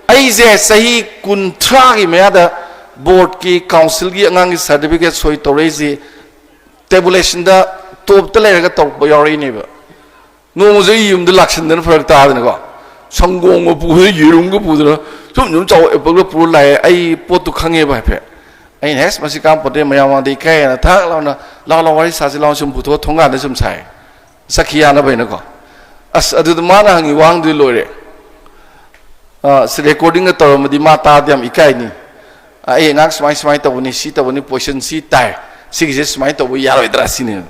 ꯑꯩꯁꯦ ꯆꯍꯤ ꯀꯨꯟꯊ꯭ꯔꯥꯒꯤ ꯃꯌꯥꯗ ꯕꯣꯔꯗꯀꯤ ꯀꯥꯎꯟꯁꯤꯜꯒꯤ ꯑꯉꯥꯡꯒꯤ ꯁꯥꯔꯇꯤꯐꯤꯀꯦꯠ ꯁꯣꯏ ꯇꯧꯔꯛꯏꯁꯤ ꯇꯦꯕꯨꯂꯦꯁꯟꯗ ꯇꯣꯞꯇ ꯂꯩꯔꯒ ꯇꯧꯔꯛꯄ ꯌꯥꯎꯔꯛꯏꯅꯦꯕ꯫ ꯅꯣꯡꯃꯁꯨ ꯑꯩ ꯌꯨꯝꯗ ꯂꯥꯛꯁꯤꯟꯗꯅ ꯐꯔꯛ ꯇꯥꯗꯅꯀꯣ, ꯁꯪꯒꯣꯝꯒ ꯄꯨꯗꯅ, ꯌꯦꯔꯨꯝꯒ ꯄꯨꯗꯅ, ꯁꯨꯝ ꯁꯨꯝ ꯆꯥꯎ ꯑꯦꯄꯜꯒ ꯄꯨꯔ ꯂꯥꯛꯑꯦ꯫ ꯑꯩ ꯄꯣꯠꯇꯨ ꯈꯪꯉꯦꯕ ꯍꯥꯏꯐꯦꯠ꯫ ꯑꯩꯅ, "ꯍꯦꯁ, ꯃꯁꯤ ꯀꯥꯟꯅꯄꯣꯠꯇꯦ, ꯃꯌꯥꯝ ꯃꯥꯡꯗ ꯏꯀꯥꯏꯌꯦꯅ" ꯊꯛ ꯂꯥꯎꯅ, "ꯂꯥꯎ ꯂꯥꯎ, ꯋꯥꯔꯤ ꯁꯥꯁꯤ ꯂꯥꯎ", ꯁꯨꯝ ꯄꯨꯊꯣꯛꯑ ꯊꯣꯡꯒꯥꯟꯗ ꯁꯨꯝ ꯁꯥꯏ, ꯁꯛꯈꯤ ꯌꯥꯅꯕ ꯍꯥꯏꯅꯀꯣ꯫ ꯑꯁ, ꯑꯗꯨꯗ ꯃꯥꯅ ꯍꯪꯉꯤ ꯋꯥꯍꯪꯗꯨꯗꯤ ꯂꯣꯏꯔꯦ꯫ ꯑ, ꯁꯤ ꯔꯦꯀꯣꯔꯗꯤꯡꯒ ꯇꯧꯔꯝꯃꯗꯤ ꯃꯥ ꯇꯥꯗꯤ ꯌꯥꯝ ꯏꯀꯥꯏꯅꯤ꯫ "ꯑ, ꯑꯩ ꯑꯉꯥꯡ ꯁꯨꯃꯥꯏ ꯁꯨꯃꯥꯏꯅ ꯇꯧꯕꯅꯤ, ꯁꯤ ꯇꯧꯕꯅꯤ, ꯄꯣꯖꯤꯁꯟ ꯁꯤ ꯇꯥꯏ, ꯁꯤꯒꯤꯁꯦ ꯁꯨꯃꯥꯏꯅ ꯇꯧꯕ ꯌꯥꯔꯣꯏꯗ꯭ꯔꯥ?" ꯁꯤꯅꯦ꯫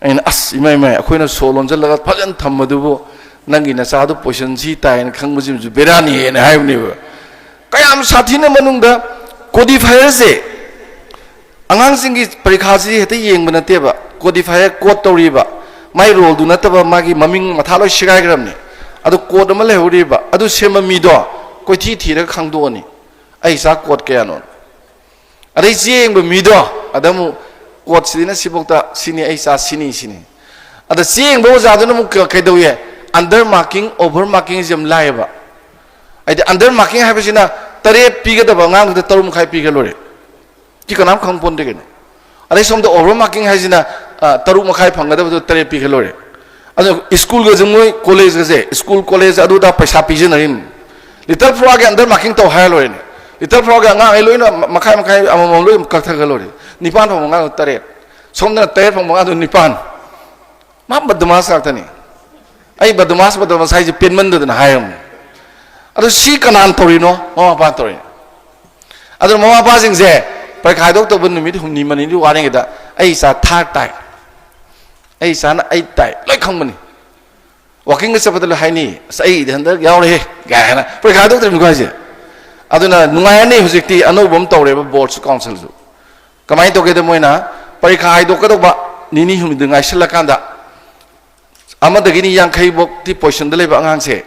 ꯑꯩꯅ, "ꯑꯁ, ꯏꯃꯥꯏ ꯏꯃꯥꯏ, ꯑꯩꯈꯣꯏꯅ ꯁꯣ ꯂꯣꯟꯁꯤꯜꯂꯒ ꯐꯖꯅ ꯊꯝꯕꯗꯨꯕꯨ ꯅꯪꯒꯤ ꯅꯆꯥꯗꯨ ꯄꯣꯖꯤꯁꯟ ꯁꯤ ꯇꯥꯏꯅ ꯈꯪꯕꯁꯤꯃꯁꯨ ꯕꯦꯔꯥꯅꯤꯍꯦꯅ" ꯍꯥꯏꯕꯅꯦꯕ꯫ ꯀꯌꯥꯝ ꯁꯥꯊꯤꯅ ꯃꯅꯨꯡꯗ ꯀꯣꯗꯤꯐꯥꯏꯌꯔꯁꯦ ꯑꯉꯥꯡꯁꯤꯡꯒꯤ ꯄꯔꯤꯈꯥꯁꯤ ꯍꯦꯛꯇ ꯌꯦꯡꯕ ꯅꯠꯇꯦꯕ꯫ ꯀꯣꯗꯤꯐꯥꯏꯌꯔ ꯀꯣꯗ ꯇꯧꯔꯤꯕ, ꯃꯥꯏ ꯔꯣꯜꯗꯨ ꯅꯠꯇꯕ ꯃꯥꯒꯤ ꯃꯃꯤꯡ ꯃꯊꯥ ꯂꯣꯏ ꯁꯦꯒꯥꯏꯈ꯭ꯔꯕꯅꯤ꯫ ꯑꯗꯨ ꯀꯣꯗ ꯑꯃ ꯂꯩꯍꯧꯔꯤꯕ, ꯑꯗꯨ ꯁꯦꯝꯕ ꯃꯤꯗꯣ ꯀꯣꯏꯊꯤ ꯊꯤꯔꯒ ꯈꯪꯗꯣꯛꯑꯅꯤ, ꯑꯩ ꯏꯆꯥ ꯀꯣꯗ ꯀꯌꯥꯅꯣ꯫ ꯑꯗꯩ ꯆꯦ ꯌꯦꯡꯕ ꯃꯤꯗꯣ, ꯑꯗ ꯑꯃꯨꯛ ꯀꯣꯗꯁꯤꯗꯅ ꯁꯤꯐꯧꯇ ꯁꯤꯅꯤ, ꯑꯩ ꯏꯆꯥ ꯁꯤꯅꯤ, ꯁꯤꯅꯤ꯫ ꯑꯗ ꯆꯦ ꯌꯦꯡꯕ ꯑꯣꯖꯥꯗꯨꯅ ꯑꯃꯨꯛ ꯀ-, ꯀꯩꯗꯧꯏ? ꯑꯟꯗꯔ ꯃꯥꯔꯀꯤꯡ, ꯑꯣꯚꯔ ꯃꯥꯔꯀꯤꯡꯁꯦ ꯌꯥꯝ ꯂꯥꯏꯌꯦꯕ꯫ ꯍꯥꯏꯗꯤ ꯑꯟꯗꯔ ꯃꯥꯔꯀꯤꯡ ꯍꯥꯏꯕꯁꯤꯅ ꯇꯔꯦꯠ ꯄꯤꯒꯗꯕ ꯑꯉꯥꯡꯗꯨꯗ ꯇꯔꯨꯛ ꯃꯈꯥꯏ ꯄꯤꯈ꯭ꯔ ꯂꯣꯏꯔꯦ꯫ ꯁꯤ ꯀꯅꯥꯝ ꯈꯪ ꯄꯣꯟꯗꯦ ꯀꯩꯅꯣ꯫ ꯑꯗꯩ ꯁꯣꯝꯗ ꯑꯣꯚꯔ ꯃꯥꯔꯀꯤꯡ ꯍꯥꯏꯁꯤꯅ, ꯑ, ꯇꯔꯨꯛ ꯃꯈꯥꯏ ꯐꯪꯒꯗꯕꯗꯣ ꯇꯔꯦꯠ ꯄꯤꯈ꯭ꯔ ꯂꯣꯏꯔꯦ꯫ ꯑꯗꯣ ꯁ꯭ꯀꯨꯜꯒꯁꯦ, ꯃꯣꯏ ꯀꯣꯂꯦꯖꯀꯁꯦ, ꯁ꯭ꯀꯨꯜ ꯀꯣꯂꯦꯖ ꯑꯗꯨꯗ ꯄꯩꯁꯥ ꯄꯤꯖꯅꯔꯤꯅꯤ꯫ ꯂꯤꯇꯜ ꯐ꯭ꯂꯣꯔꯥꯒꯤ ꯑꯟꯗꯔ ꯃꯥꯔꯀꯤꯡ ꯇꯧ ꯍꯥꯏꯔ ꯂꯣꯏꯔꯦꯅꯦ꯫ ꯂꯤꯇꯜ ꯐ꯭ꯂꯣꯔꯥꯒꯤ ꯑꯉꯥꯡꯈꯩ ꯂꯣꯏꯅ ꯃ-, ꯃꯈꯥꯏ ꯃꯈꯥꯏ ꯑꯃꯃꯝ ꯂꯣꯏ ꯀꯛꯊꯠꯈ꯭ꯔ ꯂꯣꯏꯔꯦ꯫ ꯅꯤꯄꯥꯟ ꯐꯪꯕ ꯑꯉꯥꯡꯗꯣ ꯇꯔꯦꯠ, ꯁꯣꯝꯗꯅ ꯇꯔꯦꯠ ꯐꯪꯕ ꯑꯉꯥꯡꯗꯣ ꯅꯤꯄꯥꯟ꯫ ꯃꯥ ꯕꯗꯃꯥꯁ ꯉꯥꯛꯇꯅꯤ꯫ ꯑꯩ ꯕꯗꯃꯥꯁ, ꯕꯗꯃꯥꯁ ꯍꯥꯏꯁꯦ ꯄꯦꯟꯃꯟꯗꯗꯅ ꯍꯥꯏꯔꯝꯅꯦ꯫ ꯑꯗꯣ ꯁꯤ ꯀꯅꯥꯅ ꯇꯧꯔꯤꯅꯣ? ꯃꯃꯥ ꯃꯄꯥꯅ ꯇꯧꯔꯤꯅꯦ꯫ ꯑꯗꯨꯅ ꯃꯃꯥ ꯃꯄꯥꯁꯤꯡꯁꯦ ꯄꯔꯤꯈꯥ ꯍꯥꯏꯗꯣꯛꯇꯧꯕ ꯅꯨꯃꯤꯠ ꯍꯨꯝꯅꯤ ꯃꯔꯤꯅꯤ ꯋꯥꯠꯂꯤꯉꯩꯗ, "ꯑꯩ ꯏꯆꯥ ꯊꯥꯔꯠ ꯇꯥꯏ, ꯑꯩ ꯏꯆꯥꯅ ꯑꯩꯠ ꯇꯥꯏ", ꯂꯣꯏ ꯈꯪꯕꯅꯤ꯫ ꯋꯥꯀꯤꯡꯒ ꯆꯠꯄꯗ ꯂꯣꯏ ꯍꯥꯏꯅꯤ, "ꯑꯁ, ꯑꯩꯗꯤ ꯍꯟꯗꯛ ꯌꯥꯎꯔꯦꯍꯦ" ꯀꯥꯏꯅ꯫ ꯄꯔꯤꯈꯥ ꯍꯥꯏꯗꯣꯛꯇ꯭ꯔꯤꯕꯅꯤꯀꯣ ꯍꯥꯏꯁꯦ꯫ ꯑꯗꯨꯅ ꯅꯨꯡꯉꯥꯏꯔꯅꯤ꯫ ꯍꯧꯖꯤꯛꯇꯤ ꯑꯅꯧꯕ ꯑꯃ ꯇꯧꯔꯦꯕ, ꯕꯣꯔꯗꯁꯨ ꯀꯥꯎꯟꯁꯤꯜꯁꯨ꯫ ꯀꯃꯥꯏꯅ ꯇꯧꯒꯦꯗ, ꯃꯣꯏꯅ ꯄꯔꯤꯈꯥ ꯍꯥꯏꯗꯣꯛꯀꯗꯧꯕ ꯅꯤꯅꯤ ꯍꯨꯝꯅꯤꯗ ꯉꯥꯏꯁꯤꯜꯂꯀꯥꯟꯗ, ꯑꯃꯗꯒꯤꯅꯤ ꯌꯥꯡꯈꯩ ꯐꯥꯎꯇꯤ ꯄꯣꯖꯤꯁꯟꯗ ꯂꯩꯕ ꯑꯉꯥꯡꯁꯦ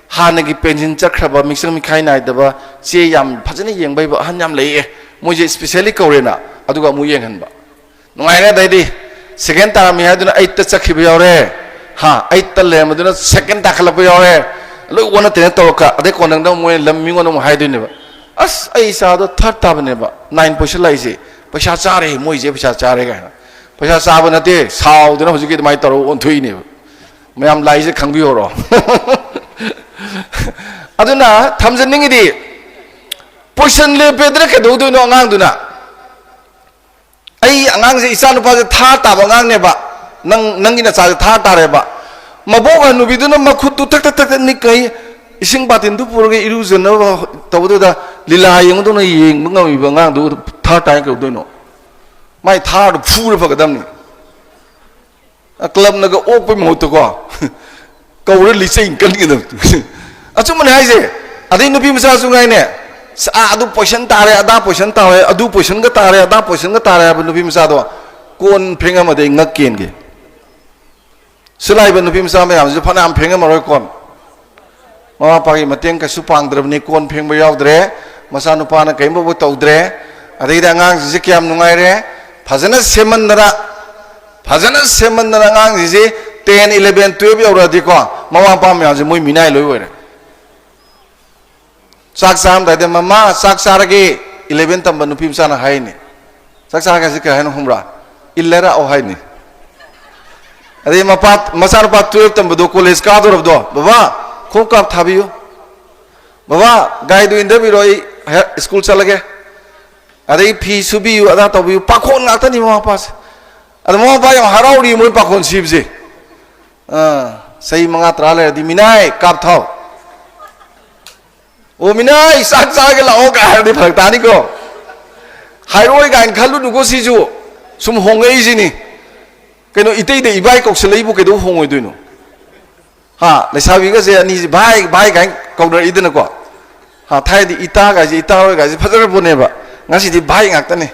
ꯍꯥꯟꯅꯒꯤ ꯄꯦꯟꯁꯤꯟ ꯆꯠꯈ꯭ꯔꯕ, ꯃꯤꯆꯪ ꯃꯤꯈꯥꯏ ꯅꯥꯏꯗꯕ, ꯆꯦ ꯌꯥꯝ ꯐꯖꯅ ꯌꯦꯡꯕ ꯍꯩꯕ ꯑꯍꯟ ꯌꯥꯝ ꯂꯩꯌꯦ, ꯃꯣꯏꯁꯦ ꯏꯁꯄꯤꯁꯦꯜꯂꯤ ꯀꯧꯔꯦꯅ, ꯑꯗꯨꯒ ꯑꯃꯨꯛ ꯌꯦꯡꯍꯟꯕ꯫ ꯅꯨꯡꯉꯥꯏꯔꯦ꯫ ꯑꯗꯩꯗꯤ ꯁꯦꯀꯦꯟ ꯇꯥꯔꯝꯃꯤ ꯍꯥꯏꯗꯨꯅ ꯑꯩꯠꯇ ꯆꯠꯈꯤꯕ ꯌꯥꯎꯔꯦ꯫ ꯍꯥ, ꯑꯩꯠꯇ ꯂꯩꯔꯝꯕꯗꯨꯅ ꯁꯦꯀꯦꯟ ꯇꯥꯈꯠꯂꯛꯄ ꯌꯥꯎꯔꯦ꯫ ꯂꯣꯏ ꯑꯣꯟꯅ ꯇꯩꯅ ꯇꯧꯔꯛꯀ꯫ ꯑꯗꯩ ꯀꯣꯟꯅꯪꯗ ꯑꯃꯨꯛ ꯃꯣꯏꯅ ꯂꯝ ꯃꯤꯉꯣꯟꯗ ꯑꯃꯨꯛ ꯍꯥꯏꯗꯣꯏꯅꯦꯕ, ꯑꯁ, ꯑꯩ ꯏꯆꯥꯗꯣ ꯊꯥꯔꯠ ꯇꯥꯕꯅꯦꯕ, ꯅꯥꯏꯟ ꯄꯣꯏꯁꯟ ꯂꯥꯛꯏꯁꯦ, ꯄꯩꯁꯥ ꯆꯥꯔꯦ, ꯃꯣꯏꯁꯦ ꯄꯩꯁꯥ ꯆꯥꯔꯦ ꯀꯥꯏꯅ꯫ ꯄꯩꯁꯥ ꯆꯥꯕ ꯅꯠꯇꯦ, ꯁꯥꯎꯗꯅ ꯍꯧꯖꯤꯛꯀꯤ ꯑꯗꯨꯃꯥꯏꯅ ꯇꯧꯔꯒ ꯑꯣꯟꯊꯣꯛꯏꯅꯦꯕ꯫ ꯃꯌꯥꯝ ꯂꯥꯏꯁꯦ ꯈꯪꯕꯤꯍꯧꯔꯣ꯫ ꯑꯗꯨꯅ ꯊꯝꯖꯅꯤꯡꯉꯤꯗꯤ, ꯄꯣꯏꯁꯟ ꯂꯦꯞꯄꯦꯗꯅ ꯀꯩꯗꯧꯗꯣꯏꯅꯣ ꯑꯉꯥꯡꯗꯨꯅ? ꯑꯩ ꯑꯉꯥꯡꯁꯦ, ꯏꯆꯥ ꯅꯨꯄꯥꯁꯦ ꯊꯥꯔꯠ ꯇꯥꯕ ꯑꯉꯥꯡꯅꯦꯕ, ꯅꯪ, ꯅꯪꯒꯤ ꯅꯆꯥꯁꯦ ꯊꯥꯔꯠ ꯇꯥꯔꯦꯕ꯫ ꯃꯕꯣꯛ ꯍꯅꯨꯕꯤꯗꯨꯅ ꯃꯈꯨꯠꯇꯨ ꯊꯛ ꯊꯛ ꯊꯛ ꯊꯛ ꯅꯤꯛꯀꯩ, ꯏꯁꯤꯡ ꯕꯥꯇꯤꯟꯗꯨ ꯄꯨꯔꯒ ꯏꯔꯨꯖꯅꯕ ꯇꯧꯕꯗꯨꯗ ꯂꯤꯂꯥ ꯌꯦꯡꯕꯗꯧꯅ ꯌꯦꯡꯕ ꯉꯝꯃꯤꯕ ꯑꯉꯥꯡꯗꯨ ꯊꯥꯔꯠ ꯇꯥꯏꯅ ꯀꯩꯗꯧꯗꯣꯏꯅꯣ? ꯃꯥꯏ ꯊꯥꯔꯗꯨ ꯐꯨꯔ ꯐꯒꯗꯕꯅꯤ꯫ ꯀ꯭ꯂꯕꯅꯒ ꯑꯣꯛꯄꯩ ꯃꯍꯨꯠꯇꯀꯣ, ꯀꯧꯔ ꯂꯤꯆꯩ ꯀꯟꯒꯗꯕ꯫ ꯑꯆꯨꯝꯕꯅꯦ ꯍꯥꯏꯁꯦ꯫ ꯑꯗꯩ ꯅꯨꯄꯤ ꯃꯆꯥꯁꯨ ꯉꯥꯏꯅꯦ, "ꯑꯁ, ꯑꯥ, ꯑꯗꯨ ꯄꯣꯏꯁꯟ ꯇꯥꯔꯦ, ꯑꯗꯥ ꯄꯣꯏꯁꯟ ꯇꯥꯔꯦ, ꯑꯗꯨ ꯄꯣꯏꯁꯟꯒ ꯇꯥꯔꯦ, ꯑꯗꯥ ꯄꯣꯏꯁꯟꯒ ꯇꯥꯔꯦ" ꯍꯥꯏꯕ ꯅꯨꯄꯤ ꯃꯆꯥꯗꯣ ꯀꯣꯟ ꯐꯦꯡꯉꯝꯃꯗꯤ ꯑꯩ ꯉꯛ ꯀꯦꯟꯒꯦ꯫ ꯁꯤ ꯂꯥꯛꯏꯕ ꯅꯨꯄꯤ ꯃꯆꯥ ꯃꯌꯥꯝꯁꯤꯁꯨ ꯐꯅꯌꯥꯝ ꯐꯦꯡꯉꯝꯃꯔꯣꯏ ꯀꯣꯟ꯫ ꯃꯃꯥ ꯃꯄꯥꯒꯤ ꯃꯇꯦꯡ ꯀꯩꯁꯨ ꯄꯥꯡꯗ꯭ꯔꯕꯅꯤ, ꯀꯣꯟ ꯐꯦꯡꯕ ꯌꯥꯎꯗ꯭ꯔꯦ, ꯃꯆꯥꯅꯨꯄꯥꯅ ꯀꯔꯤꯝꯐꯥꯎꯕ ꯇꯧꯗ꯭ꯔꯦ꯫ ꯑꯗꯩꯗꯤ ꯑꯉꯥꯡꯁꯤꯡꯁꯦ ꯀꯌꯥꯝ ꯅꯨꯡꯉꯥꯏꯔꯦ, ꯐꯖꯅ ꯁꯦꯝꯃꯟꯗꯅ, ꯐꯖꯅ ꯁꯦꯝꯃꯟꯗꯅ ꯑꯉꯥꯡꯁꯤꯡꯁꯦ ꯇꯦꯟ, ꯏꯂꯚꯦꯟ, ꯇꯨꯌꯦꯜꯞ ꯌꯧꯔꯛꯑꯗꯤꯀꯣ, ꯃꯃꯥ ꯃꯄꯥ ꯃꯌꯥꯝꯁꯦ ꯃꯣꯏ ꯃꯤꯅꯥꯏ ꯂꯣꯏ ꯑꯣꯏꯔꯦ꯫ ꯆꯥꯛ ꯆꯥꯔꯝꯗꯥꯏꯗ, "ꯃꯃꯥ, ꯆꯥꯛ ꯆꯥꯔꯒꯦ", ꯏꯂꯚꯦꯟ ꯇꯝꯕ ꯅꯨꯄꯤ ꯃꯆꯥꯅ ꯍꯥꯏꯅꯤ꯫ "ꯆꯥꯛ ꯆꯥꯔꯒꯦ" ꯍꯥꯏꯁꯦ ꯀꯩ ꯍꯥꯏꯅꯣ ꯈꯪꯕ꯭ꯔꯥ? "ꯏꯜꯂ ꯂꯥꯛꯑꯣ" ꯍꯥꯏꯅꯤ꯫ ꯑꯗꯩ ꯃꯄꯥ, ꯃꯆꯥꯅꯨꯄꯥ ꯇꯨꯌꯦꯜꯞ ꯇꯝꯕꯗꯣ, ꯀꯣꯂꯦꯖ ꯀꯥꯗꯧꯔꯕꯗꯣ, "ꯕꯕꯥ, ꯈꯣꯡꯎꯞ ꯀꯥꯞ ꯊꯥꯕꯤꯌꯨ, ꯕꯕꯥ, ꯒꯥꯔꯤꯗꯨ ꯏꯟꯊꯕꯤꯔꯣ, ꯑꯩ ꯍꯦ-, ꯁ꯭ꯀꯨꯜ ꯆꯠꯂꯒꯦ", ꯑꯗꯩ "ꯐꯤ ꯁꯨꯕꯤꯌꯨ, ꯑꯗꯥ ꯇꯧꯕꯤꯌꯨ", ꯄꯥꯈꯣꯟ ꯉꯥꯛꯇꯅꯤ ꯃꯃꯥ ꯃꯄꯥꯁꯦ꯫ ꯑꯗꯣ ꯃꯃꯥ ꯃꯄꯥ ꯌꯥꯝ ꯍꯔꯥꯎꯔꯤ ꯃꯣꯏ ꯄꯥꯈꯣꯟ ꯁꯤꯕꯁꯦ꯫ ꯑꯥ, ꯆꯍꯤ ꯃꯉꯥ ꯇꯔꯥ ꯂꯩꯔꯗꯤ, "ꯃꯤꯅꯥꯏ, ꯀꯥꯞ ꯊꯥꯎ"꯫ "ꯑꯣ, ꯃꯤꯅꯥꯏ, ꯆꯥꯛ ꯆꯥꯒꯦ ꯂꯥꯛꯑꯣ" ꯀꯥꯏ ꯍꯥꯏꯔꯗꯤ ꯐꯔꯛ ꯇꯥꯅꯤꯀꯣ꯫ ꯍꯥꯏꯔꯣꯏ ꯀꯥꯏꯅ ꯈꯜꯂꯨꯅꯨꯀꯣ, ꯁꯤꯁꯨ ꯁꯨꯝ ꯍꯣꯡꯉꯛꯏꯁꯤꯅꯤ꯫ ꯀꯩꯅꯣ, ꯏꯇꯩꯗ ꯏꯕꯥꯏ ꯀꯧꯁꯜꯂꯛꯏꯕꯨ ꯀꯩꯗꯧ ꯍꯣꯡꯉꯣꯏꯗꯣꯏꯅꯣ? ꯍꯥ, ꯂꯩꯁꯥꯕꯤꯒꯁꯦ ꯑꯅꯤꯁꯦ "ꯚꯥꯏ, ꯚꯥꯏ" ꯀꯥꯏꯅ ꯀꯧꯅꯔꯛꯏꯗꯅꯀꯣ꯫ ꯍꯥ, ꯊꯥꯏꯅꯗꯤ ꯏꯇꯥ ꯀꯥꯏꯁꯦ, ꯏꯇꯥ ꯍꯣꯏ ꯀꯥꯏꯁꯦ ꯐꯖꯔ ꯄꯣꯠꯅꯦꯕ꯫ ꯉꯁꯤꯗꯤ "ꯚꯥꯏ" ꯉꯥꯛꯇꯅꯦ꯫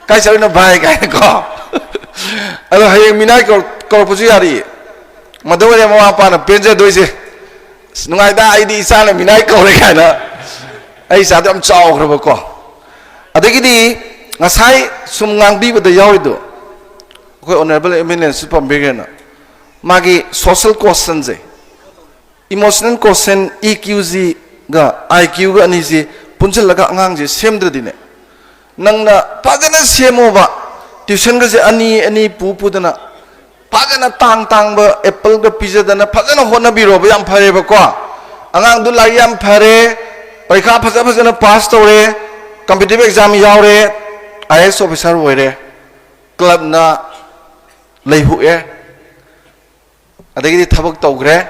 "ꯀꯥꯏ ꯆꯠꯂꯤꯅꯣ ꯚꯥꯏ?" ꯀꯥꯏꯅꯀꯣ꯫ ꯑꯗꯣ ꯍꯌꯦꯡ ꯃꯤꯅꯥꯏ ꯀꯧꯔꯛ-, ꯀꯧꯔꯛꯄꯁꯨ ꯌꯥꯔꯤꯌꯦ꯫ ꯃꯗꯨ ꯑꯣꯏꯔꯦ ꯃꯃꯥ ꯃꯄꯥꯅ ꯄꯦꯟꯖꯗꯣꯏꯁꯦ꯫ "ꯑꯁ, ꯅꯨꯡꯉꯥꯏꯗ, ꯑꯩꯗꯤ ꯏꯆꯥꯅ ꯃꯤꯅꯥꯏ ꯀꯧꯔꯦ" ꯀꯥꯏꯅ꯫ ꯑꯩ ꯏꯆꯥꯗꯣ ꯌꯥꯝ ꯆꯥꯎꯈ꯭ꯔꯕꯀꯣ꯫ ꯑꯗꯒꯤꯗꯤ ꯉꯁꯥꯏ ꯁꯨꯝ ꯉꯥꯡꯕꯤꯕꯗ ꯌꯥꯎꯔꯤꯗꯣ, ꯑꯩꯈꯣꯏ ꯑꯣꯅꯔꯦꯕꯜ ꯑꯦꯝ ꯑꯦꯜ ꯑꯦꯅꯁꯨ ꯄꯟꯕꯤꯈ꯭ꯔꯦꯅ, ꯃꯥꯒꯤ ꯁꯣꯁꯦꯜ ꯀꯣꯁꯟꯁꯦ, ꯏꯃꯣꯁꯅꯦꯜ ꯀꯣꯁꯟ ꯏ ꯀ꯭ꯌꯨ ꯖꯤꯒ ꯑꯥꯏ ꯀ꯭ꯌꯨꯒ ꯑꯅꯤꯁꯤ ꯄꯨꯟꯁꯤꯜꯂꯒ ꯑꯉꯥꯡꯁꯦ ꯁꯦꯝꯗ꯭ꯔꯗꯤꯅꯦ, ꯅꯪꯅ ꯐꯖꯅ ꯁꯦꯝꯃꯣꯕ, ꯇ꯭ꯌꯨꯁꯟꯒꯁꯦ ꯑꯅꯤ ꯑꯅꯤ ꯄꯨ ꯄꯨꯗꯅ, ꯐꯖꯅ ꯇꯥꯡ ꯇꯥꯡꯕ ꯑꯦꯄꯜꯒ ꯄꯤꯖꯗꯅ ꯐꯖꯅ ꯍꯣꯠꯅꯕꯤꯔꯣꯕ꯫ ꯌꯥꯝ ꯐꯔꯦꯕꯀꯣ, ꯑꯉꯥꯡꯗꯨ ꯂꯥꯏꯔꯤꯛ ꯌꯥꯝ ꯐꯔꯦ, ꯄꯔꯤꯈꯥ ꯐꯖ ꯐꯖꯅ ꯄꯥꯁ ꯇꯧꯔꯦ, ꯀꯝꯄꯤꯇꯤꯇꯤꯚ ꯑꯦꯛꯖꯥꯝ ꯌꯥꯎꯔꯦ, ꯑꯥꯏ ꯑꯦ ꯑꯦꯁ ꯑꯣꯐꯤꯁꯥꯔ ꯑꯣꯏꯔꯦ, ꯀ꯭ꯂꯕꯅ ꯂꯩꯍꯨꯛꯑꯦ, ꯑꯗꯒꯤꯗꯤ ꯊꯕꯛ ꯇꯧꯈ꯭ꯔꯦ,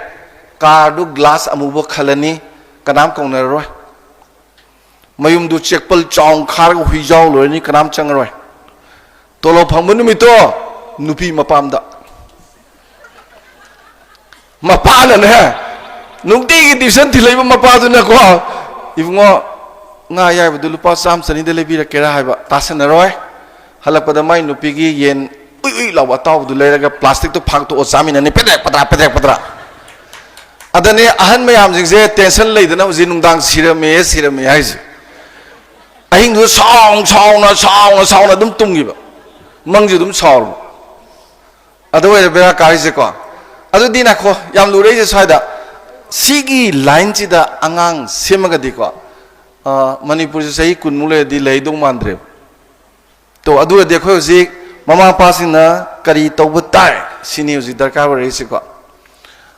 ꯀꯥꯔꯗꯨ ꯒ꯭ꯂꯥꯁ ꯑꯃꯨꯕ ꯈꯜꯂꯅꯤ, ꯀꯅꯥꯝ ꯀꯧꯅꯔꯔꯣꯏ꯫ ꯃꯌꯨꯝꯗꯨ ꯆꯦꯛꯄꯜ ꯆꯥꯎꯅ ꯈꯥꯔꯒ ꯍꯨꯏꯖꯥꯎ ꯂꯣꯏꯔꯅꯤ, ꯀꯅꯥꯝ ꯆꯪꯉꯔꯣꯏ꯫ ꯇꯣꯂꯣꯞ ꯐꯪꯕ ꯅꯨꯃꯤꯠꯇꯣ ꯅꯨꯄꯤ ꯃꯄꯥꯝꯗ꯫ ꯃꯄꯥꯅꯅꯦ, ꯅꯨꯡꯇꯤꯒꯤ ꯇ꯭ꯌꯨꯁꯟ ꯊꯤꯜꯂꯛꯏꯕ ꯃꯄꯥꯗꯨꯅꯀꯣ, "ꯏꯕꯨꯡꯉꯣ, ꯉꯥ ꯑꯌꯥꯏꯕꯗꯨ ꯂꯨꯄꯥ ꯆꯥꯝꯃ ꯆꯅꯤꯗ ꯂꯩꯕꯤꯔꯛꯀꯦꯔꯥ?" ꯍꯥꯏꯕ, ꯇꯥꯁꯟꯅꯔꯣꯏ꯫ ꯍꯜꯂꯛꯄꯗ ꯃꯥꯏ ꯅꯨꯄꯤꯒꯤ ꯌꯦꯟ ꯎꯏ ꯎꯏ ꯂꯥꯎꯕ ꯑꯇꯥꯎꯕꯗꯨ ꯂꯩꯔꯒ ꯄ꯭ꯂꯥꯁꯇꯤꯛꯇꯣ ꯐꯥꯛꯇꯣꯛꯑ ꯆꯥꯃꯤꯟꯅꯅꯤ, ꯄꯦꯗ꯭ꯔꯦꯛ ꯄꯗ꯭ꯔꯥ, ꯄꯦꯗ꯭ꯔꯦꯛ ꯄꯗ꯭ꯔꯥ꯫ ꯑꯗꯅꯦ ꯑꯍꯟ ꯃꯌꯥꯝꯁꯤꯡꯁꯦ ꯇꯦꯟꯁꯟ ꯂꯩꯗꯅ ꯍꯧꯖꯤꯛ ꯅꯨꯡꯗꯥꯡ ꯁꯤꯔꯝꯃꯦ, ꯁꯤꯔꯝꯃꯦ ꯍꯥꯏꯁꯦ꯫ ꯑꯍꯤꯡꯗꯨꯗ ꯁꯥꯎꯅ, ꯁꯥꯎꯅ, ꯁꯥꯎꯅ, ꯁꯥꯎꯅ ꯑꯗꯨꯝ ꯇꯨꯝꯈꯤꯕ, ꯃꯪꯁꯨ ꯑꯗꯨꯝ ꯁꯥꯎꯔꯕ꯫ ꯑꯗꯨ ꯑꯣꯏꯔꯦ ꯕꯦꯔꯥ ꯀꯥꯔꯤꯁꯦꯀꯣ꯫ ꯑꯗꯨꯗꯤ ꯅꯥꯈꯣ, ꯌꯥꯝ ꯂꯨꯔꯛꯏꯁꯦ ꯁ꯭ꯋꯥꯏꯗ꯫ ꯁꯤꯒꯤ ꯂꯥꯏꯟꯁꯤꯗ ꯑꯉꯥꯡ ꯁꯦꯝꯃꯒꯗꯤꯀꯣ, ꯑ, ꯃꯅꯤꯄꯨꯔꯁꯦ ꯆꯍꯤ ꯀꯨꯟꯃꯨꯛ ꯂꯩꯔꯗꯤ ꯂꯩꯗꯧ ꯃꯥꯟꯗ꯭ꯔꯦꯕ꯫ ꯇꯣ, ꯑꯗꯨ ꯑꯣꯏꯔꯗꯤ ꯑꯩꯈꯣꯏ ꯍꯧꯖꯤꯛ ꯃꯃꯥ ꯃꯄꯥꯁꯤꯡꯅ ꯀꯔꯤ ꯇꯧꯕ ꯇꯥꯏ, ꯁꯤꯅꯤ ꯍꯧꯖꯤꯛ ꯗꯔꯀꯥꯔ ꯑꯣꯏꯔꯛꯏꯁꯤꯀꯣ꯫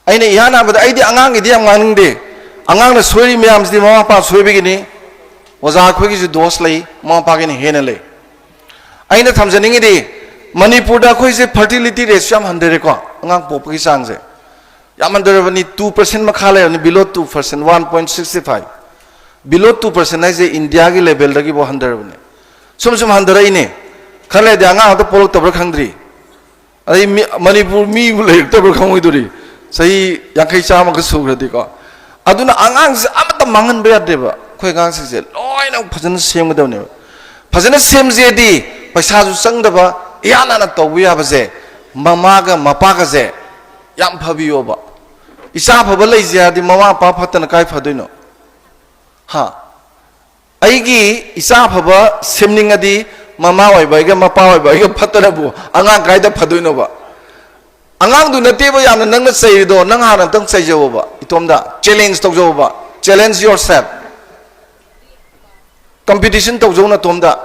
ꯑꯩꯅ ꯏꯍꯥꯟ ꯍꯥꯟꯕꯗ, ꯑꯩꯗꯤ ꯑꯉꯥꯡꯒꯤꯗꯤ ꯌꯥꯝ ꯉꯥꯡꯅꯤꯡꯗꯦ꯫ ꯑꯉꯥꯡꯅ ꯁꯣꯏꯔꯤ ꯃꯌꯥꯝꯁꯤꯗꯤ ꯃꯃꯥ ꯃꯄꯥ ꯁꯣꯏꯕꯒꯤꯅꯤ꯫ ꯑꯣꯖꯥ ꯑꯩꯈꯣꯏꯒꯤꯁꯨ ꯗꯣꯁ ꯂꯩ, ꯃꯃꯥ ꯃꯄꯥꯒꯤꯅ ꯍꯦꯟꯅ ꯂꯩ꯫ ꯑꯩꯅ ꯊꯝꯖꯅꯤꯡꯉꯤꯗꯤ, ꯃꯅꯤꯄꯨꯔꯗ ꯑꯩꯈꯣꯏꯁꯦ ꯐꯔꯇꯤꯂꯤꯇꯤ ꯔꯦꯠꯁꯨ ꯌꯥꯝ ꯍꯟꯊꯔꯦꯀꯣ, ꯑꯉꯥꯡ ꯄꯣꯛꯄꯒꯤ ꯆꯥꯡꯁꯦ ꯌꯥꯝ ꯍꯟꯊꯔꯕꯅꯤ꯫ Two percent ꯃꯈꯥ ꯂꯩꯔꯕꯅꯤ, below two percent, one point sixty five꯫ Below two percent ꯍꯥꯏꯁꯦ ꯏꯟꯗꯤꯌꯥꯒꯤ ꯂꯦꯚꯦꯜꯗꯒꯤꯐꯥꯎ ꯍꯟꯊꯔꯕꯅꯤ꯫ ꯁꯨꯝ ꯁꯨꯝ ꯍꯟꯊꯔꯛꯏꯅꯦ꯫ ꯈꯔ ꯂꯩꯔꯗꯤ ꯑꯉꯥꯡ ꯑꯝꯇ ꯄꯣꯛꯂꯛꯇꯕ꯭ꯔꯥ ꯈꯪꯗ꯭ꯔꯤ꯫ ꯑꯗꯩ ꯃꯤ-, ꯃꯅꯤꯄꯨꯔ ꯃꯤꯕꯨ ꯂꯩꯔꯛꯇꯕ꯭ꯔꯥ ꯈꯪꯉꯣꯏꯗꯣꯔꯤ, ꯆꯍꯤ ꯌꯥꯡꯈꯩ ꯆꯥꯝꯃꯒ ꯁꯨꯈ꯭ꯔꯗꯤꯀꯣ꯫ ꯑꯗꯨꯅ ꯑꯉꯥꯡꯁꯦ ꯑꯃꯠꯇ ꯃꯥꯡꯍꯟꯕ ꯌꯥꯗꯦꯕ꯫ ꯑꯩꯈꯣꯏ ꯑꯉꯥꯡꯁꯤꯡꯁꯦ ꯂꯣꯏꯅ ꯐꯖꯅ ꯁꯦꯝꯒꯗꯕꯅꯦꯕ꯫ ꯐꯖꯅ ꯁꯦꯝꯁꯦꯗꯤ ꯄꯩꯁꯥꯁꯨ ꯆꯪꯗꯕ, ꯏꯍꯥꯟ ꯍꯥꯟꯅ ꯇꯧꯕ ꯌꯥꯕꯁꯦ, ꯃꯃꯥꯒ ꯃꯄꯥꯒꯁꯦ ꯌꯥꯝ ꯐꯕꯤꯌꯣꯕ꯫ ꯏꯆꯥ ꯑꯐꯕ ꯂꯩꯁꯦ ꯍꯥꯏꯔꯗꯤ ꯃꯃꯥ ꯃꯄꯥ ꯐꯠꯇꯅ ꯀꯥꯏ ꯐꯗꯣꯏꯅꯣ? ꯍꯥ? ꯑꯩꯒꯤ ꯏꯆꯥ ꯑꯐꯕ ꯁꯦꯝꯅꯤꯡꯉꯗꯤ ꯃꯃꯥ ꯑꯣꯏꯕ ꯑꯩꯒ ꯃꯄꯥ ꯑꯣꯏꯕ ꯑꯩꯒ ꯐꯠꯇꯅꯕꯨ ꯑꯉꯥꯡ ꯀꯥꯏꯗ ꯐꯗꯣꯏꯅꯣꯕ? ꯑꯉꯥꯡꯗꯨ ꯅꯠꯇꯦꯕ ꯌꯥꯝꯅ ꯅꯪꯅ ꯆꯩꯔꯤꯗꯣ, ꯅꯪ ꯍꯥꯟꯅ ꯑꯝꯇꯪ ꯆꯩꯖꯧꯕ, ꯏꯇꯣꯝꯗ ꯆꯦꯂꯦꯟꯖ ꯇꯧꯖꯧꯕ, challenge yourself꯫ ꯀꯝꯄꯤꯇꯤꯁꯟ ꯇꯧꯖꯧ ꯅꯇꯣꯝꯗ꯫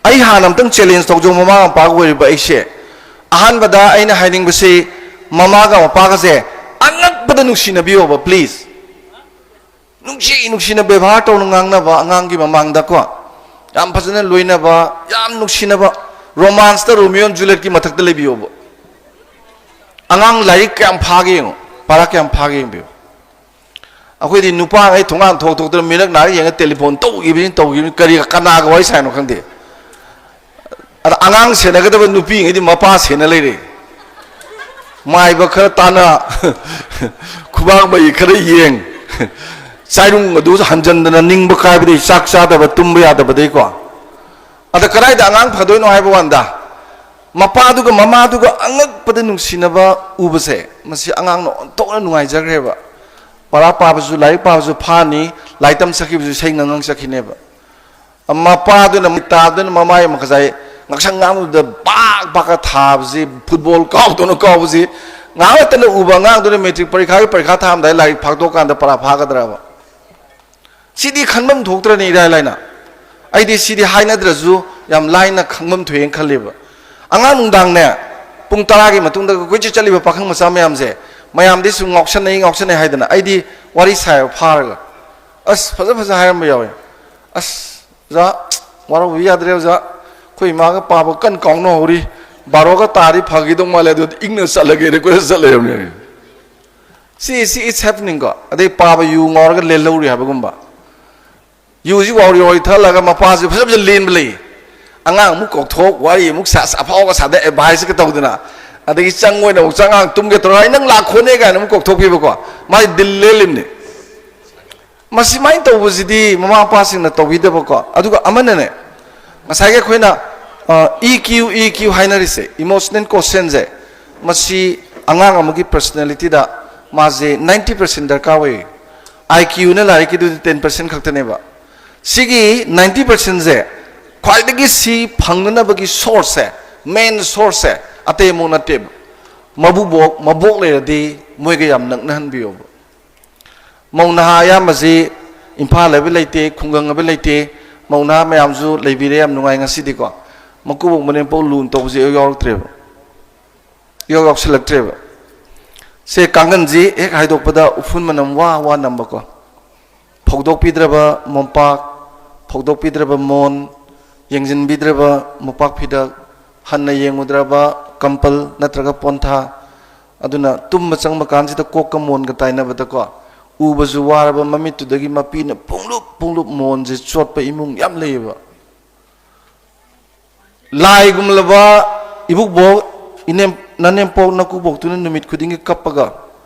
ꯑꯩ ꯍꯥꯟꯅ ꯑꯝꯇꯪ ꯆꯦꯂꯦꯟꯖ ꯇꯧꯖꯧ, ꯃꯃꯥ ꯃꯄꯥꯒ ꯑꯣꯏꯔꯤꯕ ꯑꯩꯁꯦ꯫ ꯑꯍꯥꯟꯕꯗ ꯑꯩꯅ ꯍꯥꯏꯅꯤꯡꯕꯁꯤ, ꯃꯃꯥꯒ ꯃꯄꯥꯒꯁꯦ ꯑꯉꯛꯄꯗ ꯅꯨꯡꯁꯤꯅꯕꯤꯌꯣꯕ, ꯄ꯭ꯂꯤꯖ꯫ ꯅꯨꯡꯁꯤ ꯅꯨꯡꯁꯤꯅ ꯕꯦꯕꯥꯔ ꯇꯧꯅ ꯉꯥꯡꯅꯕ, ꯑꯉꯥꯡꯒꯤ ꯃꯃꯥꯡꯗꯀꯣ, ꯌꯥꯝ ꯐꯖꯅ ꯂꯣꯏꯅꯕ, ꯌꯥꯝ ꯅꯨꯡꯁꯤꯅꯕ꯫ ꯔꯣꯃꯥꯟꯁꯇ ꯔꯣꯃꯤꯑꯣ ꯑꯦꯟ ꯖꯨꯂꯤꯌꯠꯀꯤ ꯃꯊꯛꯇ ꯂꯩꯕꯤꯌꯣꯕ꯫ ꯑꯉꯥꯡ ꯂꯥꯏꯔꯤꯛ ꯀꯌꯥꯝ ꯐꯥꯒꯦ ꯌꯦꯡꯉꯣ, ꯄꯥꯔꯥ ꯀꯌꯥꯝ ꯐꯥꯒꯦ ꯌꯦꯡꯕꯤꯌꯨ꯫ ꯑꯩꯈꯣꯏꯗꯤ ꯅꯨꯄꯥꯈꯩ ꯊꯣꯡꯒꯥꯟ ꯊꯣꯛ ꯊꯣꯛꯇꯅ ꯃꯤꯔꯛ ꯅꯥꯔ ꯌꯦꯡꯉ ꯇꯦꯂꯤꯐꯣꯟ ꯇꯧꯈꯤꯕꯁꯤꯅ ꯇꯧꯈꯤꯕꯅꯤ, ꯀꯔꯤ, ꯀꯅꯥꯒ ꯋꯥꯔꯤ ꯁꯥꯏꯅꯣ ꯈꯪꯗꯦ꯫ ꯑꯗ ꯑꯉꯥꯡ ꯁꯦꯟꯅꯒꯗꯕ ꯅꯨꯄꯤꯉꯩꯗꯤ ꯃꯄꯥ ꯁꯦꯟꯅ ꯂꯩꯔꯦ꯫ ꯃꯥꯏꯕ ꯈꯔ ꯇꯥꯅ, ꯈꯨꯕꯥꯛ ꯃꯩ ꯈꯔ ꯌꯦꯡ, ꯆꯥꯏꯔꯨꯡ ꯑꯗꯨ ꯍꯟꯖꯟꯗꯅ ꯅꯤꯡꯕ ꯀꯥꯏꯕꯗꯩ, ꯆꯥꯛ ꯆꯥꯗꯕ ꯇꯨꯝꯕ ꯌꯥꯗꯕꯗꯩꯀꯣ꯫ ꯑꯗ ꯀꯗꯥꯏꯗ ꯑꯉꯥꯡ ꯐꯗꯣꯏꯅꯣ ꯍꯥꯏꯕ ꯋꯥꯟꯗ, ꯃꯄꯥꯗꯨꯒ ꯃꯃꯥꯗꯨꯒ ꯑꯉꯛꯄꯗ ꯅꯨꯡꯁꯤꯅꯕ ꯎꯕꯁꯦ, ꯃꯁꯤ ꯑꯉꯥꯡꯅ ꯑꯣꯟꯊꯣꯛꯅ ꯅꯨꯡꯉꯥꯏꯖꯈ꯭ꯔꯦꯕ꯫ ꯄꯔꯥ ꯄꯥꯕꯁꯨ, ꯂꯥꯏꯔꯤꯛ ꯄꯥꯕꯁꯨ ꯐꯥꯅꯤ, ꯂꯥꯏꯔꯤꯛ ꯇꯝ ꯆꯠꯈꯤꯕꯁꯨ ꯏꯁꯩ ꯉꯪꯉꯪ ꯆꯠꯈꯤꯅꯦꯕ꯫ ꯃꯄꯥꯗꯨꯅ, ꯃꯤꯇꯥꯗꯨꯅ ꯃꯃꯥꯏ ꯃꯈꯖꯥꯏ ꯉꯛꯁꯪ ꯉꯥꯡꯕꯗꯨꯗ ꯕꯥꯛ ꯕꯥꯛꯀ ꯊꯥꯕꯁꯤ, ꯐꯨꯠꯕꯣꯜ ꯀꯥꯎꯗꯧꯅ ꯀꯥꯎꯕꯁꯤ, ꯉꯥꯏꯍꯥꯛ ꯂꯩꯇꯅ ꯎꯕ ꯑꯉꯥꯡꯗꯨꯅ ꯃꯦꯇ꯭ꯔꯤꯛ ꯄꯔꯤꯈꯥꯒꯤ ꯄꯔꯤꯈꯥ ꯊꯥꯔꯝꯗꯥꯏ ꯂꯥꯏꯔꯤꯛ ꯐꯥꯛꯇꯣꯛꯀꯥꯟꯗ ꯄꯔꯥ ꯐꯥꯒꯗ꯭ꯔꯕ? ꯁꯤꯗꯤ ꯈꯟꯐꯝ ꯊꯣꯛꯇ꯭ꯔꯅꯤ ꯏꯔꯥꯏ ꯂꯥꯏꯅ꯫ ꯑꯩꯗꯤ ꯁꯤꯗꯤ ꯍꯥꯏꯅꯗ꯭ꯔꯁꯨ ꯌꯥꯝ ꯂꯥꯏꯅ ꯈꯪꯐꯝ ꯊꯣꯛꯑꯦꯅ ꯈꯜꯂꯦꯕ꯫ ꯑꯉꯥꯡ ꯅꯨꯡꯗꯥꯡꯅꯦ, ꯄꯨꯡ ꯇꯔꯥꯒꯤ ꯃꯇꯨꯡꯗ ꯀꯣꯏꯆꯠ ꯆꯠꯂꯤꯕ ꯄꯥꯈꯪ ꯃꯆꯥ ꯃꯌꯥꯝꯁꯦ, ꯃꯌꯥꯝꯗꯤ ꯁꯨꯝ ꯉꯥꯎꯁꯟꯅꯩ, ꯉꯥꯎꯁꯟꯅꯩ ꯍꯥꯏꯗꯅ ꯑꯩꯗꯤ ꯋꯥꯔꯤ ꯁꯥꯏꯕ ꯐꯥꯔꯒ꯫ ꯑꯁ, ꯐꯖ ꯐꯖ ꯍꯥꯏꯔꯝꯕ ꯌꯥꯎꯋꯦ꯫ "ꯑꯁ, ꯑꯣꯖꯥ, ꯋꯥꯔꯧꯕꯤ ꯌꯥꯗ꯭ꯔꯦ ꯑꯣꯖꯥ, ꯑꯩꯈꯣꯏ ꯏꯃꯥꯒ ꯄꯥꯕ ꯀꯟ ꯀꯥꯎꯅꯍꯧꯔꯤ, ꯕꯥꯔꯣꯒ ꯇꯥꯔꯤ ꯐꯈꯤꯗꯧ ꯃꯥꯜꯂꯦ, ꯑꯗꯨꯗꯤ ꯏꯪꯅ ꯆꯠꯂꯒꯦꯅ ꯀꯣꯏꯆꯠ ꯆꯠꯂꯦ" ꯍꯥꯏꯕꯅꯦ꯫ ꯁꯤ, ꯁꯤ is happening ꯀꯣ꯫ ꯑꯗꯩ ꯄꯥꯕ ꯌꯨ ꯉꯥꯎꯔꯒ ꯂꯦꯜꯍꯧꯔꯤ ꯍꯥꯏꯕꯒꯨꯝꯕ꯫ ꯌꯨꯁꯤ ꯋꯥꯎꯔꯤ ꯋꯥꯎꯔꯤ ꯊꯛꯍꯜꯂꯒ ꯃꯄꯥꯁꯤ ꯐꯖ ꯐꯖ ꯂꯦꯟꯕ ꯂꯩ꯫ ꯑꯉꯥꯡ ꯑꯃꯨꯛ ꯀꯧꯊꯣꯛ, ꯋꯥꯔꯤ ꯑꯃꯨꯛ ꯁꯥ, ꯑꯐꯥꯎꯕ ꯁꯥꯗ, ꯑꯦꯗꯚꯥꯏꯁꯀ ꯇꯧꯗꯅ, ꯑꯗꯒꯤ ꯆꯪ ꯑꯣꯏꯅ ꯑꯃꯨꯛ ꯆꯪꯉꯥꯡ ꯇꯨꯝꯒꯦ ꯇꯧꯔ, "ꯑꯩ ꯅꯪ ꯂꯥꯛꯈꯣꯅꯦ" ꯀꯥꯏꯅ ꯑꯃꯨꯛ ꯀꯧꯊꯣꯛꯄꯤꯕꯀꯣ꯫ ꯃꯥꯗꯤ ꯗꯤꯜ ꯂꯦꯜꯂꯤꯕꯅꯤ꯫ ꯃꯁꯤꯃꯥꯏꯅ ꯇꯧꯕꯁꯤꯗꯤ ꯃꯃꯥ ꯃꯄꯥꯁꯤꯡꯅ ꯇꯧꯕꯤꯗꯕꯀꯣ꯫ ꯑꯗꯨꯒ ꯑꯃꯅꯅꯦ, ꯉꯁꯥꯏꯒꯤ ꯑꯩꯈꯣꯏꯅ, ꯑ, E Q, E Q ꯍꯥꯏꯅꯔꯤꯁꯦ, emotional ꯀꯣꯁꯦꯟꯁꯦ, ꯃꯁꯤ ꯑꯉꯥꯡ ꯑꯃꯒꯤ ꯄꯔꯁꯅꯦꯂꯤꯇꯤꯗ ꯃꯥꯁꯦ ꯅꯥꯏꯟꯇꯤ ꯄꯔꯁꯦꯟ ꯗꯔꯀꯥꯔ ꯑꯣꯏ꯫ ꯑꯥꯏ ꯀ꯭ꯌꯨꯅ ꯂꯥꯏꯔꯤꯛꯀꯤꯗꯨꯗꯤ ꯇꯦꯟ ꯄꯔꯁꯦꯟ ꯈꯛꯇꯅꯦꯕ꯫ ꯁꯤꯒꯤ ꯅꯥꯏꯟꯇꯤ ꯄꯔꯁꯦꯟꯁꯦ ꯈ꯭ꯋꯥꯏꯗꯒꯤ ꯁꯤ ꯐꯪꯅꯅꯕꯒꯤ ꯁꯣꯔꯁꯁꯦ, ꯃꯦꯟ ꯁꯣꯔꯁꯁꯦ ꯑꯇꯩ ꯑꯃꯨꯛ ꯅꯠꯇꯦꯕ꯫ ꯃꯕꯨꯕꯣꯛ, ꯃꯕꯣꯛ ꯂꯩꯔꯗꯤ ꯃꯣꯏꯒ ꯌꯥꯝ ꯅꯛꯅꯍꯟꯕꯤꯌꯣꯕ꯫ ꯃꯧ ꯅꯍꯥ ꯑꯌꯥꯝꯕꯁꯤ ꯏꯝꯐꯥꯜ ꯍꯥꯏꯕ ꯂꯩꯇꯦ, ꯈꯨꯡꯒꯪ ꯍꯥꯏꯕ ꯂꯩꯇꯦ, ꯃꯧ ꯅꯍꯥ ꯃꯌꯥꯝꯁꯨ ꯂꯩꯕꯤꯔꯦ, ꯌꯥꯝ ꯅꯨꯡꯉꯥꯏ꯫ ꯉꯁꯤꯗꯤꯀꯣ, ꯃꯀꯨꯕꯣꯛ ꯃꯅꯦꯝꯄꯣꯛ ꯂꯨꯅ ꯇꯧꯕꯁꯦ ꯏꯌꯥꯎ ꯌꯥꯎꯔꯛꯇ꯭ꯔꯦꯕ, ꯏꯌꯥꯎ ꯌꯥꯎꯁꯜꯂꯛꯇ꯭ꯔꯦꯕ꯫ ꯁꯦ ꯀꯥꯡꯒꯟꯁꯤ ꯍꯦꯛ ꯍꯥꯏꯗꯣꯛꯄꯗ ꯎꯐꯨꯟ ꯃꯅꯝ ꯋꯥ ꯋꯥ ꯅꯝꯕꯀꯣ, ꯐꯧꯗꯣꯛꯄꯤꯗ꯭ꯔꯕ ꯃꯣꯝꯄꯥꯛ, ꯐꯧꯗꯣꯛꯄꯤꯗ꯭ꯔꯕ ꯃꯣꯟ, ꯌꯦꯡꯁꯤꯟꯕꯤꯗ꯭ꯔꯕ ꯃꯣꯝꯄꯥꯛ ꯐꯤꯗꯛ, ꯍꯟꯅ ꯌꯦꯡꯉꯨꯗ꯭ꯔꯕ ꯀꯝꯄꯜ ꯅꯠꯇ꯭ꯔꯒ ꯄꯣꯟꯊꯥ, ꯑꯗꯨꯅ ꯇꯨꯝꯕ ꯆꯪꯕ ꯀꯥꯟꯁꯤꯗ ꯀꯣꯛꯀ ꯃꯣꯟꯒ ꯇꯥꯏꯅꯕꯗꯀꯣ, ꯎꯕꯁꯨ ꯋꯥꯔꯕ ꯃꯃꯤꯠꯇꯨꯗꯒꯤ ꯃꯄꯤꯅ ꯄꯨꯡꯂꯨꯞ ꯄꯨꯡꯂꯨꯞ ꯃꯣꯟꯁꯦ ꯆꯣꯠꯄ ꯏꯃꯨꯡ ꯌꯥꯝ ꯂꯩꯌꯦꯕ꯫ ꯂꯥꯏꯒꯨꯝꯂꯕ ꯏꯕꯨꯛꯕꯣꯛ, ꯏꯅꯦꯝ-, ꯅꯅꯦꯝꯄꯣꯛ ꯅꯀꯨꯕꯣꯛꯇꯨꯅ ꯅꯨꯃꯤꯠ ꯈꯨꯗꯤꯡꯒꯤ ꯀꯞꯄꯒ,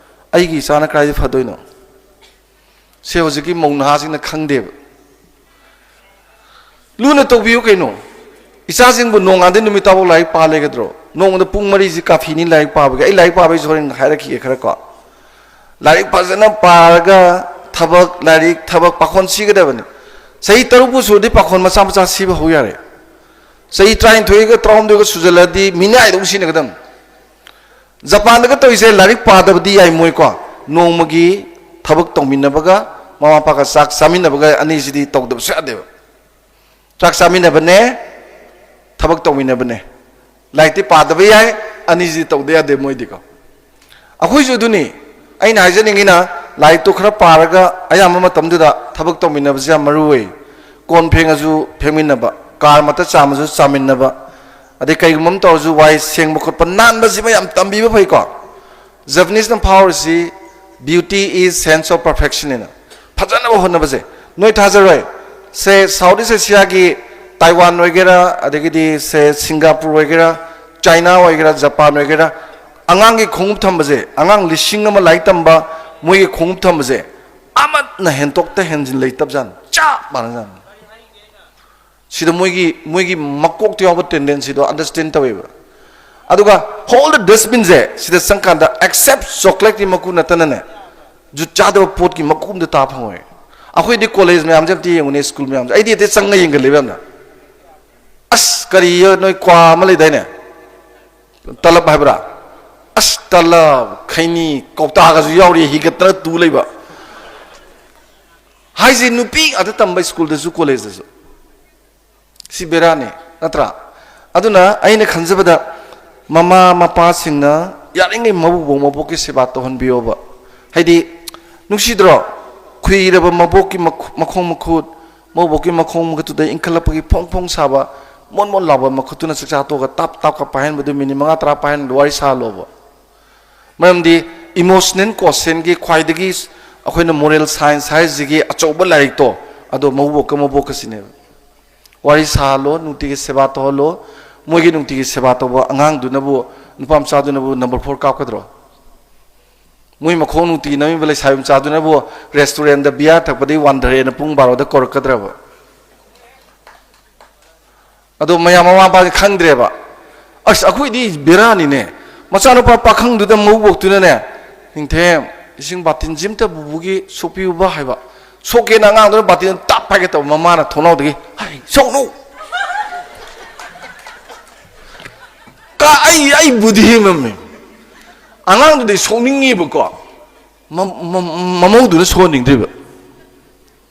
"ꯑꯩꯒꯤ ꯏꯆꯥꯅ ꯀꯗꯥꯏꯗ ꯐꯗꯣꯏꯅꯣ?" ꯁꯦ ꯍꯧꯖꯤꯛꯀꯤ ꯃꯧ ꯅꯍꯥꯁꯤꯡꯅ ꯈꯪꯗꯦꯕ꯫ ꯂꯨꯅ ꯇꯧꯕꯤꯌꯨ ꯀꯩꯅꯣ꯫ ꯏꯆꯥꯁꯤꯡꯕꯨ ꯅꯣꯡꯉꯥꯟꯗꯩ ꯅꯨꯃꯤꯠ ꯇꯥꯐꯥꯎ ꯂꯥꯏꯔꯤꯛ ꯄꯥ ꯂꯩꯒꯗ꯭ꯔꯣ? ꯅꯣꯡꯃꯗ ꯄꯨꯡ ꯃꯔꯤꯁꯤ ꯀꯥꯐꯤꯅꯤ ꯂꯥꯏꯔꯤꯛ ꯄꯥꯕꯒꯤ꯫ ꯑꯩ ꯂꯥꯏꯔꯤꯛ ꯄꯥꯕꯩꯁꯨ ꯍꯣꯔꯦꯟ ꯍꯥꯏꯔꯛꯈꯤꯒꯦ ꯈꯔ ꯀꯣ꯫ ꯂꯥꯏꯔꯤꯛ ꯐꯖꯅ ꯄꯥꯔꯒ ꯊꯕꯛ, ꯂꯥꯏꯔꯤꯛ, ꯊꯕꯛ ꯄꯥꯈꯣꯟ ꯁꯤꯒꯗꯕꯅꯤ꯫ ꯆꯍꯤ ꯇꯔꯨꯛꯄꯨ ꯁꯨꯔꯗꯤ ꯄꯥꯈꯣꯟ ꯃꯆꯥ ꯃꯆꯥ ꯁꯤꯕ ꯍꯧ ꯌꯥꯔꯦ꯫ ꯆꯍꯤ ꯇꯔꯥꯅꯤꯊꯣꯏꯒ ꯇꯔꯥꯍꯨꯝꯗꯣꯏꯒ ꯁꯨꯖꯜꯂꯗꯤ ꯃꯤꯅꯥꯏꯗꯧ ꯁꯤꯟꯅꯒꯗꯕꯅꯤ꯫ ꯖꯄꯥꯟꯗꯒ ꯇꯧꯔꯤꯁꯦ ꯂꯥꯏꯔꯤꯛ ꯄꯥꯗꯕꯗꯤ ꯌꯥꯏ ꯃꯣꯏꯀꯣ꯫ ꯅꯣꯡꯃꯒꯤ ꯊꯕꯛ ꯇꯧꯃꯤꯟꯅꯕꯒ ꯃꯃꯥ ꯃꯄꯥꯒ ꯆꯥꯛ ꯆꯥꯃꯤꯟꯅꯕꯒ ꯑꯅꯤꯁꯤꯗꯤ ꯇꯧꯗꯕꯁꯨ ꯌꯥꯗꯦꯕ꯫ ꯆꯥꯛ ꯆꯥꯃꯤꯟꯅꯕꯅꯦ, ꯊꯕꯛ ꯇꯧꯃꯤꯟꯅꯕꯅꯦ꯫ ꯂꯥꯏꯔꯤꯛꯇꯤ ꯄꯥꯗꯕ ꯌꯥꯏ, ꯑꯅꯤꯁꯤꯗꯤ ꯇꯧꯗ ꯌꯥꯗꯦ ꯃꯣꯏꯗꯤꯀꯣ꯫ ꯑꯩꯈꯣꯏꯁꯨ ꯑꯗꯨꯅꯤ꯫ ꯑꯩꯅ ꯍꯥꯏꯖꯅꯤꯡꯉꯤꯅ, ꯂꯥꯏꯔꯤꯛꯇꯣ ꯈꯔ ꯄꯥꯔꯒ ꯑꯌꯥꯝꯕ ꯃꯇꯝꯗꯨꯗ ꯊꯕꯛ ꯇꯧꯃꯤꯟꯅꯕꯁꯦ ꯌꯥꯝ ꯃꯔꯨ ꯑꯣꯏ꯫ ꯀꯣꯟ ꯐꯦꯡꯉꯁꯨ ꯐꯦꯡꯃꯤꯟꯅꯕ, ꯀꯥꯔ ꯃꯊꯛ ꯆꯥꯝꯃꯁꯨ ꯆꯥꯃꯤꯟꯅꯕ, ꯑꯗꯩ ꯀꯩꯒꯨꯝꯕ ꯑꯃ ꯇꯧꯔꯁꯨ ꯋꯥꯏ ꯁꯦꯡꯕ ꯈꯣꯠꯄ ꯅꯥꯟꯕꯁꯤꯃ ꯌꯥꯝ ꯇꯝꯕꯤꯕ ꯐꯩꯀꯣ꯫ ꯖꯄꯅꯤꯁꯅ ꯐꯥꯎꯔꯤꯁꯤ, "Beauty is sense of perfection" ꯍꯥꯏꯅ꯫ ꯐꯖꯅꯕ ꯍꯣꯠꯅꯕꯁꯦ ꯅꯣꯏ ꯊꯥꯖꯔꯣꯏ꯫ ꯁꯦ ꯁꯥꯎꯠ ꯏꯁ ꯑꯦꯁꯤꯌꯥꯒꯤ ꯇꯥꯏꯋꯥꯟ ꯑꯣꯏꯒꯦꯔꯥ, ꯑꯗꯒꯤꯗꯤ ꯁꯦ ꯁꯤꯡꯒꯥꯄꯨꯔ ꯑꯣꯏꯒꯦꯔꯥ, ꯆꯥꯏꯅꯥ ꯑꯣꯏꯒꯦꯔꯥ, ꯖꯄꯥꯟ ꯑꯣꯏꯒꯦꯔꯥ, ꯑꯉꯥꯡꯒꯤ ꯈꯣꯡꯎꯞ ꯊꯝꯕꯁꯦ, ꯑꯉꯥꯡ ꯂꯤꯁꯤꯡ ꯑꯃ ꯂꯥꯏꯔꯤꯛ ꯇꯝꯕ ꯃꯣꯏꯒꯤ ꯈꯣꯡꯎꯞ ꯊꯝꯕꯁꯦ ꯑꯃꯠꯅ ꯍꯦꯟꯇꯣꯛꯇ ꯍꯦꯟꯖꯤꯟ ꯂꯩꯇꯕꯖꯥꯠꯅꯤ, ꯆꯞ ꯃꯥꯟꯅꯖꯥꯠꯅꯤ꯫ ꯁꯤꯗ ꯃꯣꯏꯒꯤ, ꯃꯣꯏꯒꯤ ꯃꯀꯣꯛꯇ ꯌꯥꯎꯕ ꯇꯦꯟꯗꯦꯟꯁꯤꯗꯣ ꯑꯟꯗꯔꯁꯇꯦꯟ ꯇꯧꯋꯦꯕ꯫ ꯑꯗꯨꯒ ꯍꯣꯜ ꯗ ꯗꯁꯕꯤꯟꯁꯦ ꯁꯤꯗ ꯆꯪꯀꯥꯟꯗ, ꯑꯦꯛꯁꯦꯞ ꯆꯣꯀ꯭ꯂꯦꯠꯀꯤ ꯃꯀꯨ ꯅꯠꯇꯅꯅꯦ, ꯖꯨꯠ ꯆꯥꯗꯕ ꯄꯣꯠꯀꯤ ꯃꯀꯨ ꯑꯝꯇ ꯇꯥ ꯐꯪꯉꯣꯏ꯫ ꯑꯩꯈꯣꯏꯗꯤ ꯀꯣꯂꯦꯖ ꯃꯌꯥꯝꯁꯦ ꯑꯝꯇ ꯌꯦꯡꯉꯨꯅꯦ, ꯁ꯭ꯀꯨꯜ ꯃꯌꯥꯝꯁꯦ꯫ ꯑꯩꯗꯤ ꯍꯦꯛꯇ ꯆꯪꯉ ꯌꯦꯡꯒꯜꯂꯦꯕ ꯌꯥꯝꯅ꯫ ꯑꯁ, ꯀꯔꯤ ꯅꯣꯏ ꯀ꯭ꯋꯥ ꯑꯃ ꯂꯩꯗꯥꯏꯅꯦ, ꯇꯂꯞ ꯍꯥꯏꯕ꯭ꯔꯥ? ꯑꯁ, ꯇꯂꯞ, ꯈꯩꯅꯤ, ꯀꯧꯇꯥꯒꯁꯨ ꯌꯥꯎꯔꯤ, ꯍꯤꯒꯠꯇꯅ ꯇꯨ ꯂꯩꯕ꯫ ꯍꯥꯏꯁꯦ ꯅꯨꯄꯤ ꯉꯥꯛꯇ ꯇꯝꯕ ꯁ꯭ꯀꯨꯜꯗꯁꯨ ꯀꯣꯂꯦꯖꯇꯁꯨ꯫ ꯁꯤ ꯕꯦꯔꯥꯅꯤ, ꯅꯠꯇ꯭ꯔꯥ? ꯑꯗꯨꯅ ꯑꯩꯅ ꯈꯟꯖꯕꯗ, ꯃꯃꯥ ꯃꯄꯥꯁꯤꯡꯅ ꯌꯥꯔꯤꯉꯩ ꯃꯕꯨꯕꯣꯛ ꯃꯕꯣꯛꯀꯤ ꯁꯦꯕꯥ ꯇꯧꯍꯟꯕꯤꯌꯣꯕ꯫ ꯍꯥꯏꯗꯤ, ꯅꯨꯡꯁꯤꯗ꯭ꯔꯣ? ꯈꯨꯏꯔꯕ ꯃꯕꯣꯛꯀꯤ ꯃꯈꯣ- ꯃꯈꯣꯡ ꯃꯈꯨꯠ, ꯃꯕꯣꯛꯀꯤ ꯃꯈꯣꯡ ꯃꯈꯨꯠꯇꯨꯗ ꯏꯟꯈꯠꯂꯛꯄꯒꯤ ꯐꯣꯡ ꯐꯣꯡ ꯁꯥꯕ, ꯃꯣꯟ ꯃꯣꯟ ꯂꯥꯎꯕ ꯃꯈꯨꯠꯇꯨꯅ ꯆꯥꯛꯆꯥ ꯇꯣꯛꯑꯒ ꯇꯥꯞ ꯇꯥꯞꯀ ꯄꯥꯏꯍꯟꯕꯗꯨ, ꯃꯤꯅꯤꯠ ꯃꯉꯥ ꯇꯔꯥ ꯄꯥꯏꯍꯟꯕꯗꯨ, ꯋꯥꯔꯤ ꯁꯥꯍꯜꯂꯣꯕ꯫ ꯃꯔꯝꯗꯤ emotional quotientꯀꯤ ꯈ꯭ꯋꯥꯏꯗꯒꯤ ꯑꯩꯈꯣꯏꯅ moral science ꯍꯥꯏꯔꯤꯁꯤꯒꯤ ꯑꯆꯧꯕ ꯂꯥꯏꯔꯤꯛꯇꯣ, ꯑꯗꯣ ꯃꯕꯣꯛꯀ ꯃꯕꯣꯛꯀꯁꯤꯅꯦꯕ꯫ ꯋꯥꯔꯤ ꯁꯥꯍꯜꯂꯣ, ꯅꯨꯡꯇꯤꯒꯤ ꯁꯦꯕꯥ ꯇꯧꯍꯜꯂꯣ꯫ ꯃꯣꯏꯒꯤ ꯅꯨꯡꯇꯤꯒꯤ ꯁꯦꯕꯥ ꯇꯧꯕ ꯑꯉꯥꯡꯗꯨꯅꯕꯨ, ꯅꯨꯄꯥ ꯃꯆꯥꯗꯨꯅꯕꯨ number four ꯀꯥꯞꯀꯗ꯭ꯔꯣ? ꯃꯣꯏ ꯃꯈꯣꯡ ꯅꯨꯡꯇꯤꯒꯤ ꯅꯝꯃꯤꯕ ꯂꯩꯁꯥꯕꯤ ꯃꯆꯥꯗꯨꯅꯕꯨ restaurantꯇ beer ꯊꯛꯄꯗꯒꯤ ꯋꯥꯟꯊꯔꯦꯅ ꯄꯨꯡ ꯕꯥꯔꯣꯗ ꯀꯧꯔꯛꯀꯗ꯭ꯔꯕ? ꯑꯗꯣ ꯃꯌꯥꯝ ꯃꯃꯥ ꯃꯄꯥꯁꯦ ꯈꯪꯗ꯭ꯔꯦꯕ꯫ ꯑꯁ, ꯑꯩꯈꯣꯏꯗꯤ ꯕꯦꯔꯥꯅꯤꯅꯦ꯫ ꯃꯆꯥꯅꯨꯄꯥ ꯄꯥꯈꯪꯗꯨꯗ ꯃꯧꯕꯣꯛꯇꯨꯅꯅꯦ, "ꯅꯤꯡꯊꯦꯝ, ꯏꯁꯤꯡ ꯕꯥꯇꯤꯟꯁꯤ ꯑꯝꯇ ꯕꯨꯕꯨꯒꯤ ꯁꯣꯛꯄꯤꯌꯨꯕ" ꯍꯥꯏꯕ꯫ ꯁꯣꯛꯀꯦꯅ ꯑꯉꯥꯡꯗꯨꯅ ꯕꯥꯇꯤꯟ ꯇꯥꯞ ꯍꯥꯏꯒꯦ ꯇꯧꯕ, ꯃꯃꯥꯅ ꯊꯣꯡꯅꯥꯎꯗꯒꯤ, "ꯍꯩ, ꯁꯣꯛꯅꯨ!" ꯀ-, ꯑꯩ, ꯑꯩ ꯕꯨꯙꯤ ꯃꯝꯃꯤ꯫ ꯑꯉꯥꯡꯗꯨꯗꯤ ꯁꯣꯛꯅꯤꯡꯉꯤꯕꯀꯣ, ꯃ-, ꯃ-, ꯃꯃꯧꯗꯨꯅ ꯁꯣꯛꯍꯟꯅꯤꯡꯗ꯭ꯔꯤꯕ꯫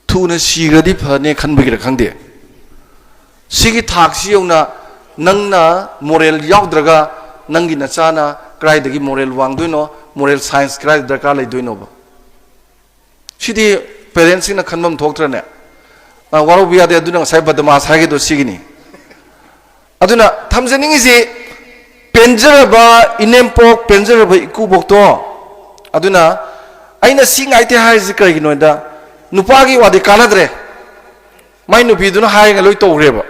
ꯊꯨꯅ ꯁꯤꯈ꯭ꯔꯗꯤ ꯐꯅꯤ ꯈꯟꯕꯒꯤꯔ ꯈꯪꯗꯦ, ꯁꯤꯒꯤ ꯊꯥꯛꯁꯤ ꯌꯧꯅ ꯅꯪꯅ moral ꯌꯥꯎꯗ꯭ꯔꯒ, ꯅꯪꯒꯤ ꯅꯆꯥꯅ ꯀꯗꯥꯏꯗꯒꯤ moral ꯋꯥꯡꯗꯣꯏꯅꯣ? Moral science ꯀꯗꯥꯏꯗ ꯗꯔꯀꯥꯔ ꯂꯩꯗꯣꯏꯅꯣꯕ? ꯁꯤꯗꯤ parentsꯁꯤꯡꯅ ꯈꯟꯐꯝ ꯊꯣꯛꯇ꯭ꯔꯅꯦ? ꯑ, ꯋꯥꯔꯧꯕ ꯌꯥꯗꯦ꯫ ꯑꯗꯨꯅ ꯉꯁꯥꯏ ꯕꯗꯃꯥꯁ ꯍꯥꯏꯒꯗꯣ ꯁꯤꯒꯤꯅꯤ꯫ ꯑꯗꯨꯅ ꯊꯝꯖꯅꯤꯡꯉꯤꯁꯤ, ꯄꯦꯟꯖꯔꯕ ꯏꯅꯦꯝꯄꯣꯛ, ꯄꯦꯟꯖꯔꯕ ꯏꯀꯨꯕꯣꯛꯇꯣ꯫ ꯑꯗꯨꯅ ꯑꯩꯅ ꯁꯤ ꯉꯥꯏꯇꯦ ꯍꯥꯏꯔꯤꯁꯤ ꯀꯔꯤꯒꯤꯅꯣꯗ, ꯅꯨꯄꯥꯒꯤ ꯋꯥꯗꯤ ꯀꯥꯟꯅꯗ꯭ꯔꯦ꯫ ꯃꯥꯏ ꯅꯨꯄꯤꯗꯨꯅ ꯍꯥꯏꯔꯒ ꯂꯣꯏ ꯇꯧꯈ꯭ꯔꯦꯕ꯫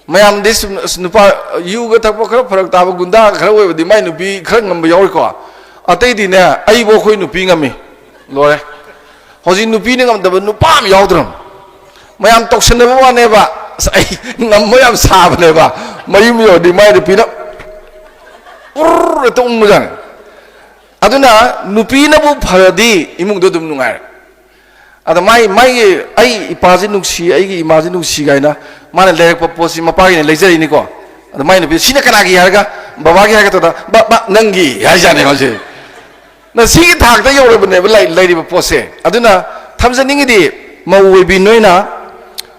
ꯃꯌꯥꯝꯗꯤ ꯁꯨꯝ, ꯑꯁ, ꯅꯨꯄꯥ, ꯌꯨꯒ ꯊꯛꯄ ꯈꯔ ꯐꯔꯛ ꯇꯥꯕ ꯒꯨꯟꯗꯥ ꯈꯔ ꯑꯣꯏꯕꯗꯤ ꯃꯥꯏ ꯅꯨꯄꯤ ꯈꯔ ꯉꯝꯕ ꯌꯥꯎꯔꯤꯀꯣ꯫ ꯑꯇꯩꯗꯤꯅꯦ, ꯑꯩꯕꯨ ꯑꯩꯈꯣꯏ ꯅꯨꯄꯤ ꯉꯝꯃꯤ꯫ ꯂꯣꯏꯔꯦ꯫ ꯍꯧꯖꯤꯛ ꯅꯨꯄꯤꯅ ꯉꯝꯗꯕ ꯅꯨꯄꯥ ꯑꯃ ꯌꯥꯎꯗ꯭ꯔꯝ꯫ ꯃꯌꯥꯝ ꯇꯧꯁꯟꯅꯕ ꯋꯥꯅꯦꯕ꯫ ꯑꯁ, ꯑꯩ ꯉꯝꯕ ꯌꯥꯝ ꯁꯥꯕꯅꯦꯕ꯫ ꯃꯌꯨꯝ ꯌꯧꯔꯗꯤ ꯃꯥꯏ ꯅꯨꯄꯤꯅ ꯎꯔ ꯍꯦꯛꯇ ꯎꯪꯕꯖꯥꯠꯅꯤ꯫ ꯑꯗꯨꯅ ꯅꯨꯄꯤꯅꯕꯨ ꯐꯔꯗꯤ ꯏꯃꯨꯡꯗꯣ ꯑꯗꯨꯝ ꯅꯨꯡꯉꯥꯏꯔꯦ꯫ ꯑꯗ ꯃꯥꯏ, ꯃꯥꯒꯤ, "ꯑꯩ ꯏꯄꯥꯁꯤ ꯅꯨꯡꯁꯤ, ꯑꯩꯒꯤ ꯏꯃꯥꯁꯤ ꯅꯨꯡꯁꯤ" ꯀꯥꯏꯅ ꯃꯥꯅ ꯂꯩꯔꯛꯄ ꯄꯣꯠꯁꯤ ꯃꯄꯥꯒꯤꯅ ꯂꯩꯖꯔꯤꯅꯤꯀꯣ꯫ ꯑꯗ ꯃꯥꯏ ꯅꯨꯄꯤ, "ꯁꯤꯅ ꯀꯅꯥꯒꯤ?" ꯍꯥꯏꯔꯒ, "ꯕꯕꯥꯒꯤ" ꯍꯥꯏꯔꯒ ꯇꯧꯗ, "ꯕ-, ꯕ-, ꯅꯪꯒꯤ" ꯍꯥꯏꯖꯥꯠꯅꯦ ꯃꯥꯁꯦ꯫ ꯅ ꯁꯤꯒꯤ ꯊꯥꯛꯇ ꯌꯧꯔꯕꯅꯦꯕ ꯂꯩ-, ꯂꯩꯔꯤꯕ ꯄꯣꯠꯁꯦ꯫ ꯑꯗꯨꯅ ꯊꯝꯖꯅꯤꯡꯉꯤꯗꯤ, ꯃꯧ ꯑꯣꯏꯕꯤ ꯅꯣꯏꯅ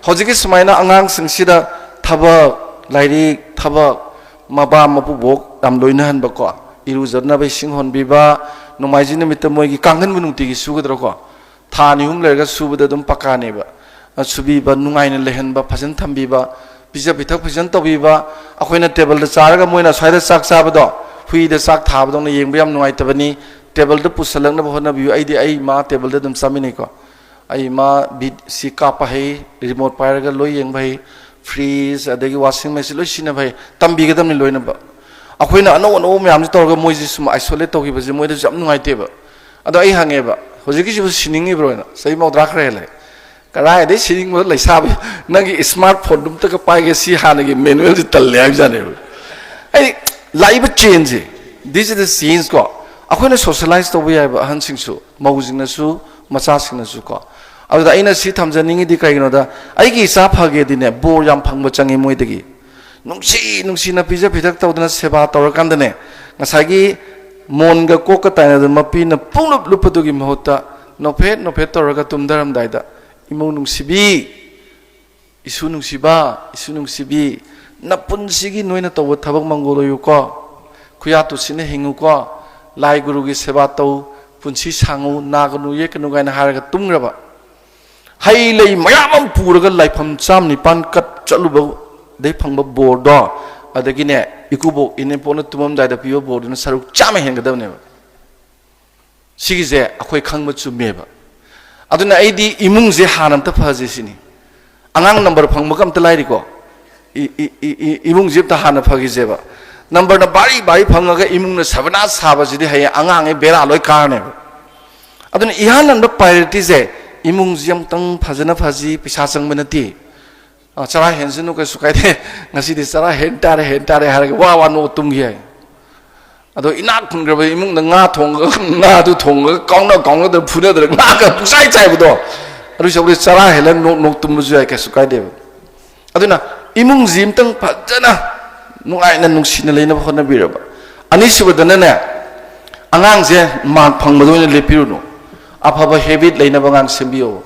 ꯍꯧꯖꯤꯛꯀꯤ ꯁꯨꯃꯥꯏꯅ ꯑꯉꯥꯡꯁꯤꯡꯁꯤꯗ ꯊꯕꯛ, ꯂꯥꯏꯔꯤꯛ, ꯊꯕꯛ, ꯃꯄꯥ ꯃꯄꯨꯕꯣꯛ ꯌꯥꯝ ꯂꯣꯏꯅꯍꯟꯕꯀꯣ, ꯏꯔꯨꯖꯅꯕ ꯏꯁꯤꯡ ꯍꯣꯟꯕꯤꯕ, ꯅꯣꯡꯃꯥꯏꯖꯤꯡ ꯅꯨꯃꯤꯠꯇ ꯃꯣꯏꯒꯤ ꯀꯥꯡꯈꯟꯕꯨ ꯅꯨꯡꯇꯤꯒꯤ ꯁꯨꯒꯗ꯭ꯔꯣꯀꯣ? ꯊꯥ ꯑꯅꯤ ꯑꯍꯨꯝ ꯂꯩꯔꯒ ꯁꯨꯕꯗ ꯑꯗꯨꯝ ꯄꯀꯥꯅꯦꯕ꯫ ꯑ, ꯁꯨꯕꯤꯕ, ꯅꯨꯡꯉꯥꯏꯅ ꯂꯩꯍꯟꯕ, ꯐꯖꯅ ꯊꯝꯕꯤꯕ, ꯄꯤꯖ ꯄꯤꯊꯛ ꯐꯖꯅ ꯇꯧꯕꯤꯕ꯫ ꯑꯩꯈꯣꯏꯅ ꯇꯦꯕꯜꯗ ꯆꯥꯔꯒ ꯃꯣꯏꯅ ꯑꯁ꯭ꯋꯥꯏꯗ ꯆꯥꯛ ꯆꯥꯕꯗꯣ, ꯍꯨꯏꯗ ꯆꯥꯛ ꯊꯥꯕꯗꯧꯅ ꯌꯦꯡꯕ ꯌꯥꯝ ꯅꯨꯡꯉꯥꯏꯇꯕꯅꯤ꯫ ꯇꯦꯕꯜꯗ ꯄꯨꯁꯜꯂꯛꯅꯕ ꯍꯣꯠꯅꯕꯤꯌꯨ꯫ ꯑꯩꯗꯤ ꯑꯩ ꯏꯃꯥ ꯇꯦꯕꯜꯗ ꯑꯗꯨꯝ ꯆꯥꯃꯤꯟꯅꯩꯀꯣ꯫ ꯑꯩ ꯏꯃꯥ ꯕꯤꯠ ꯁꯤ ꯀꯥꯞꯄ ꯍꯩ, ꯔꯤꯃꯣꯠ ꯄꯥꯏꯔꯒ ꯂꯣꯏ ꯌꯦꯡꯕ ꯍꯩ, ꯐ꯭ꯔꯤꯖ, ꯑꯗꯒꯤ ꯋꯥꯁꯤꯡ ꯃꯦꯆꯤꯟ ꯂꯣꯏ ꯁꯤꯖꯤꯟꯅꯕ ꯍꯩ꯫ ꯇꯝꯕꯤꯒꯗꯕꯅꯤ ꯂꯣꯏꯅꯃꯛ꯫ ꯑꯩꯈꯣꯏꯅ ꯑꯅꯧ ꯑꯅꯧꯕ ꯃꯌꯥꯝꯁꯤ ꯇꯧꯔꯒ ꯃꯣꯏꯁꯤ ꯁꯨꯝ ꯑꯥꯏꯁꯣꯂꯦꯠ ꯇꯧꯈꯤꯕꯁꯦ ꯃꯣꯏꯗꯁꯨ ꯌꯥꯝ ꯅꯨꯡꯉꯥꯏꯇꯦꯕ꯫ ꯑꯗꯣ ꯑꯩ ꯍꯪꯉꯦꯕ, "ꯍꯧꯖꯤꯛꯀꯤꯁꯤꯕꯨ ꯁꯤꯅꯤꯡꯉꯤꯕ꯭ꯔꯣꯅ?" ꯆꯍꯤ ꯃꯧꯗ꯭ꯔꯥ ꯈꯔ ꯍꯦꯜꯂꯦ꯫ "ꯀꯗꯥꯏꯗꯩ ꯁꯤꯅꯤꯡꯕ, ꯂꯩꯁꯥꯕꯤ? ꯅꯪꯒꯤ ꯁ꯭ꯃꯥꯔꯠ ꯐꯣꯟꯗꯨ ꯑꯝꯇꯒ ꯄꯥꯏꯒꯦ, ꯁꯤ ꯍꯥꯟꯅꯒꯤ ꯃꯦꯅꯨꯋꯦꯜꯁꯤ ꯇꯜꯂꯦ" ꯍꯥꯏꯕꯖꯥꯠꯅꯦꯕ꯫ ꯑꯩ ꯂꯥꯛꯏꯕ ꯆꯦꯟꯖꯁꯦ, this is the change ꯀꯣ꯫ ꯑꯩꯈꯣꯏꯅ ꯁꯣꯁꯤꯌꯦꯂꯥꯏꯁ ꯇꯧꯕ ꯌꯥꯏꯕ, ꯑꯍꯟꯁꯤꯡꯁꯨ, ꯃꯧꯁꯤꯡꯅꯁꯨ, ꯃꯆꯥꯁꯤꯡꯅꯁꯨ ꯀꯣ꯫ ꯑꯗꯨꯗ ꯑꯩꯅ ꯁꯤ ꯊꯝꯖꯅꯤꯡꯉꯤꯗꯤ ꯀꯩꯒꯤꯅꯣꯗ, ꯑꯩꯒꯤ ꯏꯆꯥ ꯐꯒꯦꯗꯤꯅꯦ, ꯕꯣꯔ ꯌꯥꯝ ꯐꯪꯕ ꯆꯪꯉꯤ ꯃꯣꯏꯗꯒꯤ꯫ ꯅꯨꯡꯁꯤ ꯅꯨꯡꯁꯤꯅ ꯄꯤꯖ ꯄꯤꯊꯛ ꯇꯧꯗꯅ ꯁꯦꯕꯥ ꯇꯧꯔꯀꯥꯟꯗꯅꯦ, ꯉꯁꯥꯏꯒꯤ ꯃꯣꯟꯒ ꯀꯣꯛꯀ ꯇꯥꯏꯅꯗꯅ ꯃꯄꯤꯅ ꯄꯨꯡꯂꯨꯞ ꯂꯨꯞꯄꯗꯨꯒꯤ ꯃꯍꯨꯠꯇ ꯅꯣꯐꯦꯠ ꯅꯣꯐꯦꯠ ꯇꯧꯔꯒ ꯇꯨꯝꯊꯔꯝꯗꯥꯏꯗ, "ꯏꯃꯧ ꯅꯨꯡꯁꯤꯕꯤ, ꯏꯁꯨ ꯅꯨꯡꯁꯤꯕ, ꯏꯁꯨ ꯅꯨꯡꯁꯤꯕꯤ, ꯅꯄꯨꯟꯁꯤꯒꯤ ꯅꯣꯏꯅ ꯇꯧꯕ ꯊꯕꯛ ꯃꯪꯒꯣꯜ ꯑꯣꯏꯌꯨꯀꯣ, ꯈꯨꯌꯥ ꯇꯨꯁꯤꯟꯅ ꯍꯤꯡꯉꯨꯀꯣ, ꯂꯥꯏ ꯒꯨꯔꯨꯒꯤ ꯁꯦꯕꯥ ꯇꯧ, ꯄꯨꯟꯁꯤ ꯁꯥꯡꯉꯨ, ꯅꯥꯒꯅꯨ ꯌꯦꯛꯀꯅꯨ" ꯀꯥꯏꯅ ꯍꯥꯏꯔꯒ ꯇꯨꯝꯈ꯭ꯔꯕ꯫ ꯍꯩ ꯂꯩ ꯃꯌꯥꯝ ꯑꯃ ꯄꯨꯔꯒ ꯂꯥꯏꯐꯝ ꯆꯥꯝ ꯅꯤꯄꯥꯟ ꯀꯠ ꯆꯠꯂꯨꯕꯗꯩ ꯐꯪꯕ ꯕꯣꯔꯗꯣ, ꯑꯗꯒꯤꯅꯦ, ꯏꯀꯨꯕꯣꯛ ꯏꯅꯦꯝꯄꯣꯛꯅ ꯇꯨꯝꯃꯝꯗꯥꯏꯗ ꯄꯤꯕ ꯕꯣꯔꯗꯨꯅ ꯁꯔꯨꯛ ꯆꯥꯝꯃ ꯍꯦꯟꯒꯗꯕꯅꯦꯕ꯫ ꯁꯤꯒꯤꯁꯦ ꯑꯩꯈꯣꯏ ꯈꯪꯕ ꯆꯨꯝꯃꯦꯕ꯫ ꯑꯗꯨꯅ ꯑꯩꯗꯤ ꯏꯃꯨꯡꯁꯦ ꯍꯥꯟꯅ ꯑꯝꯇ ꯐꯁꯦ ꯁꯤꯅꯤ꯫ ꯑꯉꯥꯡ ꯅꯝꯕꯔ ꯐꯪꯕꯒ ꯑꯝꯇ ꯂꯥꯏꯔꯤꯀꯣ꯫ ꯏ-, ꯏ-, ꯏ-, ꯏ-, ꯏꯃꯨꯡꯁꯦ ꯑꯝꯇ ꯍꯥꯟꯅ ꯐꯈꯤꯁꯦꯕ꯫ ꯅꯝꯕꯔꯅ ꯕꯥꯔꯤ ꯕꯥꯔꯤ ꯐꯪꯉꯒ ꯏꯃꯨꯡꯅ ꯁꯕꯅꯥꯁ ꯁꯥꯕꯁꯤꯗꯤ ꯍꯌꯦꯡ ꯑꯉꯥꯡꯉꯩ ꯕꯦꯔꯥ ꯂꯣꯏ ꯀꯥꯔꯅꯦꯕ꯫ ꯑꯗꯨꯅ ꯏꯍꯥꯟ ꯍꯥꯟꯕ ꯄ꯭ꯔꯥꯏꯌꯣꯔꯤꯇꯤꯁꯦ ꯏꯃꯨꯡꯁꯤ ꯑꯃꯨꯛꯇꯪ ꯐꯖꯅ ꯐꯁꯤ, ꯄꯩꯁꯥ ꯆꯪꯕ ꯅꯠꯇꯦ꯫ "ꯑ, ꯆꯔꯥ ꯍꯦꯟꯁꯤꯅꯨ, ꯀꯩꯁꯨ ꯀꯥꯏꯗꯦ, ꯉꯁꯤꯗꯤ ꯆꯔꯥ ꯍꯦꯟ ꯇꯥꯔꯦ, ꯍꯦꯟ ꯇꯥꯔꯦ" ꯍꯥꯏꯔꯒ ꯋꯥ ꯋꯥ ꯅꯣꯛꯑ ꯇꯨꯝꯈꯤ ꯍꯥꯏ꯫ ꯑꯗꯣ ꯏꯅꯥꯛ ꯈꯨꯟꯈ꯭ꯔꯕ ꯏꯃꯨꯡꯗ ꯉꯥ ꯊꯣꯡꯉꯒ, ꯉꯥꯗꯨ ꯊꯣꯡꯉꯒ ꯀꯥꯎꯅ ꯀꯥꯎꯅꯗꯅ ꯐꯨꯅꯗꯅ ꯉꯥꯒ ꯄꯨꯡꯆꯥꯏ ꯆꯥꯏꯕꯗꯣ, ꯑꯗꯨ ꯁꯔꯨꯛꯄꯨꯗꯤ ꯆꯔꯥ ꯍꯦꯜꯂ ꯅꯣꯛ ꯅꯣꯛ ꯇꯨꯝꯕꯁꯨ ꯌꯥꯏ, ꯀꯩꯁꯨ ꯀꯥꯏꯗꯦꯕ꯫ ꯑꯗꯨꯅ ꯏꯃꯨꯡꯁꯤ ꯑꯝꯇꯪ ꯐꯖꯅ ꯅꯨꯡꯉꯥꯏꯅ ꯅꯨꯡꯁꯤꯅ ꯂꯩꯅꯕ ꯍꯣꯠꯅꯕꯤꯔꯕ꯫ ꯑꯅꯤꯁꯨꯕꯗꯅꯅꯦ, ꯑꯉꯥꯡꯁꯦ ꯃꯥꯔꯛ ꯐꯪꯕꯗ ꯑꯣꯏꯅ ꯂꯦꯞꯄꯤꯔꯨꯅꯨ, ꯑꯐꯕ ꯍꯦꯕꯤꯠ ꯂꯩꯅꯕ ꯑꯉꯥꯡ ꯁꯦꯝꯕꯤꯌꯣ꯫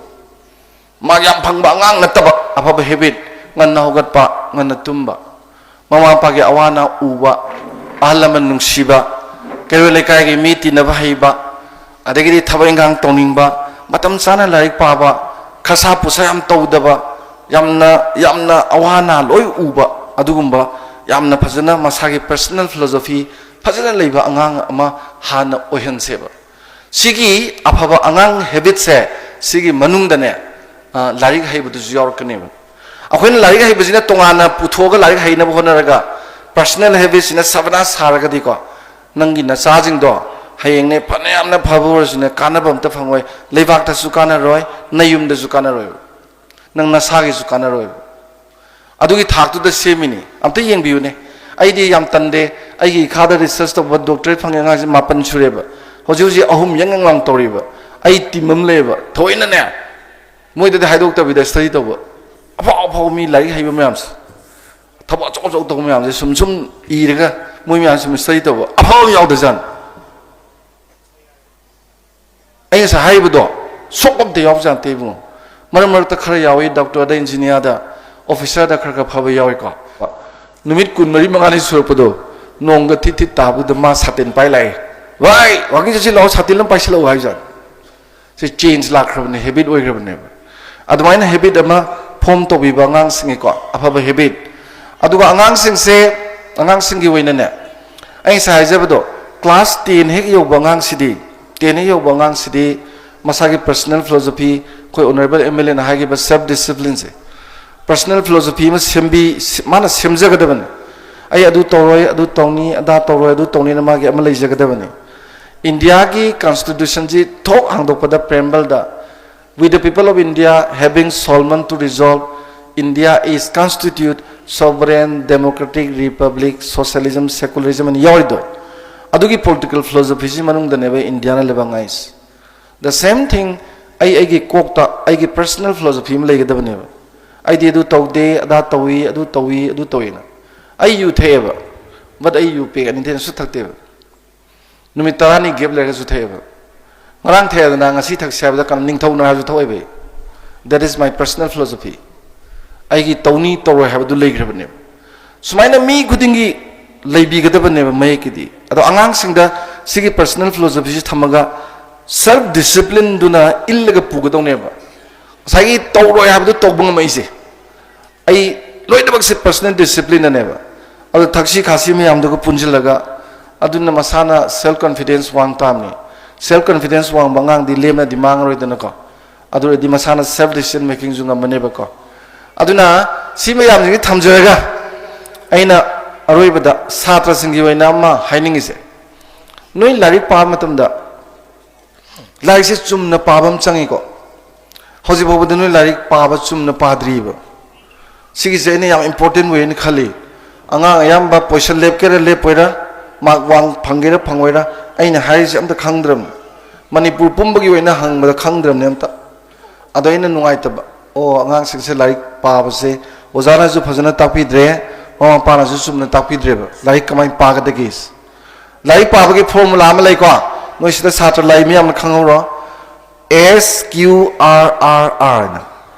ꯃꯥꯔꯛ ꯌꯥꯝ ꯐꯪꯕ ꯑꯉꯥꯡ ꯅꯠꯇꯕ, ꯑꯐꯕ ꯍꯦꯕꯤꯠ, ꯉꯟꯅ ꯍꯧꯒꯠꯄ, ꯉꯟꯅ ꯇꯨꯝꯕ, ꯃꯃꯥ ꯃꯄꯥꯒꯤ ꯑꯋꯥ ꯑꯅꯥ ꯎꯕ, ꯑꯍꯜ ꯂꯃꯟ ꯅꯨꯡꯁꯤꯕ, ꯀꯩꯔꯣꯏ ꯂꯩꯀꯥꯏꯒꯤ ꯃꯤ ꯇꯤꯟꯅꯕ ꯍꯩꯕ, ꯑꯗꯒꯤꯗꯤ ꯊꯕꯛ ꯏꯟꯈꯥꯡ ꯇꯧꯅꯤꯡꯕ, ꯃꯇꯝ ꯆꯥꯅ ꯂꯥꯏꯔꯤꯛ ꯄꯥꯕ, ꯈꯁꯥ ꯄꯨꯁꯥ ꯌꯥꯝ ꯇꯧꯗꯕ, ꯌꯥꯝꯅ ꯌꯥꯝꯅ ꯑꯋꯥ ꯑꯅꯥ ꯂꯣꯏ ꯎꯕ, ꯑꯗꯨꯒꯨꯝꯕ ꯌꯥꯝꯅ ꯐꯖꯅ ꯃꯁꯥꯒꯤ personal philosophy ꯐꯖꯅ ꯂꯩꯕ ꯑꯉꯥꯡ ꯑꯃ ꯍꯥꯟꯅ ꯑꯣꯏꯍꯟꯁꯦꯕ꯫ ꯁꯤꯒꯤ ꯑꯐꯕ ꯑꯉꯥꯡ ꯍꯦꯕꯤꯠꯁꯦ, ꯁꯤꯒꯤ ꯃꯅꯨꯡꯗꯅꯦ, ꯑ, ꯂꯥꯏꯔꯤꯛ ꯍꯩꯕꯗꯨꯁꯨ ꯌꯥꯎꯔꯛꯀꯅꯦꯕ꯫ ꯑꯩꯈꯣꯏꯅ ꯂꯥꯏꯔꯤꯛ ꯍꯩꯕꯁꯤꯅ ꯇꯣꯉꯥꯟꯅ ꯄꯨꯊꯣꯛꯑꯒ ꯂꯥꯏꯔꯤꯛ ꯍꯩꯅꯕ ꯍꯣꯠꯅꯔꯒ personal ꯍꯦꯕꯤꯠꯁꯤꯅ ꯁꯕꯅꯥꯁ ꯁꯥꯔꯒꯗꯤꯀꯣ, ꯅꯪꯒꯤ ꯅꯆꯥꯁꯤꯡꯗꯣ ꯍꯌꯦꯡꯅꯦ ꯐꯅ ꯌꯥꯝꯅ ꯐꯕ ꯑꯣꯏꯔꯁꯨꯅꯦ, ꯀꯥꯟꯅꯕ ꯑꯝꯇ ꯐꯪꯉꯣꯏ, ꯂꯩꯕꯥꯛꯇꯁꯨ ꯀꯥꯟꯅꯔꯣꯏ, ꯅꯌꯨꯝꯗꯁꯨ ꯀꯥꯟꯅꯔꯣꯏꯕ, ꯅꯪ ꯅꯁꯥꯒꯤꯁꯨ ꯀꯥꯟꯅꯔꯣꯏꯕ꯫ ꯑꯗꯨꯒꯤ ꯊꯥꯛꯇꯨꯗ ꯁꯦꯝꯃꯤꯅꯤ꯫ ꯑꯝꯇ ꯌꯦꯡꯕꯤꯌꯨꯅꯦ꯫ ꯑꯩꯗꯤ ꯌꯥꯝ ꯇꯟꯗꯦ꯫ ꯑꯩꯒꯤ ꯏꯈꯥꯗ research ꯇꯧꯕ doctorate ꯐꯪꯉꯦ ꯑꯉꯥꯡꯁꯦ ꯃꯥꯄꯟ ꯁꯨꯔꯦꯕ꯫ ꯍꯧꯖꯤꯛ ꯍꯧꯖꯤꯛ ꯑꯍꯨꯝ ꯌꯪ ꯌꯪ ꯂꯥꯎ ꯇꯧꯔꯤꯕ꯫ ꯑꯩ team ꯑꯃ ꯂꯩꯌꯦꯕ, ꯊꯑꯣꯏꯅꯅꯦ ꯃꯣꯏꯗꯗꯤ ꯍꯥꯏꯗꯣꯛꯇꯕꯤꯗ study ꯇꯧꯕ꯫ ꯑꯐꯥꯎ ꯑꯐꯥꯎꯕ ꯃꯤ, ꯂꯥꯏꯔꯤꯛ ꯍꯩꯕ ꯃꯌꯥꯝꯁꯦ, ꯊꯕꯛ ꯑꯆꯧ ꯑꯆꯧ ꯇꯧꯕ ꯃꯌꯥꯝꯁꯦ ꯁꯨꯝ ꯁꯨꯝ ꯏꯔꯒ ꯃꯣꯏ ꯃꯌꯥꯝ ꯁꯨꯝ study ꯇꯧꯕ꯫ ꯑꯐꯥꯎꯕ ꯌꯥꯎꯗꯖꯥꯠꯅꯤ꯫ ꯑꯩ ꯉꯁꯥꯏ ꯍꯥꯏꯔꯤꯕꯗꯣ ꯁꯣꯛꯄ ꯑꯝꯇ ꯌꯥꯎꯕꯖꯥꯠ ꯅꯠꯇꯦ ꯏꯕꯨꯡꯉꯣ꯫ ꯃꯔꯛ ꯃꯔꯛꯇ ꯈꯔ ꯌꯥꯎꯏ, doctor ꯗ, engineer ꯗ, officer ꯗ ꯈꯔ ꯈꯔ ꯐꯕ ꯌꯥꯎꯏꯀꯣ꯫ ꯅꯨꯃꯤꯠ ꯀꯨꯟꯃꯔꯤ ꯃꯉꯥꯅꯤ ꯁꯨꯔꯛꯄꯗꯣ, ꯅꯣꯡꯒ ꯊꯤꯠ ꯊꯤꯠ ꯇꯥꯕꯗꯨꯗ ꯃꯥ ꯁꯥꯇꯤꯟ ꯄꯥꯏ ꯂꯥꯛꯑꯦ꯫ "ꯚꯥꯏ, walking ꯆꯠꯁꯤ ꯂꯥꯛꯑꯣ, ꯁꯥꯇꯤꯟ ꯑꯃ ꯄꯥꯏꯁꯤꯜꯂꯛꯑꯣ" ꯍꯥꯏꯕꯖꯥꯠꯅꯤ꯫ ꯁꯤ change ꯂꯥꯛꯈ꯭ꯔꯕꯅꯦ, habit ꯑꯣꯏꯈ꯭ꯔꯕꯅꯦꯕ꯫ ꯑꯗꯨꯃꯥꯏꯅ habit ꯑꯃ form ꯇꯧꯕꯤꯕ ꯑꯉꯥꯡꯁꯤꯡꯒꯤꯀꯣ, ꯑꯐꯕ habit꯫ ꯑꯗꯨꯒ ꯑꯉꯥꯡꯁꯤꯡꯁꯦ, ꯑꯉꯥꯡꯁꯤꯡꯒꯤ ꯑꯣꯏꯅꯅꯦ, ꯑꯩ ꯉꯁꯥꯏ ꯍꯥꯏꯖꯕꯗꯣ, class ten ꯍꯦꯛ ꯌꯧꯕ ꯑꯉꯥꯡꯁꯤꯗꯤ, ten ꯍꯦꯛ ꯌꯧꯕ ꯑꯉꯥꯡꯁꯤꯗꯤ ꯃꯁꯥꯒꯤ personal philosophy, ꯑꯩꯈꯣꯏ honourable M L A ꯅ ꯍꯥꯏꯈꯤꯕ self discipline ꯁꯦ, personal philosophy ꯑꯃ ꯁꯦꯝꯕꯤ, ꯃꯥꯅ ꯁꯦꯝꯖꯒꯗꯕꯅꯤ꯫ "ꯑꯩ ꯑꯗꯨ ꯇꯧꯔꯣꯏ, ꯑꯗꯨ ꯇꯧꯅꯤ, ꯑꯗꯥ ꯇꯧꯔꯣꯏ, ꯑꯗꯨ ꯇꯧꯅꯤꯅ" ꯃꯥꯒꯤ ꯑꯃ ꯂꯩꯖꯒꯗꯕꯅꯤ꯫ India ꯒꯤ constitution ꯁꯤ ꯊꯣꯛ ꯍꯥꯡꯗꯣꯛꯄꯗ preamble the, "With the people of India having sworn to resolve, India is constitute sovereign, democratic, republic, socialism, secularism" ꯑꯅ ꯌꯥꯎꯔꯤꯗꯣ, ꯑꯗꯨꯒꯤ political philosophy ꯁꯤ ꯃꯅꯨꯡꯗꯅꯦꯕ India ꯅ ꯂꯩꯕ ꯉꯥꯏꯁꯦ꯫ The same thing, ꯑꯩ ꯑꯩꯒꯤ ꯀꯣꯛꯇ ꯑꯩꯒꯤ personal philosophy ꯑꯃ ꯂꯩꯒꯗꯕꯅꯦꯕ꯫ "ꯑꯩꯗꯤ ꯑꯗꯨ ꯇꯧꯗꯦ, ꯑꯗꯥ ꯇꯧꯏ, ꯑꯗꯨ ꯇꯧꯏ, ꯑꯗꯨ ꯇꯧꯏꯅ"꯫ ꯑꯩ ꯌꯨ ꯊꯛꯑꯦꯕ, but ꯑꯩ ꯌꯨ pack ꯑꯅꯤ ꯊꯦꯡꯅꯁꯨ ꯊꯛꯇꯦꯕ꯫ ꯅꯨꯃꯤꯠ ꯇꯔꯥꯅꯤ gap ꯂꯩꯔꯒꯁꯨ ꯊꯛꯑꯦꯕ꯫ ꯉꯔꯥꯡ ꯊꯛꯑꯦꯗꯅ ꯉꯁꯤ ꯊꯛꯁꯦ ꯍꯥꯏꯕꯗ ꯀꯅꯥ, ꯅꯤꯡꯊꯧꯅ ꯍꯥꯏꯔꯁꯨ ꯊꯛꯑꯣꯏꯕ ꯑꯩ꯫ That is my personal philosophy꯫ ꯑꯩꯒꯤ ꯇꯧꯅꯤ ꯇꯧꯔꯣꯏ ꯍꯥꯏꯕꯗꯨ ꯂꯩꯈ꯭ꯔꯕꯅꯦꯕ꯫ ꯁꯨꯃꯥꯏꯅ ꯃꯤ ꯈꯨꯗꯤꯡꯒꯤ ꯂꯩꯕꯤꯒꯗꯕꯅꯦꯕ ꯃꯌꯦꯛꯀꯤꯗꯤ꯫ ꯑꯗꯣ ꯑꯉꯥꯡꯁꯤꯡꯗ ꯁꯤꯒꯤ personal philosophyꯁꯤ ꯊꯝꯃꯒ self disciplineꯗꯨꯅ ꯏꯜꯂꯒ ꯄꯨꯒꯗꯧꯅꯦꯕ꯫ ꯉꯁꯥꯏꯒꯤ ꯇꯧꯔꯣꯏ ꯍꯥꯏꯕꯗꯨ ꯇꯧꯕ ꯉꯝꯃꯛꯏꯁꯦ ꯑꯩ ꯂꯣꯏꯅꯃꯛꯁꯦ personal disciplineꯅꯅꯦꯕ꯫ ꯑꯗꯣ ꯊꯛꯁꯤ ꯈꯥꯁꯤ ꯃꯌꯥꯝꯗꯨꯒ ꯄꯨꯟꯁꯤꯜꯂꯒ ꯑꯗꯨꯅ ꯃꯁꯥꯅ self confidence ꯋꯥꯡ ꯇꯥꯕꯅꯤ꯫ Self confidence ꯋꯥꯡꯕ ꯑꯉꯥꯡꯗꯤ ꯂꯦꯝꯅꯗꯤ ꯃꯥꯡꯉꯔꯣꯏꯗꯅꯀꯣ꯫ ꯑꯗꯨ ꯑꯣꯏꯔꯗꯤ ꯃꯁꯥꯅ self decision makingꯁꯨ ꯉꯝꯃꯅꯦꯕꯀꯣ꯫ ꯑꯗꯨꯅ ꯁꯤ ꯃꯌꯥꯝꯁꯤꯡꯁꯤ ꯊꯝꯖꯔꯒ ꯑꯩꯅ ꯑꯔꯣꯏꯕꯗ ꯁꯥꯇ꯭ꯔꯁꯤꯡꯒꯤ ꯑꯣꯏꯅ ꯑꯃ ꯍꯥꯏꯅꯤꯡꯉꯤꯁꯦ, ꯅꯣꯏ ꯂꯥꯏꯔꯤꯛ ꯄꯥꯕ ꯃꯇꯝꯗ ꯂꯥꯏꯔꯤꯛꯁꯦ ꯆꯨꯝꯅ ꯄꯥꯕ ꯑꯃ ꯆꯪꯉꯤꯀꯣ꯫ ꯍꯧꯖꯤꯛ ꯐꯥꯎꯕꯗ ꯅꯣꯏ ꯂꯥꯏꯔꯤꯛ ꯄꯥꯕ ꯆꯨꯝꯅ ꯄꯥꯗ꯭ꯔꯤꯕ꯫ ꯁꯤꯒꯤꯁꯦ ꯑꯩꯅ ꯌꯥꯝ important ꯑꯣꯏꯅ ꯈꯜꯂꯤ꯫ ꯑꯉꯥꯡ ꯑꯌꯥꯝꯕ position ꯂꯦꯞꯀꯦꯔꯥ ꯂꯦꯞꯄꯣꯏꯔꯥ, mark ꯋꯥꯡ ꯐꯪꯒꯦꯔꯥ ꯐꯪꯉꯣꯏꯔꯥ, ꯑꯩꯅ ꯍꯥꯏꯔꯤꯁꯦ ꯑꯝꯇ ꯈꯪꯗ꯭ꯔꯕꯅꯤ꯫ ꯃꯅꯤꯄꯨꯔ ꯄꯨꯝꯕꯒꯤ ꯑꯣꯏꯅ ꯍꯪꯕꯗ ꯈꯪꯗ꯭ꯔꯕꯅꯤ ꯑꯝꯇ꯫ ꯑꯗꯣ ꯑꯩꯅ ꯅꯨꯡꯉꯥꯏꯇꯕ, ꯑꯣ, ꯑꯉꯥꯡꯁꯤꯡꯁꯦ ꯂꯥꯏꯔꯤꯛ ꯄꯥꯕꯁꯦ ꯑꯣꯖꯥꯅꯁꯨ ꯐꯖꯅ ꯇꯥꯛꯄꯤꯗ꯭ꯔꯦ, ꯃꯃꯥ ꯃꯄꯥꯅꯁꯨ ꯆꯨꯝꯅ ꯇꯥꯛꯄꯤꯗ꯭ꯔꯦꯕ꯫ ꯂꯥꯏꯔꯤꯛ ꯀꯃꯥꯏꯅ ꯄꯥꯒꯗꯒꯦ? ꯂꯥꯏꯔꯤꯛ ꯄꯥꯕꯒꯤ formula ꯑꯃ ꯂꯩꯀꯣ, ꯅꯣꯏ ꯁꯤꯗ ꯁꯥꯇ꯭ꯔ ꯂꯩ ꯃꯌꯥꯝꯅ ꯈꯪꯍꯧꯔꯣ꯫ S Q R R R ꯍꯥꯏꯅ꯫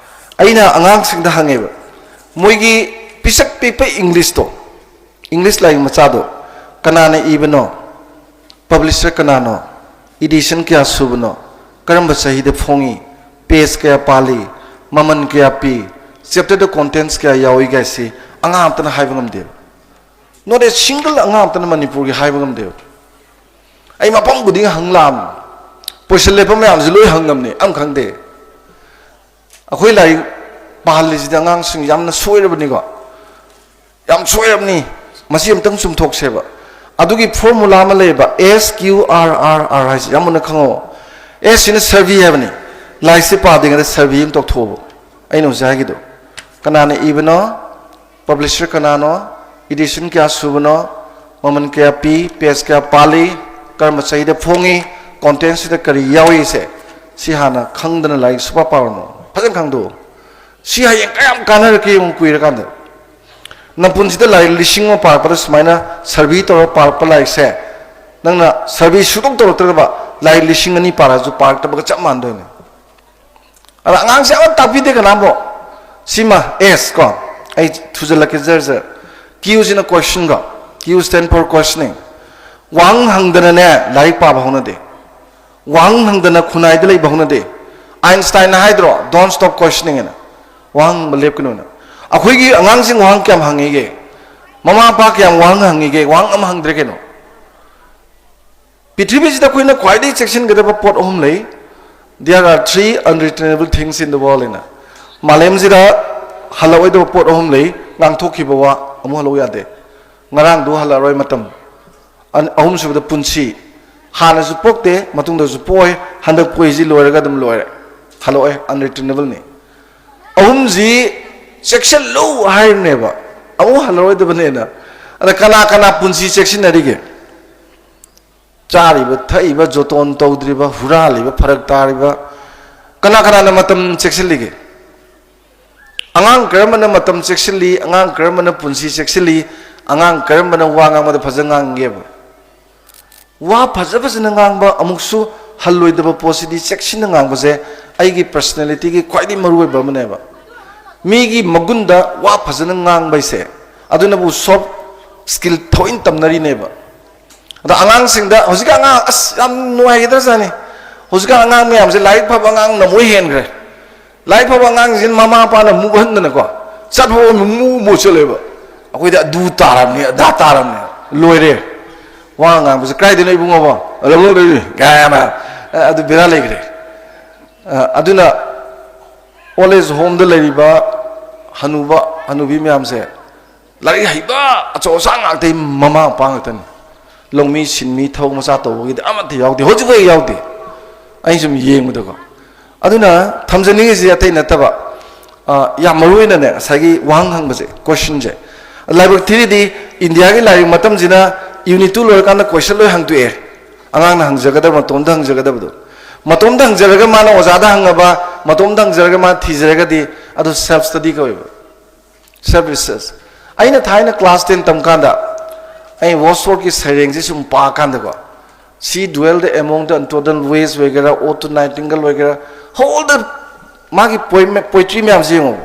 ꯑꯩꯅ ꯑꯉꯥꯡꯁꯤꯡꯗ ꯍꯪꯉꯦꯕ, ꯃꯣꯏꯒꯤ ꯄꯤꯁꯛ ꯄꯤꯛꯄ Englishꯇꯣ, English ꯂꯥꯏꯔꯤꯛ ꯃꯆꯥꯗꯣ ꯀꯅꯥꯅ ꯏꯕꯅꯣ, publisher ꯀꯅꯥꯅꯣ, edition ꯀꯌꯥ ꯁꯨꯕꯅꯣ, ꯀꯔꯝꯕ ꯆꯍꯤꯗ ꯐꯣꯡꯉꯤ, page ꯀꯌꯥ ꯄꯥꯜꯂꯤ, ꯃꯃꯜ ꯀꯌꯥ ꯄꯤ, chapterꯗ contents ꯀꯌꯥ ꯌꯥꯎꯏ ꯀꯥꯏꯁꯤ ꯑꯉꯥꯡ ꯑꯝꯇꯅ ꯍꯥꯏꯕ ꯉꯝꯗꯦꯕ꯫ Not a single ꯑꯉꯥꯡ ꯑꯝꯇꯅ ꯃꯅꯤꯄꯨꯔꯒꯤ ꯍꯥꯏꯕ ꯉꯝꯗꯦꯕ꯫ ꯑꯩ ꯃꯐꯝ ꯈꯨꯗꯤꯡ ꯍꯪ ꯂꯥꯛꯑꯕꯅꯤ꯫ Position ꯂꯦꯞꯄ ꯃꯌꯥꯝꯁꯤ ꯂꯣꯏ ꯍꯪꯉꯝꯅꯤ, ꯑꯝ ꯈꯪꯗꯦ꯫ ꯑꯩꯈꯣꯏ ꯂꯥꯏꯔꯤꯛ ꯄꯥꯍꯜꯂꯤꯁꯤꯗꯤ ꯑꯉꯥꯡꯁꯤꯡ ꯌꯥꯝꯅ ꯁꯣꯏꯔꯕꯅꯤꯀꯣ, ꯌꯥꯝ ꯁꯣꯏꯔꯕꯅꯤ꯫ ꯃꯁꯤ ꯑꯝꯇꯪ ꯆꯨꯝꯊꯣꯛꯁꯦꯕ꯫ ꯑꯗꯨꯒꯤ formula ꯑꯃ ꯂꯩꯌꯦꯕ, S Q R R R ꯍꯥꯏꯁꯤ ꯌꯥꯝ ꯃꯨꯟꯅ ꯈꯪꯉꯣ꯫ S ꯁꯤꯅ survey ꯍꯥꯏꯕꯅꯤ꯫ ꯂꯥꯏꯔꯤꯛꯁꯦ ꯄꯥꯗ꯭ꯔꯤꯉꯩꯗ survey ꯑꯃ ꯇꯧꯊꯣꯛꯑꯣꯕ꯫ ꯑꯩꯅ ꯍꯧꯖꯤꯛ ꯍꯥꯏꯒꯤꯗꯣ, ꯀꯅꯥꯅ ꯏꯕꯅꯣ, publisher ꯀꯅꯥꯅꯣ, edition ꯀꯌꯥ ꯁꯨꯕꯅꯣ, ꯃꯃꯜ ꯀꯌꯥ ꯄꯤ, page ꯀꯌꯥ ꯄꯥꯜꯂꯤ, ꯀꯔꯝꯕ ꯆꯍꯤꯗ ꯐꯣꯡꯉꯤ, contentsꯁꯤꯗ ꯀꯔꯤ ꯌꯥꯎꯏꯁꯦ, ꯁꯤ ꯍꯥꯟꯅ ꯈꯪꯗꯅ ꯂꯥꯏꯔꯤꯛ ꯁꯨꯄꯥ ꯄꯥꯔꯨꯅꯨ꯫ ꯐꯖꯅ ꯈꯪꯗꯣꯛꯎ꯫ ꯁꯤ ꯍꯌꯦꯡ ꯀꯌꯥꯝ ꯀꯥꯟꯅꯔꯛꯀꯦ ꯌꯦꯡꯉꯨ, ꯀꯨꯏꯔꯀꯥꯟꯗ꯫ ꯅꯄꯨꯟꯁꯤꯗ ꯂꯥꯏꯔꯤꯛ ꯂꯤꯁꯤꯡ ꯑꯃ ꯄꯥꯔꯛꯄꯗ ꯁꯨꯃꯥꯏꯅ survey ꯇꯧꯔꯒ ꯄꯥꯔꯛꯄ ꯂꯥꯏꯔꯤꯛꯁꯦ, ꯅꯪꯅ survey ꯁꯨꯡꯇꯧ ꯇꯧꯔꯛꯇ꯭ꯔꯒꯕ ꯂꯥꯏꯔꯤꯛ ꯂꯤꯁꯤꯡ ꯑꯅꯤ ꯄꯥꯔꯛꯑꯁꯨ ꯄꯥꯔꯛꯇꯕꯒ ꯆꯞ ꯃꯥꯟꯅꯗꯣꯏꯅꯦ꯫ ꯑꯗ ꯑꯉꯥꯡꯁꯦ ꯑꯃ ꯇꯥꯛꯄꯤꯗꯦ ꯀꯅꯥꯝꯕꯣ꯫ ꯁꯤꯃ ꯑꯦꯁ ꯀꯣ, ꯑꯩ ꯊꯨꯖꯜꯂꯛꯀꯦ ꯖꯔ ꯖꯔ꯫ ꯀ꯭ꯌꯨꯁꯤꯅ ꯀꯣꯏꯁꯟ ꯀꯣ, ꯀ꯭ꯌꯨ stand for questioning꯫ ꯋꯥꯍꯪ ꯍꯪꯗꯅꯅꯦ ꯂꯥꯏꯔꯤꯛ ꯄꯥꯕ ꯍꯧꯅꯗꯦ꯫ ꯋꯥꯍꯪ ꯍꯪꯗꯅ ꯈꯨꯟꯅꯥꯏꯗ ꯂꯩꯕ ꯍꯧꯅꯗꯦ꯫ ꯑꯥꯏꯟꯁꯇꯥꯏꯟꯅ ꯍꯥꯏꯗ꯭ꯔꯣ, "Don't stop questioning" ꯍꯥꯏꯅ, ꯋꯥꯍꯪ ꯍꯪꯕ ꯂꯦꯞꯀꯅꯨꯅ꯫ ꯑꯩꯈꯣꯏꯒꯤ ꯑꯉꯥꯡꯁꯤꯡ ꯋꯥꯍꯪ ꯀꯌꯥꯝ ꯍꯪꯉꯤꯒꯦ? ꯃꯃꯥ ꯃꯄꯥ ꯀꯌꯥꯝ ꯋꯥꯍꯪ ꯍꯪꯉꯤꯒꯦ? ꯋꯥꯍꯪ ꯑꯃ ꯍꯪꯗ꯭ꯔꯦ ꯀꯩꯅꯣ꯫ ꯄ꯭ꯔꯤꯊꯤꯕꯤꯁꯤꯗ ꯑꯩꯈꯣꯏꯅ ꯈ꯭ꯋꯥꯏꯗꯒꯤ ꯆꯦꯛꯁꯤꯟꯒꯗꯕ ꯄꯣꯠ ꯑꯍꯨꯝ ꯂꯩ꯫ "There are three unretrievable things in the world" ꯍꯥꯏꯅ꯫ ꯃꯥꯂꯦꯝꯁꯤꯗ ꯍꯜꯂꯛꯑꯣꯏꯗꯕ ꯄꯣꯠ ꯑꯍꯨꯝ ꯂꯩ꯫ ꯉꯥꯡꯊꯣꯛꯈꯤꯕ ꯋꯥ ꯑꯃꯨꯛ ꯍꯜꯂꯛꯎ ꯌꯥꯗꯦ꯫ ꯉꯔꯥꯡꯗꯨ ꯍꯜꯂꯛꯑꯔꯣꯏ ꯃꯇꯝ꯫ ꯑꯟ-, ꯑꯍꯨꯝꯁꯨꯕꯗ ꯄꯨꯟꯁꯤ꯫ ꯍꯥꯟꯅꯁꯨ ꯄꯣꯛꯇꯦ, ꯃꯇꯨꯡꯗꯁꯨ ꯄꯣꯛꯑꯣꯏ, ꯍꯟꯗꯛ ꯄꯣꯛꯏꯁꯤ ꯂꯣꯏꯔꯒ ꯑꯗꯨꯝ ꯂꯣꯏꯔꯦ꯫ ꯍꯜꯂꯛꯑꯣꯏ, unretrievable ꯅꯤ꯫ ꯑꯍꯨꯝꯁꯤ ꯆꯦꯛꯁꯤꯜꯂꯨ ꯍꯥꯏꯔꯤꯅꯦꯕ, ꯑꯃꯨꯛ ꯍꯜꯂꯔꯣꯏꯗꯕꯅꯦꯅ꯫ ꯑꯗ ꯀꯅꯥ ꯀꯅꯥ ꯄꯨꯟꯁꯤ ꯆꯦꯛꯁꯤꯟꯅꯔꯤꯒꯦ? ꯆꯥꯔꯤꯕ, ꯊꯛꯏꯕ, ꯖꯣꯇꯣꯟ ꯇꯧꯗ꯭ꯔꯤꯕ, ꯍꯨꯔꯥꯜꯂꯤꯕ, ꯐꯔꯛ ꯇꯥꯔꯤꯕ, ꯀꯅꯥ ꯀꯅꯥꯅ ꯃꯇꯝ ꯆꯦꯛꯁꯤꯜꯂꯤꯒꯦ? ꯑꯉꯥꯡ ꯀꯔꯝꯕꯅ ꯃꯇꯝ ꯆꯦꯛꯁꯤꯜꯂꯤ? ꯑꯉꯥꯡ ꯀꯔꯝꯕꯅ ꯄꯨꯟꯁꯤ ꯆꯦꯛꯁꯤꯜꯂꯤ? ꯑꯉꯥꯡ ꯀꯔꯝꯕꯅ ꯋꯥ ꯉꯥꯡꯕꯗ ꯐꯖꯅ ꯉꯥꯡꯒꯦꯕ? ꯋꯥ ꯐꯖ ꯐꯖꯅ ꯉꯥꯡꯕ, ꯑꯃꯨꯛꯁꯨ ꯍꯜꯂꯣꯏꯗꯕ ꯄꯣꯠꯁꯤꯗꯤ ꯆꯦꯛꯁꯤꯟꯅ ꯉꯥꯡꯕꯁꯦ ꯑꯩꯒꯤ personality ꯒꯤ ꯈ꯭ꯋꯥꯏꯗꯒꯤ ꯃꯔꯨꯑꯣꯏꯕ ꯑꯃꯅꯦꯕ꯫ ꯃꯤꯒꯤ ꯃꯒꯨꯟꯗ ꯋꯥ ꯐꯖꯅ ꯉꯥꯡꯕ ꯍꯥꯏꯁꯦ, ꯑꯗꯨꯅꯕꯨ soft skill ꯊꯑꯣꯏꯅ ꯇꯝꯅꯔꯤꯅꯦꯕ꯫ ꯑꯗꯣ ꯑꯉꯥꯡꯁꯤꯡꯗ, ꯍꯧꯖꯤꯛꯀꯤ ꯑꯉꯥꯡ, ꯑꯁ, ꯌꯥꯝ ꯅꯨꯡꯉꯥꯏꯒꯗ꯭ꯔꯖꯥꯠꯅꯤ꯫ ꯍꯧꯖꯤꯛꯀꯥꯟ ꯑꯉꯥꯡ ꯃꯌꯥꯝꯁꯦ ꯂꯥꯏꯔꯤꯛ ꯐꯕ ꯑꯉꯥꯡꯅ ꯃꯣꯏ ꯍꯦꯟꯈ꯭ꯔꯦ꯫ ꯂꯥꯏꯔꯤꯛ ꯐꯕ ꯑꯉꯥꯡꯁꯤꯡꯁꯤꯅ ꯃꯃꯥ ꯃꯄꯥꯅ ꯃꯨꯛꯍꯟꯗꯅꯀꯣ, ꯆꯠꯄ ꯃꯨꯛ ꯃꯨꯛ ꯆꯠꯂꯦꯕ꯫ "ꯑꯩꯈꯣꯏꯗꯤ ꯑꯗꯨ ꯇꯥꯔꯝꯅꯤ, ꯑꯗꯥ ꯇꯥꯔꯝꯅꯤ", ꯂꯣꯏꯔꯦ꯫ ꯋꯥ ꯉꯥꯡꯕꯁꯦ, "ꯀꯥꯏꯗꯅꯣ ꯏꯕꯨꯡꯉꯣꯕ?" "ꯑꯂꯧꯗꯒꯤ", ꯀꯥꯏꯅ꯫ ꯑ, ꯑꯗꯨ ꯕꯦꯔꯥ ꯂꯩꯈ꯭ꯔꯦ꯫ ꯑ, ꯑꯗꯨꯅ old age home ꯗ ꯂꯩꯔꯤꯕ ꯍꯅꯨꯕ ꯍꯅꯨꯕꯤ ꯃꯌꯥꯝꯁꯦ, ꯂꯥꯏꯔꯤꯛ ꯍꯩꯕ ꯑꯆꯧ ꯑꯁꯥꯡ ꯉꯥꯛꯇꯒꯤ ꯃꯃꯥ ꯃꯄꯥ ꯉꯥꯛꯇꯅꯤ꯫ ꯂꯧꯃꯤ ꯁꯤꯟꯃꯤ ꯊꯕꯛ ꯃꯆꯥ ꯇꯧꯕꯒꯤꯗꯤ ꯑꯃꯠꯇ ꯌꯥꯎꯗꯦ, ꯍꯧꯖꯤꯛꯐꯥꯎ ꯌꯥꯎꯗꯦ꯫ ꯑꯩ ꯁꯨꯝ ꯌꯦꯡꯕꯗꯀꯣ꯫ ꯑꯗꯨꯅ ꯊꯝꯖꯅꯤꯡꯉꯤꯁꯤ ꯑꯇꯩ ꯅꯠꯇꯕ, ꯑ, ꯌꯥꯝ ꯃꯔꯨ ꯑꯣꯏꯅꯅꯦ, ꯉꯁꯥꯏꯒꯤ ꯋꯥꯍꯪ ꯍꯪꯕꯁꯦ, question ꯁꯦ꯫ ꯂꯥꯏꯕꯛ ꯊꯤꯔꯤꯗꯤ ꯏꯟꯗꯤꯌꯥꯒꯤ ꯂꯥꯏꯔꯤꯛ ꯃꯇꯝꯁꯤꯅ unit two ꯂꯣꯏꯔꯀꯥꯟꯗ question ꯂꯣꯏ ꯍꯪꯗꯣꯛꯑꯦ꯫ ꯑꯉꯥꯡꯅ ꯍꯪꯖꯒꯗꯕ, ꯃꯇꯣꯝꯇ ꯍꯪꯖꯒꯗꯕꯗꯣ꯫ ꯃꯇꯣꯝꯇ ꯍꯪꯖꯔꯒ ꯃꯥꯅ ꯑꯣꯖꯥꯗ ꯍꯪꯉꯕ, ꯃꯇꯣꯝꯇ ꯍꯪꯖꯔꯒ ꯃꯥꯅ ꯊꯤꯖꯔꯒꯗꯤ ꯑꯗꯨ self study ꯀꯧꯋꯦꯕ꯫ Self research꯫ ꯑꯩꯅ ꯊꯥꯏꯅ class ten ꯇꯝꯀꯥꯟꯗ ꯑꯩ Wordsworth ꯀꯤ ꯁꯩꯔꯦꯡꯁꯦ ꯁꯨꯝ ꯄꯥꯀꯥꯟꯗꯀꯣ, "She dwelt among the untrodden ways" ꯑꯣꯏꯒꯦꯔꯥ, "Ode to Nightingale" ꯑꯣꯏꯒꯦꯔꯥ, whole the ꯃꯥꯒꯤ poem, poetry ꯃꯌꯥꯝꯁꯦ ꯌꯦꯡꯉꯣ꯫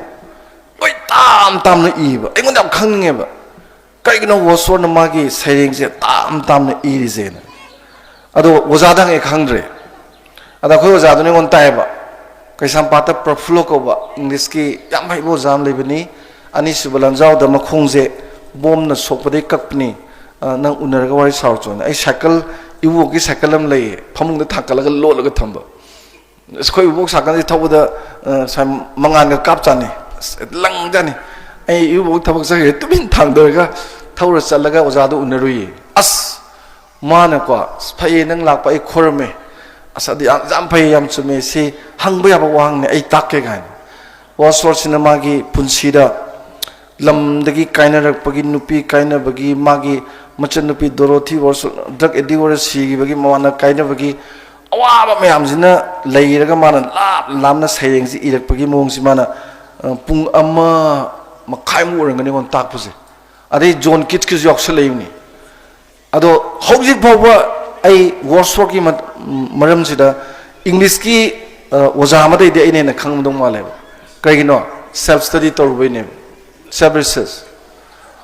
ꯇꯥꯝ ꯇꯥꯝꯅ ꯏꯕ꯫ ꯑꯩꯉꯣꯟꯗ ꯌꯥꯝ ꯈꯪꯅꯤꯡꯉꯦꯕ, ꯀꯩꯒꯤꯅꯣ ꯋꯣꯔꯗꯁꯋꯔꯠꯅ ꯃꯥꯒꯤ ꯁꯩꯔꯦꯡꯁꯦ ꯇꯥꯝ ꯇꯥꯝꯅ ꯏꯔꯤꯁꯦꯅ꯫ ꯑꯗꯣ ꯑꯣꯖꯥꯗ ꯍꯪꯉꯦ, ꯈꯪꯗ꯭ꯔꯦ꯫ ꯑꯗ ꯑꯩꯈꯣꯏ ꯑꯣꯖꯥꯗꯨꯅ ꯑꯩꯉꯣꯟꯗ ꯇꯥꯛꯑꯦꯕ, ꯀꯩꯁꯥꯝꯄꯥꯠꯇ ꯄ꯭ꯔꯐꯨꯜꯂꯣ ꯀꯧꯕ ꯏꯪꯂꯤꯁꯀꯤ ꯌꯥꯝ ꯍꯩꯕ ꯑꯣꯖꯥ ꯑꯃ ꯂꯩꯕꯅꯤ, ꯑꯅꯤꯁꯨꯕ ꯂꯥꯟꯖꯥꯎꯗ ꯃꯈꯣꯡꯁꯦ ꯕꯣꯝꯅ ꯁꯣꯛꯄꯗꯒꯤ ꯀꯛꯄꯅꯤ, ꯑ, ꯅꯪ ꯎꯅꯔꯒ ꯋꯥꯔꯤ ꯁꯥꯔꯨꯆꯣꯅ꯫ ꯑꯩ ꯁꯥꯏꯀꯜ, ꯏꯕꯣꯛꯀꯤ ꯁꯥꯏꯀꯜ ꯑꯃ ꯂꯩꯌꯦ, ꯐꯃꯨꯡꯗ ꯊꯥꯡꯀꯠꯂꯒ ꯂꯣꯠꯂꯒ ꯊꯝꯕ꯫ ꯑꯁ, ꯑꯩꯈꯣꯏ ꯏꯕꯣꯛ ꯁꯥꯏꯀꯜꯁꯦ ꯊꯧꯕꯗ, ꯑ, ꯁ꯭ꯋꯥꯏ ꯃꯉꯥꯟꯒ ꯀꯥꯞꯆꯥꯅꯤ, ꯑꯁ, ꯂꯪꯖꯥꯅꯤ꯫ ꯑꯩ ꯏꯕꯣꯛ ꯊꯕꯛ ꯆꯠꯈ꯭ꯔꯦ, ꯇꯨꯃꯤꯟ ꯊꯥꯡꯗꯔꯒ ꯊꯧꯔ ꯆꯠꯂꯒ ꯑꯣꯖꯥꯗꯣ ꯎꯅꯔꯨꯏꯌꯦ꯫ ꯑꯁ, ꯃꯥꯅꯀꯣ, "ꯑꯁ, ꯐꯩꯌꯦ ꯅꯪ ꯂꯥꯛꯄ, ꯑꯩ ꯈꯣꯏꯔꯝꯃꯦ꯫ ꯑꯁ, ꯑꯗꯨ ꯌꯥꯝ, ꯌꯥꯝ ꯐꯩꯌꯦ, ꯌꯥꯝ ꯆꯨꯝꯃꯦ, ꯁꯤ ꯍꯪꯕ ꯌꯥꯕ ꯋꯥꯍꯪꯅꯦ, ꯑꯩ ꯇꯥꯛꯀꯦ" ꯀꯥꯏꯅ꯫ ꯋꯣꯔꯗꯁꯋꯔꯠꯁꯤꯅ ꯃꯥꯒꯤ ꯄꯨꯟꯁꯤꯗ ꯂꯝꯗꯒꯤ ꯀꯥꯏꯅꯔꯛꯄꯒꯤ, ꯅꯨꯄꯤ ꯀꯥꯏꯅꯕꯒꯤ, ꯃꯥꯒꯤ ꯃꯆꯟꯅꯨꯄꯤ ꯗꯣꯔꯣꯊꯤ ꯋꯣꯔꯗꯁꯋꯔꯠ ꯗ꯭ꯔꯒ ꯑꯦꯗꯤꯛ ꯑꯣꯏꯔ ꯁꯤꯈꯤꯕꯒꯤ, ꯃꯃꯥꯟꯅꯕ ꯀꯥꯏꯅꯕꯒꯤ ꯑꯋꯥꯕ ꯃꯌꯥꯝꯁꯤꯅ ꯂꯩꯔꯒ ꯃꯥꯅ ꯂꯥꯞ ꯂꯥꯞꯅ ꯁꯩꯔꯦꯡꯁꯤ ꯏꯔꯛꯄꯒꯤ ꯃꯑꯣꯡꯁꯤ ꯃꯥꯅ, ꯑ, ꯄꯨꯡ ꯑꯃ ꯃꯈꯥꯏꯃꯨꯛ ꯑꯣꯏꯔꯝꯒꯅꯤ ꯑꯩꯉꯣꯟꯗ ꯇꯥꯛꯄꯁꯦ꯫ ꯑꯗꯩ ꯖꯣꯟ ꯀꯤꯠꯁꯀꯤꯁꯨ ꯌꯥꯎꯁꯜꯂꯛꯏꯕꯅꯤ꯫ ꯑꯗꯣ ꯍꯧꯖꯤꯛ ꯐꯥꯎꯕ ꯑꯩ ꯋꯣꯔꯗꯁꯋꯔꯠꯀꯤ ꯃ-, ꯃꯔꯝꯁꯤꯗ ꯏꯪꯂꯤꯁꯀꯤ, ꯑ, ꯑꯣꯖꯥ ꯑꯃꯗꯩꯗꯤ ꯑꯩꯅ ꯍꯦꯟꯅ ꯈꯪꯉꯝꯗꯧ ꯃꯥꯜꯂꯦꯕ꯫ ꯀꯩꯒꯤꯅꯣ? ꯁꯦꯜꯐ ꯁ꯭ꯇꯗꯤ ꯇꯧꯔꯨꯕꯩꯅꯦꯕ, ꯁꯦꯜꯐ ꯔꯤꯁꯔꯁ꯫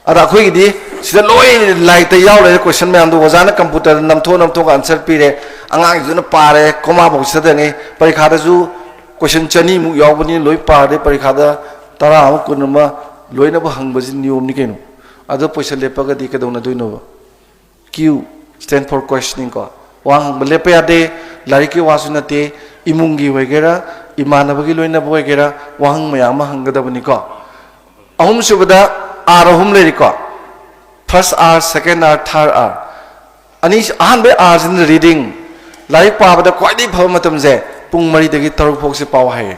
ꯑꯗ ꯑꯩꯈꯣꯏꯒꯤꯗꯤ ꯁꯤꯗ ꯂꯣꯏ ꯂꯥꯏꯔꯤꯛꯇ ꯌꯥꯎ ꯂꯩꯔꯦ ꯀꯣꯏꯁꯟ ꯃꯌꯥꯝꯗꯣ꯫ ꯑꯣꯖꯥꯅ ꯀꯝꯄ꯭ꯌꯨꯇꯔꯗ ꯅꯝꯊꯣꯛ ꯅꯝꯊꯣꯛꯑꯒ ꯑꯟꯁꯔ ꯄꯤꯔꯦ, ꯑꯉꯥꯡꯁꯤꯡꯗꯨꯅ ꯄꯥꯔꯦ, ꯀꯣꯃꯥ ꯐꯥꯎ ꯁꯤꯊꯗꯉꯩ꯫ ꯄꯔꯤꯈꯥꯗꯁꯨ ꯀꯣꯏꯁꯟ ꯆꯅꯤꯃꯨꯛ ꯌꯥꯎꯕꯅꯤ, ꯂꯣꯏ ꯄꯥꯔꯗꯤ ꯄꯔꯤꯈꯥꯗ ꯇꯔꯥ ꯑꯃ, ꯀꯨꯟ ꯑꯃ ꯂꯣꯏꯅꯕ ꯍꯪꯕꯁꯤ ꯅꯤꯌꯣꯝꯅꯤ ꯀꯩꯅꯣ꯫ ꯑꯗꯣ ꯄꯩꯁꯥ ꯂꯦꯞꯄꯒꯗꯤ ꯀꯩꯗꯧꯅꯗꯣꯏꯅꯣꯕ? Q stand for questioning ꯀꯣ꯫ ꯋꯥ ꯍꯪꯕ ꯂꯦꯞꯄ ꯌꯥꯗꯦ, ꯂꯥꯏꯔꯤꯛꯀꯤ ꯋꯥꯁꯨ ꯅꯠꯇꯦ, ꯏꯃꯨꯡꯒꯤ ꯑꯣꯏꯒꯦꯔꯥ, ꯏꯃꯥꯟꯅꯕꯒꯤ ꯂꯣꯏꯅꯕ ꯑꯣꯏꯒꯦꯔꯥ, ꯋꯥꯍꯪ ꯃꯌꯥꯝ ꯑꯃ ꯍꯪꯒꯗꯕꯅꯤꯀꯣ꯫ ꯑꯍꯨꯝꯁꯨꯕꯗ R ꯑꯍꯨꯝ ꯂꯩꯔꯤꯀꯣ, first R, second R, third R꯫ ꯑꯅꯤ, ꯑꯍꯥꯟꯕ R ꯁꯤꯅ reading, ꯂꯥꯏꯔꯤꯛ ꯄꯥꯕꯗ ꯈ꯭ꯋꯥꯏꯗꯒꯤ ꯐꯕ ꯃꯇꯝꯁꯦ ꯄꯨꯡ ꯃꯔꯤꯗꯒꯤ ꯇꯔꯨꯛ ꯐꯥꯎꯁꯦ ꯄꯥꯎ ꯍꯥꯏꯌꯦ꯫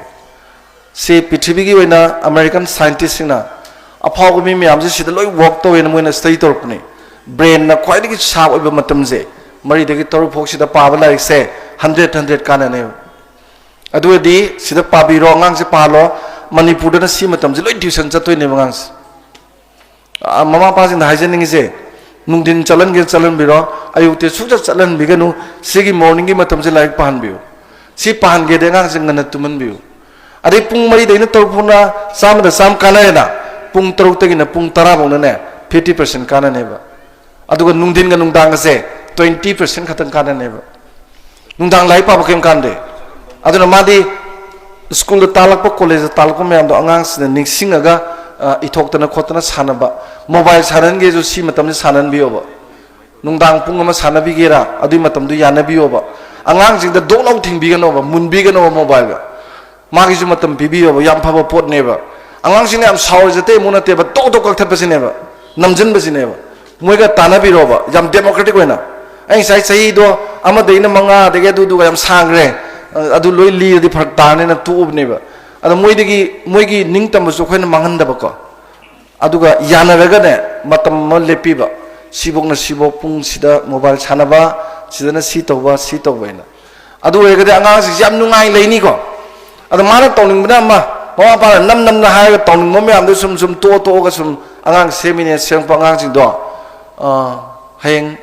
ꯁꯤ ꯄ꯭ꯔꯤꯊꯤꯕꯤꯒꯤ ꯑꯣꯏꯅ ꯑꯃꯦꯔꯤꯀꯟ ꯁꯥꯏꯟꯇꯤꯁꯁꯤꯡꯅ, ꯑꯐꯥꯎꯕ ꯃꯤ ꯃꯌꯥꯝꯁꯦ ꯁꯤꯗ ꯂꯣꯏ ꯋꯥꯔꯛ ꯇꯧꯋꯦꯅ ꯃꯣꯏꯅ ꯁ꯭ꯇꯗꯤ ꯇꯧꯔꯛꯄꯅꯤ꯫ ꯕ꯭ꯔꯦꯟꯅ ꯈ꯭ꯋꯥꯏꯗꯒꯤ ꯁꯥꯔꯞ ꯑꯣꯏꯕ ꯃꯇꯝꯁꯦ ꯃꯔꯤꯗꯒꯤ ꯇꯔꯨꯛ ꯐꯥꯎꯁꯤꯗ ꯄꯥꯕ ꯂꯥꯏꯔꯤꯛꯁꯦ ꯍꯟꯗ꯭ꯔꯦꯠ ꯍꯟꯗ꯭ꯔꯦꯠ ꯀꯥꯟꯅꯅꯦꯕ꯫ ꯑꯗꯨ ꯑꯣꯏꯔꯗꯤ ꯁꯤꯗ ꯄꯥꯕꯤꯔꯣ, ꯑꯉꯥꯡꯁꯦ ꯄꯥꯍꯜꯂꯣ꯫ ꯃꯅꯤꯄꯨꯔꯗꯅ ꯁꯤ ꯃꯇꯝꯁꯦ ꯂꯣꯏ ꯇ꯭ꯌꯨꯁꯟ ꯆꯠꯇꯣꯏꯅꯦꯕ ꯑꯉꯥꯡꯁꯦ꯫ ꯑ, ꯃꯃꯥ ꯃꯄꯥꯁꯤꯡꯅ ꯍꯥꯏꯖꯅꯤꯡꯉꯤꯁꯦ, ꯅꯨꯡꯊꯤꯟ ꯆꯠꯍꯟꯒꯦ ꯆꯠꯍꯟꯕꯤꯔꯣ, ꯑꯌꯨꯛꯇꯤ ꯁꯨꯡꯆꯠ ꯆꯠꯍꯟꯕꯤꯒꯅꯨ꯫ ꯁꯤꯒꯤ ꯃꯣꯔꯅꯤꯡꯒꯤ ꯃꯇꯝꯁꯦ ꯂꯥꯏꯔꯤꯛ ꯄꯥꯍꯟꯕꯤꯌꯨ꯫ ꯁꯤ ꯄꯥꯍꯟꯒꯦꯗꯤ ꯑꯉꯥꯡꯁꯦ ꯉꯟꯅ ꯇꯨꯝꯍꯟꯕꯤꯌꯨ꯫ ꯑꯗꯩ ꯄꯨꯡ ꯃꯔꯤꯗꯩꯅ ꯇꯔꯨꯛ ꯐꯥꯎꯅ ꯆꯥꯝꯃꯗ ꯆꯥꯝꯃ ꯀꯥꯟꯅꯔꯦꯅ, ꯄꯨꯡ ꯇꯔꯨꯛꯇꯒꯤꯅ ꯄꯨꯡ ꯇꯔꯥ ꯐꯥꯎꯅꯅꯦ ꯐꯤꯐꯇꯤ ꯄꯥꯔꯁꯦꯟ ꯀꯥꯟꯅꯅꯦꯕ꯫ ꯑꯗꯨꯒ ꯅꯨꯡꯊꯤꯟꯒ ꯅꯨꯡꯗꯥꯡꯒꯁꯦ ꯇ꯭ꯋꯦꯟꯇꯤ ꯄꯥꯔꯁꯦꯟ ꯈꯛꯇꯪ ꯀꯥꯟꯅꯅꯦꯕ꯫ ꯅꯨꯡꯗꯥꯡ ꯂꯥꯏꯔꯤꯛ ꯄꯥꯕ ꯀꯩꯝ ꯀꯥꯟꯗꯦ꯫ ꯑꯗꯨꯅ ꯃꯥꯗꯤ ꯁ꯭ꯀꯨꯜꯗ ꯇꯥꯛꯂꯛꯄ, ꯀꯣꯂꯦꯖꯇ ꯇꯥꯛꯂꯛꯄ ꯃꯌꯥꯝꯗꯣ ꯑꯉꯥꯡꯁꯤꯡꯅ ꯅꯤꯡꯁꯤꯡꯉꯒ, ꯑ, ꯏꯊꯣꯛꯇꯅ ꯈꯣꯠꯇꯅ ꯁꯥꯟꯅꯕ, ꯃꯣꯕꯥꯏꯜ ꯁꯥꯟꯅꯍꯟꯒꯦꯁꯨ ꯁꯤ ꯃꯇꯝꯁꯤ ꯁꯥꯟꯅꯍꯟꯕꯤꯌꯣꯕ꯫ ꯅꯨꯡꯗꯥꯡ ꯄꯨꯡ ꯑꯃ ꯁꯥꯟꯅꯕꯤꯒꯦꯔꯥ, ꯑꯗꯨꯒꯤ ꯃꯇꯝꯗꯨ ꯌꯥꯅꯕꯤꯌꯣꯕ꯫ ꯑꯉꯥꯡꯁꯤꯡꯗ ꯗꯣꯛ ꯂꯥꯎ ꯊꯤꯡꯕꯤꯒꯅꯣꯕ, ꯃꯨꯟꯕꯤꯒꯅꯣꯕ ꯃꯣꯕꯥꯏꯜꯒ꯫ ꯃꯥꯒꯤꯁꯨ ꯃꯇꯝ ꯄꯤꯕꯤꯌꯣꯕ, ꯌꯥꯝ ꯐꯕ ꯄꯣꯠꯅꯦꯕ꯫ ꯑꯉꯥꯡꯁꯤꯡꯅ ꯌꯥꯝ ꯁꯥꯎꯔꯤꯁꯦ ꯑꯇꯩ ꯑꯃꯨꯛ ꯅꯠꯇꯦꯕ, ꯇꯣꯛ ꯇꯣꯛ ꯀꯛꯊꯠꯄꯁꯤꯅꯦꯕ, ꯅꯝꯁꯤꯟꯕꯁꯤꯅꯦꯕ꯫ ꯃꯣꯏꯒ ꯇꯥꯟꯅꯕꯤꯔꯣꯕ, ꯌꯥꯝ ꯗꯦꯃꯣꯀ꯭ꯔꯦꯇꯤꯛ ꯑꯣꯏꯅ꯫ ꯑꯩ ꯉꯁꯥꯏ ꯆꯍꯤꯗꯣ ꯑꯃꯗꯒꯤꯅ ꯃꯉꯥ, ꯑꯗꯒꯤ ꯑꯗꯨꯗꯨꯒ ꯌꯥꯝ ꯁꯥꯡꯈ꯭ꯔꯦ, ꯑꯗꯨ ꯂꯣꯏ ꯂꯤꯔꯗꯤ ꯐꯔꯛ ꯇꯥꯔꯅꯤꯅ ꯇꯣꯛꯎꯕꯅꯦꯕ꯫ ꯑꯗꯣ ꯃꯣꯏꯗꯒꯤ, ꯃꯣꯏꯒꯤ ꯅꯤꯡꯇꯝꯕꯁꯨ ꯑꯩꯈꯣꯏꯅ ꯃꯥꯡꯍꯟꯗꯕꯀꯣ꯫ ꯑꯗꯨꯒ ꯌꯥꯅꯔꯒꯅꯦ, ꯃꯇꯝ ꯑꯃ ꯂꯦꯞꯄꯤꯕ, ꯁꯤꯐꯧꯅ ꯁꯤꯐꯧ ꯄꯨꯡꯁꯤꯗ ꯃꯣꯕꯥꯏꯜ ꯁꯥꯟꯅꯕ, ꯁꯤꯗꯅ ꯁꯤ ꯇꯧꯕ, ꯁꯤ ꯇꯧꯕ ꯍꯥꯏꯅ꯫ ꯑꯗꯨ ꯑꯣꯏꯔꯒꯗꯤ ꯑꯉꯥꯡꯁꯤꯡꯁꯤ ꯌꯥꯝ ꯅꯨꯡꯉꯥꯏ ꯂꯩꯅꯤꯀꯣ꯫ ꯑꯗꯣ ꯃꯥꯅ ꯇꯧꯅꯤꯡꯕꯅ ꯑꯃ, ꯃꯃꯥ ꯃꯄꯥꯅ ꯅꯝ ꯅꯝꯅ ꯍꯥꯏꯔꯒ ꯇꯧꯅꯤꯡꯕ ꯃꯌꯥꯝꯗꯣ ꯁꯨꯝ ꯁꯨꯝ ꯇꯣꯛꯑ ꯇꯣꯛꯑꯒ ꯁꯨꯝ ꯑꯉꯥꯡ ꯁꯦꯝꯃꯤꯅꯦ, ꯁꯦꯝꯃꯛꯄ ꯑꯉꯥꯡꯁꯤꯡꯗꯣ, ꯑ, ꯍꯌꯦꯡ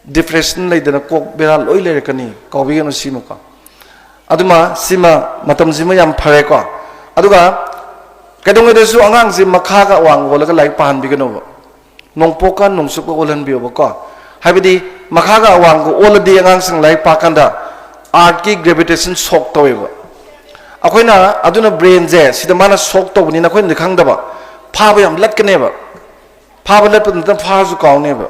ꯗꯤꯄ꯭ꯔꯦꯁꯟ ꯂꯩꯗꯅ ꯀꯣꯛ ꯕꯦꯔꯥ ꯂꯣꯏ ꯂꯩꯔꯛꯀꯅꯤ, ꯀꯥꯎꯕꯤꯒꯅꯨ ꯁꯤꯃꯀꯣ꯫ ꯑꯗꯨꯃ ꯁꯤꯃ, ꯃꯇꯝꯁꯤꯃ ꯌꯥꯝ ꯐꯔꯦꯀꯣ꯫ ꯑꯗꯨꯒ ꯀꯩꯗꯧꯉꯩꯗꯁꯨ ꯑꯉꯥꯡꯁꯤ ꯃꯈꯥꯒ ꯑꯋꯥꯡ ꯑꯣꯜꯂꯒ ꯂꯥꯏꯔꯤꯛ ꯄꯥꯍꯟꯕꯤꯒꯅꯣꯕ꯫ ꯅꯣꯡꯄꯣꯛꯀ ꯅꯣꯡꯆꯨꯞꯀ ꯑꯣꯜꯍꯟꯕꯤꯌꯣꯕꯀꯣ꯫ ꯍꯥꯏꯕꯗꯤ ꯃꯈꯥꯒ ꯑꯋꯥꯡꯒ ꯑꯣꯜꯂꯗꯤ ꯑꯉꯥꯡꯁꯤꯡ ꯂꯥꯏꯔꯤꯛ ꯄꯥꯀꯥꯟꯗ ꯑꯥꯔꯠꯀꯤ ꯒ꯭ꯔꯦꯚꯤꯇꯦꯁꯟ ꯁꯣꯛ ꯇꯧꯋꯦꯕ꯫ ꯑꯩꯈꯣꯏꯅ, ꯑꯗꯨꯅ ꯕ꯭ꯔꯦꯟꯁꯦ ꯁꯤꯗ ꯃꯥꯅ ꯁꯣꯛ ꯇꯧꯕꯅꯤꯅ ꯑꯩꯈꯣꯏꯅꯗꯤ ꯈꯪꯗꯕ, ꯐꯥꯕ ꯌꯥꯝ ꯂꯠꯀꯅꯦꯕ꯫ ꯐꯥꯕ ꯂꯠꯄ ꯅꯠꯇꯅ ꯐꯥꯔꯁꯨ ꯀꯥꯎꯅꯦꯕ꯫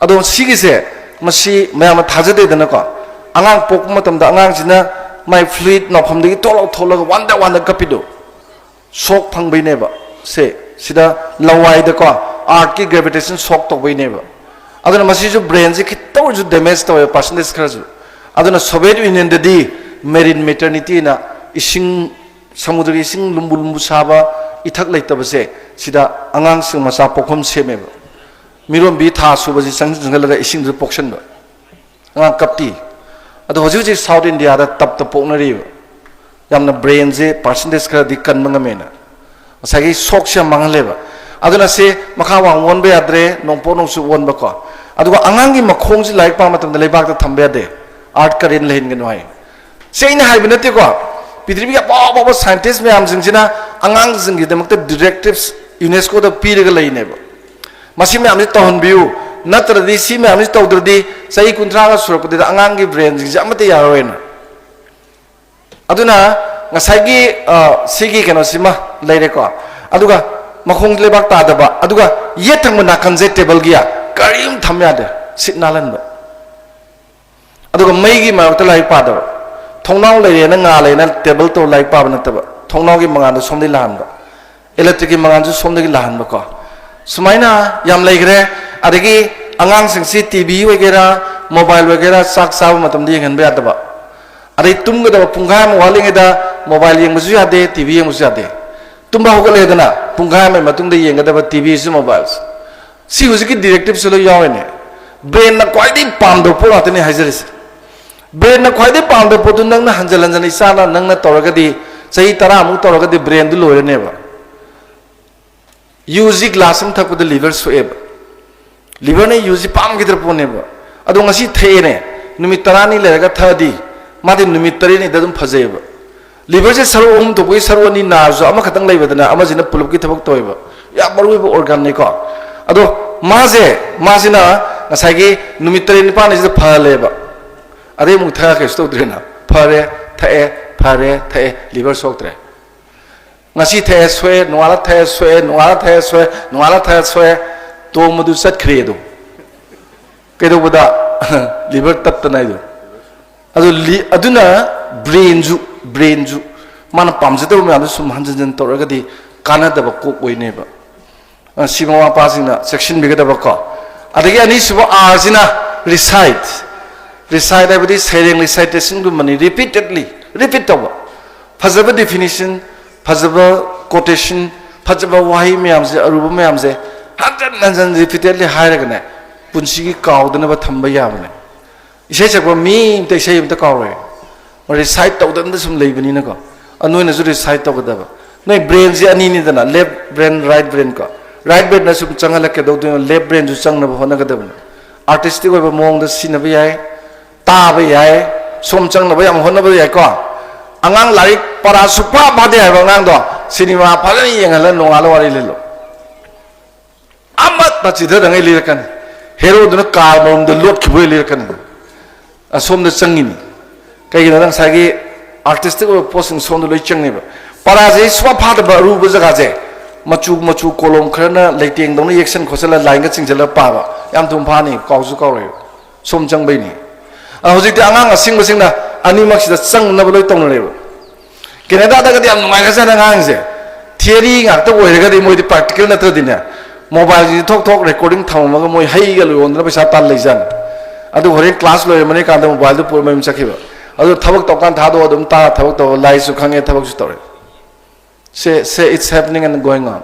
ꯑꯗꯣ ꯁꯤꯒꯤꯁꯦ, ꯃꯁꯤ ꯃꯌꯥꯝꯅ ꯊꯥꯖꯗꯦꯗꯅꯀꯣ꯫ ꯑꯉꯥꯡ ꯄꯣꯛꯄ ꯃꯇꯝꯗ ꯑꯉꯥꯡꯁꯤꯅ ꯃꯥꯏ ꯐ꯭ꯂꯨꯏꯗ ꯅꯥꯎꯐꯝꯗꯒꯤ ꯇꯣꯛ ꯂꯥꯎ ꯊꯣꯛꯂꯒ ꯋꯥꯟꯗ ꯋꯥꯟꯗ ꯀꯞꯄꯤꯗꯣ, ꯁꯣꯛ ꯐꯪꯕꯩꯅꯦꯕ꯫ ꯁꯦ, ꯁꯤꯗ ꯂꯋꯥꯏꯗꯀꯣ, ꯑꯥꯔꯠꯀꯤ ꯒ꯭ꯔꯦꯚꯤꯇꯦꯁꯟ ꯁꯣꯛ ꯇꯧꯕꯩꯅꯦꯕ꯫ ꯑꯗꯨꯅ ꯃꯁꯤꯁꯨ ꯕ꯭ꯔꯦꯟꯁꯦ ꯈꯤꯇ ꯑꯣꯏꯔꯁꯨ ꯗꯦꯃꯦꯖ ꯇꯧꯋꯦꯕ, ꯄꯥꯔꯁꯦꯟꯇꯦꯖ ꯈꯔꯁꯨ꯫ ꯑꯗꯨꯅ ꯁꯣꯚꯤꯌꯦꯠ ꯌꯨꯅꯤꯌꯟꯗꯗꯤ ꯃꯦꯔꯤꯟ ꯃꯦꯇꯔꯅꯤꯇꯤꯅ, ꯏꯁꯤꯡ, ꯁꯃꯨꯗ꯭ꯔꯒꯤ ꯏꯁꯤꯡ ꯂꯨꯝꯕꯨ ꯂꯨꯝꯕꯨ ꯁꯥꯕ, ꯏꯊꯛ ꯂꯩꯇꯕꯁꯦ, ꯁꯤꯗ ꯑꯉꯥꯡꯁꯤꯡ ꯃꯆꯥ ꯄꯣꯛꯐꯝ ꯁꯦꯝꯃꯦꯕ꯫ ꯃꯤꯔꯣꯟꯕꯤ ꯊꯥ ꯁꯨꯕꯁꯤ ꯆꯪ-, ꯆꯪꯁꯤꯜꯂꯒ ꯏꯁꯤꯡꯗꯨꯗ ꯄꯣꯛꯁꯟꯕ꯫ ꯑꯉꯥꯡ ꯀꯞꯄꯤ꯫ ꯑꯗꯣ ꯍꯧꯖꯤꯛ ꯍꯧꯖꯤꯛ ꯁꯥꯎꯠ ꯏꯟꯗꯤꯌꯥꯗ ꯇꯞꯇ ꯄꯣꯛꯅꯔꯤꯕ꯫ ꯌꯥꯝꯅ ꯕ꯭ꯔꯦꯟꯁꯦ ꯄꯥꯔꯁꯦꯟꯇꯦꯖ ꯈꯔꯗꯤ ꯀꯟꯕ ꯉꯝꯃꯦꯅ꯫ ꯉꯁꯥꯏꯒꯤ ꯁꯣꯛꯁꯦ ꯌꯥꯝ ꯃꯥꯡꯍꯜꯂꯦꯕ꯫ ꯑꯗꯨꯅ ꯁꯤ ꯃꯈꯥ ꯋꯥꯡ ꯑꯣꯟꯕ ꯌꯥꯗ꯭ꯔꯦ, ꯅꯣꯡꯄꯣꯛ ꯅꯣꯡꯆꯨꯞ ꯑꯣꯟꯕꯀꯣ꯫ ꯑꯗꯨꯒ ꯑꯉꯥꯡꯒꯤ ꯃꯈꯣꯡꯁꯤ ꯂꯥꯏꯔꯤꯛ ꯄꯥꯕ ꯃꯇꯝꯗ ꯂꯩꯕꯥꯛꯇ ꯊꯝꯕ ꯌꯥꯗꯦ, ꯑꯥꯔꯠ ꯀꯔꯦꯟ ꯂꯩꯍꯟꯒꯅꯨ ꯍꯥꯏ꯫ ꯁꯤ ꯑꯩꯅ ꯍꯥꯏꯕ ꯅꯠꯇꯦꯀꯣ, ꯄ꯭ꯔꯤꯊꯤꯕꯤꯒꯤ ꯑꯐꯥꯎ ꯑꯐꯥꯎꯕ ꯁꯥꯏꯟꯇꯤꯁ ꯃꯌꯥꯝꯁꯤꯡꯁꯤꯅ ꯑꯉꯥꯡꯁꯤꯡꯒꯤꯗꯃꯛꯇ ꯗꯤꯔꯦꯛꯇꯤꯞꯁ ꯌꯨꯅꯦꯁꯀꯣꯗ ꯄꯤꯔꯒ ꯂꯩꯅꯦꯕ꯫ ꯃꯁꯤ ꯃꯌꯥꯝꯁꯤ ꯇꯧꯍꯟꯕꯤꯌꯨ, ꯅꯠꯇ꯭ꯔꯗꯤ, ꯁꯤ ꯃꯌꯥꯝꯁꯤ ꯇꯧꯗ꯭ꯔꯗꯤ ꯆꯍꯤ ꯀꯨꯟꯊ꯭ꯔꯥꯒ ꯁꯨꯔꯛꯄꯗꯨꯗ ꯑꯉꯥꯡꯒꯤ ꯕ꯭ꯔꯦꯟꯁꯤꯡꯁꯦ ꯑꯃꯠꯇ ꯌꯥꯔꯔꯣꯏꯅ꯫ ꯑꯗꯨꯅ ꯉꯁꯥꯏꯒꯤ, ꯑ, ꯁꯤꯒꯤ ꯀꯩꯅꯣꯁꯤꯃ ꯂꯩꯔꯦꯀꯣ꯫ ꯑꯗꯨꯒ ꯃꯈꯣꯡ ꯂꯩꯕꯥꯛ ꯇꯥꯗꯕ, ꯑꯗꯨꯒ ꯌꯦꯠ ꯊꯪꯕ ꯅꯥꯀꯟꯁꯦ ꯇꯦꯕꯜꯒꯤ ꯀꯔꯤꯝ ꯊꯝ ꯌꯥꯗꯦ, ꯁꯤꯠ ꯅꯥꯜꯍꯟꯕ꯫ ꯑꯗꯨꯒ ꯃꯩꯒꯤ ꯃꯔꯛꯇ ꯂꯥꯏꯔꯤꯛ ꯄꯥꯗꯕ, ꯊꯣꯡꯅꯥꯎ ꯂꯩꯔꯦꯅ ꯉꯥꯜꯂꯦꯅ ꯇꯦꯕꯜ ꯇꯧꯔ ꯂꯥꯏꯔꯤꯛ ꯄꯥꯕ ꯅꯠꯇꯕ, ꯊꯣꯡꯅꯥꯎꯒꯤ ꯃꯉꯥꯜꯗꯣ ꯁꯣꯝꯗꯒꯤ ꯂꯥꯛꯍꯟꯕ, ꯏꯂꯦꯛꯇ꯭ꯔꯤꯛꯀꯤ ꯃꯉꯥꯜꯁꯨ ꯁꯣꯝꯗꯒꯤ ꯂꯥꯛꯍꯟꯕꯀꯣ꯫ ꯁꯨꯃꯥꯏꯅ ꯌꯥꯝ ꯂꯩꯈ꯭ꯔꯦ꯫ ꯑꯗꯒꯤ ꯑꯉꯥꯡꯁꯤꯡꯁꯤ ꯇꯤ ꯚꯤ ꯑꯣꯏꯒꯦꯔꯥ, ꯃꯣꯕꯥꯏꯜ ꯑꯣꯏꯒꯦꯔꯥ, ꯆꯥꯛ ꯆꯥꯕ ꯃꯇꯝꯗ ꯌꯦꯡꯍꯟꯕ ꯌꯥꯗꯕ꯫ ꯑꯗꯩ ꯇꯨꯝꯒꯗꯕ ꯄꯨꯡꯈꯥꯏ ꯑꯃ ꯋꯥꯠꯂꯤꯉꯩꯗ ꯃꯣꯕꯥꯏꯜ ꯌꯦꯡꯕꯁꯨ ꯌꯥꯗꯦ, ꯇꯤ ꯚꯤ ꯌꯦꯡꯕꯁꯨ ꯌꯥꯗꯦ꯫ ꯇꯨꯝꯕ ꯍꯧꯒꯠꯂꯦꯗꯅ, ꯄꯨꯡꯈꯥꯏ ꯑꯃꯒꯤ ꯃꯇꯨꯡꯗ ꯌꯦꯡꯒꯗꯕ ꯇꯤ ꯚꯤꯁꯨ, ꯃꯣꯕꯥꯏꯜꯁꯨ꯫ ꯁꯤ ꯍꯧꯖꯤꯛꯀꯤ ꯗꯤꯔꯦꯛꯇꯤꯞꯁꯤꯗ ꯂꯣꯏ ꯌꯥꯎꯔꯤꯅꯦ꯫ ꯕ꯭ꯔꯦꯟꯅ ꯈ꯭ꯋꯥꯏꯗꯒꯤ ꯄꯥꯝꯗꯕ ꯄꯣꯠ ꯉꯥꯛꯇꯅꯤ ꯍꯥꯏꯖꯔꯤꯁꯦ꯫ ꯕ꯭ꯔꯦꯟꯅ ꯈ꯭ꯋꯥꯏꯗꯒꯤ ꯄꯥꯝꯗꯕ ꯄꯣꯠꯇꯨ ꯅꯪꯅ ꯍꯟꯖꯤꯟ ꯍꯟꯖꯤꯟ, ꯏꯆꯥꯅ ꯅꯪꯅ ꯇꯧꯔꯒꯗꯤ, ꯆꯍꯤ ꯇꯔꯥꯃꯨꯛ ꯇꯧꯔꯒꯗꯤ ꯕ꯭ꯔꯦꯟꯗꯨ ꯂꯣꯏꯔꯅꯦꯕ꯫ ꯌꯨꯁꯤ ꯒ꯭ꯂꯥꯁ ꯑꯃ ꯊꯛꯄꯗ ꯂꯤꯚꯔ ꯁꯣꯛꯑꯦꯕ꯫ ꯂꯤꯚꯔꯅ ꯌꯨꯁꯤ ꯄꯥꯝꯈꯤꯗ꯭ꯔ ꯄꯣꯠꯅꯦꯕ꯫ ꯑꯗꯣ ꯉꯁꯤ ꯊꯛꯑꯦꯅꯦ, ꯅꯨꯃꯤꯠ ꯇꯔꯥꯅꯤ ꯂꯩꯔꯒ ꯊꯛꯑꯗꯤ ꯃꯥꯗꯤ ꯅꯨꯃꯤꯠ ꯇꯔꯦꯠꯅꯤꯗ ꯑꯗꯨꯝ ꯐꯖꯩꯑꯕ꯫ ꯂꯤꯚꯔꯁꯦ ꯁꯔꯨ ꯑꯍꯨꯝ ꯊꯣꯛꯄꯒꯤ ꯁꯔꯨ ꯑꯅꯤ ꯅꯥꯔꯁꯨ ꯑꯃꯈꯛꯇꯪ ꯂꯩꯕꯗꯅ ꯑꯃꯁꯤꯅ ꯄꯨꯂꯞꯀꯤ ꯊꯕꯛ ꯇꯧꯋꯦꯕ꯫ ꯌꯥꯝ ꯃꯔꯨ ꯑꯣꯏꯕ ꯑꯣꯔꯒꯥꯟꯅꯤꯀꯣ꯫ ꯑꯗꯣ ꯃꯥꯁꯦ, ꯃꯥꯁꯤꯅ ꯉꯁꯥꯏꯒꯤ ꯅꯨꯃꯤꯠ ꯇꯔꯦꯠ ꯅꯤꯄꯥꯜꯅꯤꯁꯤꯗ ꯐꯍꯜꯂꯦꯕ꯫ ꯑꯗꯩ ꯑꯃꯨꯛ ꯊꯛꯑ ꯀꯩꯁꯨ ꯇꯧꯗ꯭ꯔꯦꯅ꯫ ꯐꯔꯦ, ꯊꯛꯑꯦ, ꯐꯔꯦ, ꯊꯛꯑꯦ, ꯂꯤꯚꯔ ꯁꯣꯛꯇ꯭ꯔꯦ꯫ ꯉꯁꯤ ꯊꯛꯑꯦ ꯁꯣꯛꯑꯦ, ꯅꯣꯡꯉꯥꯜꯂ ꯊꯛꯑꯦ ꯁꯣꯛꯑꯦ, ꯅꯣꯡꯉꯥꯜꯂ ꯊꯛꯑꯦ ꯁꯣꯛꯑꯦ, ꯅꯣꯡꯉꯥꯜꯂ ꯊꯛꯑꯦ ꯁꯣꯛꯑꯦ, ꯇꯣꯡꯕꯗꯨ ꯆꯠꯈ꯭ꯔꯦ ꯑꯗꯨ꯫ ꯀꯩꯗꯧꯕꯗ? ꯂꯤꯚꯔ ꯇꯠꯇꯅ ꯍꯥꯏꯗꯣ꯫ ꯑꯗꯨ ꯂꯤ-, ꯑꯗꯨꯅ ꯕ꯭ꯔꯦꯟꯁꯨ, ꯕ꯭ꯔꯦꯟꯁꯨ ꯃꯥꯅ ꯄꯥꯝꯖꯗꯕ ꯃꯌꯥꯝꯗꯣ ꯁꯨꯝ ꯍꯟꯖꯤꯟ ꯍꯟꯖꯤꯟ ꯇꯧꯔꯒꯗꯤ ꯀꯥꯟꯅꯗꯕ ꯀꯣꯛ ꯑꯣꯏꯅꯦꯕ꯫ ꯑ, ꯁꯤ ꯃꯃꯥ ꯃꯄꯥꯁꯤꯡꯅ ꯆꯦꯛꯁꯤꯟꯕꯤꯒꯗꯕꯀꯣ꯫ ꯑꯗꯒꯤ ꯑꯅꯤꯁꯨꯕ ꯑꯥꯔꯁꯤꯅ ꯔꯤꯁꯥꯏꯠ꯫ ꯔꯤꯁꯥꯏꯠ ꯍꯥꯏꯕꯗꯤ ꯁꯩꯔꯦꯡ, ꯔꯤꯁꯥꯏꯇꯦꯁꯟꯒꯨꯝꯕꯅꯤ, ꯔꯤꯄꯤꯇꯦꯠꯂꯤ ꯔꯤꯄꯤꯠ ꯇꯧꯕ꯫ ꯐꯖꯕ ꯗꯤꯐꯤꯅꯤꯁꯟ, ꯐꯖꯕ ꯀꯣꯇꯦꯁꯟ, ꯐꯖꯕ ꯋꯥꯍꯩ ꯃꯌꯥꯝꯁꯦ, ꯑꯔꯨꯕ ꯃꯌꯥꯝꯁꯦ ꯍꯟꯖꯟ ꯍꯟꯖꯟ ꯔꯤꯄꯤꯇꯦꯠꯂꯤ ꯍꯥꯏꯔꯒꯅꯦ, ꯄꯨꯟꯁꯤꯒꯤ ꯀꯥꯎꯗꯅꯕ ꯊꯝꯕ ꯌꯥꯕꯅꯦ꯫ ꯏꯁꯩ ꯁꯛꯄ ꯃꯤ ꯑꯝꯇ ꯏꯁꯩ ꯑꯝꯇ ꯀꯥꯎꯔꯣꯏ, ꯔꯤꯁꯥꯏꯠ ꯇꯧꯗꯅ ꯁꯨꯝ ꯂꯩꯕꯅꯤꯅꯀꯣ꯫ ꯑ, ꯅꯣꯏꯅꯁꯨ ꯔꯤꯁꯥꯏꯠ ꯇꯧꯒꯗꯕ꯫ ꯅꯣꯏ ꯕ꯭ꯔꯦꯟꯁꯦ ꯑꯅꯤꯅꯤꯗꯅ, ꯂꯦꯐ ꯕ꯭ꯔꯦꯟ, ꯔꯥꯏꯠ ꯕ꯭ꯔꯦꯟ ꯀꯣ꯫ ꯔꯥꯏꯠ ꯕ꯭ꯔꯦꯟꯅ ꯁꯨꯝ ꯆꯪꯍꯜꯂꯛꯀꯗꯧꯗꯣꯏꯅꯣ, ꯂꯦꯐ ꯕ꯭ꯔꯦꯟꯁꯨ ꯆꯪꯅꯕ ꯍꯣꯠꯅꯒꯗꯕꯅꯤ꯫ ꯑꯥꯔꯇꯤꯁꯇꯤꯛ ꯑꯣꯏꯕ ꯃꯑꯣꯡꯗ ꯁꯤꯖꯤꯟꯅꯕ ꯌꯥꯏ, ꯇꯥꯕ ꯌꯥꯏ, ꯁꯣꯝ ꯆꯪꯅꯕ ꯌꯥꯝ ꯍꯣꯠꯅꯕ ꯌꯥꯏꯀꯣ꯫ ꯑꯉꯥꯡ ꯂꯥꯏꯔꯤꯛ ꯄꯔꯥ ꯁꯨꯛꯄꯥ ꯐꯥꯗꯦ ꯍꯥꯏꯕ ꯑꯉꯥꯡꯗꯣ ꯁꯤꯅꯦꯃꯥ ꯐꯖꯅ ꯌꯦꯡꯍꯜꯂ ꯅꯣꯡꯉꯥꯜꯂ ꯋꯥꯔꯤ ꯂꯤꯜꯂꯣ꯫ ꯑꯃꯠꯇ ꯆꯤꯊꯗꯉꯩ ꯂꯤꯔꯛꯀꯅꯤ꯫ ꯍꯦꯔꯣꯗꯨꯅ ꯀꯥꯔ ꯃꯔꯨꯝꯗ ꯂꯣꯠꯈꯤꯕ ꯑꯣꯏ ꯂꯤꯔꯛꯀꯅꯤ꯫ ꯑꯁꯣꯝꯗ ꯆꯪꯉꯤꯅꯤ꯫ ꯀꯩꯒꯤꯅꯣꯗ ꯉꯁꯥꯏꯒꯤ ꯑꯥꯔꯇꯤꯁꯇꯤꯛ ꯑꯣꯏꯕ ꯄꯣꯠꯁꯤꯡ ꯁꯣꯝꯗ ꯂꯣꯏ ꯆꯪꯉꯦꯕ꯫ ꯄꯔꯥꯁꯦ ꯁꯨꯡꯐꯥ ꯐꯥꯗꯕ ꯑꯔꯨꯕ ꯖꯒꯥꯁꯦ, ꯃꯆꯨ ꯃꯆꯨ ꯀꯣꯂꯣꯝ ꯈꯔꯅ ꯂꯩꯇꯦꯡꯗꯧꯅ ꯌꯦꯛꯁꯟ ꯈꯣꯠꯆꯜꯂ ꯂꯥꯏꯟꯒ ꯆꯤꯡꯁꯤꯜꯂꯒ ꯄꯥꯕ ꯌꯥꯝ ꯊꯨꯅ ꯐꯥꯅꯤ, ꯀꯥꯎꯁꯨ ꯀꯥꯎꯔꯣꯏꯕ꯫ ꯁꯣꯝ ꯆꯪꯕꯩꯅꯤ꯫ ꯑ, ꯍꯧꯖꯤꯛꯇꯤ ꯑꯉꯥꯡ ꯑꯁꯤꯡꯕꯁꯤꯡꯅ ꯑꯅꯤꯃꯛꯁꯤꯗ ꯆꯪꯅꯕ ꯂꯣꯏ ꯇꯧꯅꯔꯦꯕ꯫ ꯀꯦꯅꯦꯗꯥꯗꯒꯗꯤ ꯌꯥꯝ ꯅꯨꯡꯉꯥꯏꯈ꯭ꯔꯖꯥꯠꯅꯤ ꯑꯉꯥꯡꯁꯦ꯫ ꯊꯤꯌꯔꯤ ꯉꯥꯛꯇ ꯑꯣꯏꯔꯒꯗꯤ ꯃꯣꯏꯗꯤ ꯄ꯭ꯔꯥꯛꯇꯤꯀꯦꯜ ꯅꯠꯇ꯭ꯔꯗꯤꯅꯦ, ꯃꯣꯕꯥꯏꯜꯁꯤꯗꯤ ꯊꯣꯛ ꯊꯣꯛ ꯔꯦꯀꯣꯔꯗꯤꯡ ꯊꯝꯃꯝꯃꯒ ꯃꯣꯏ ꯍꯩꯒ ꯂꯣꯏ ꯌꯣꯟꯗꯅ ꯄꯩꯁꯥ ꯇꯥꯟ ꯂꯩꯖꯥꯠꯅꯤ꯫ ꯑꯗꯨ ꯍꯣꯔꯦꯟ ꯀ꯭ꯂꯥꯁ ꯂꯣꯏꯔꯝꯃꯅꯤ ꯀꯥꯟꯗ ꯃꯣꯕꯥꯏꯜꯗꯨ ꯄꯨꯔ ꯃꯌꯨꯝ ꯆꯠꯈꯤꯕ꯫ ꯑꯗꯨ ꯊꯕꯛ ꯇꯧꯀꯥꯟ ꯊꯥꯗꯣꯛꯑ ꯑꯗꯨꯝ ꯇꯥ ꯊꯕꯛ ꯇꯧꯕ, ꯂꯥꯏꯔꯤꯛꯁꯨ ꯈꯪꯉꯦ, ꯊꯕꯛꯁꯨ ꯇꯧꯔꯦ꯫ ꯁꯦ, ꯁꯦ, it's happening and going on꯫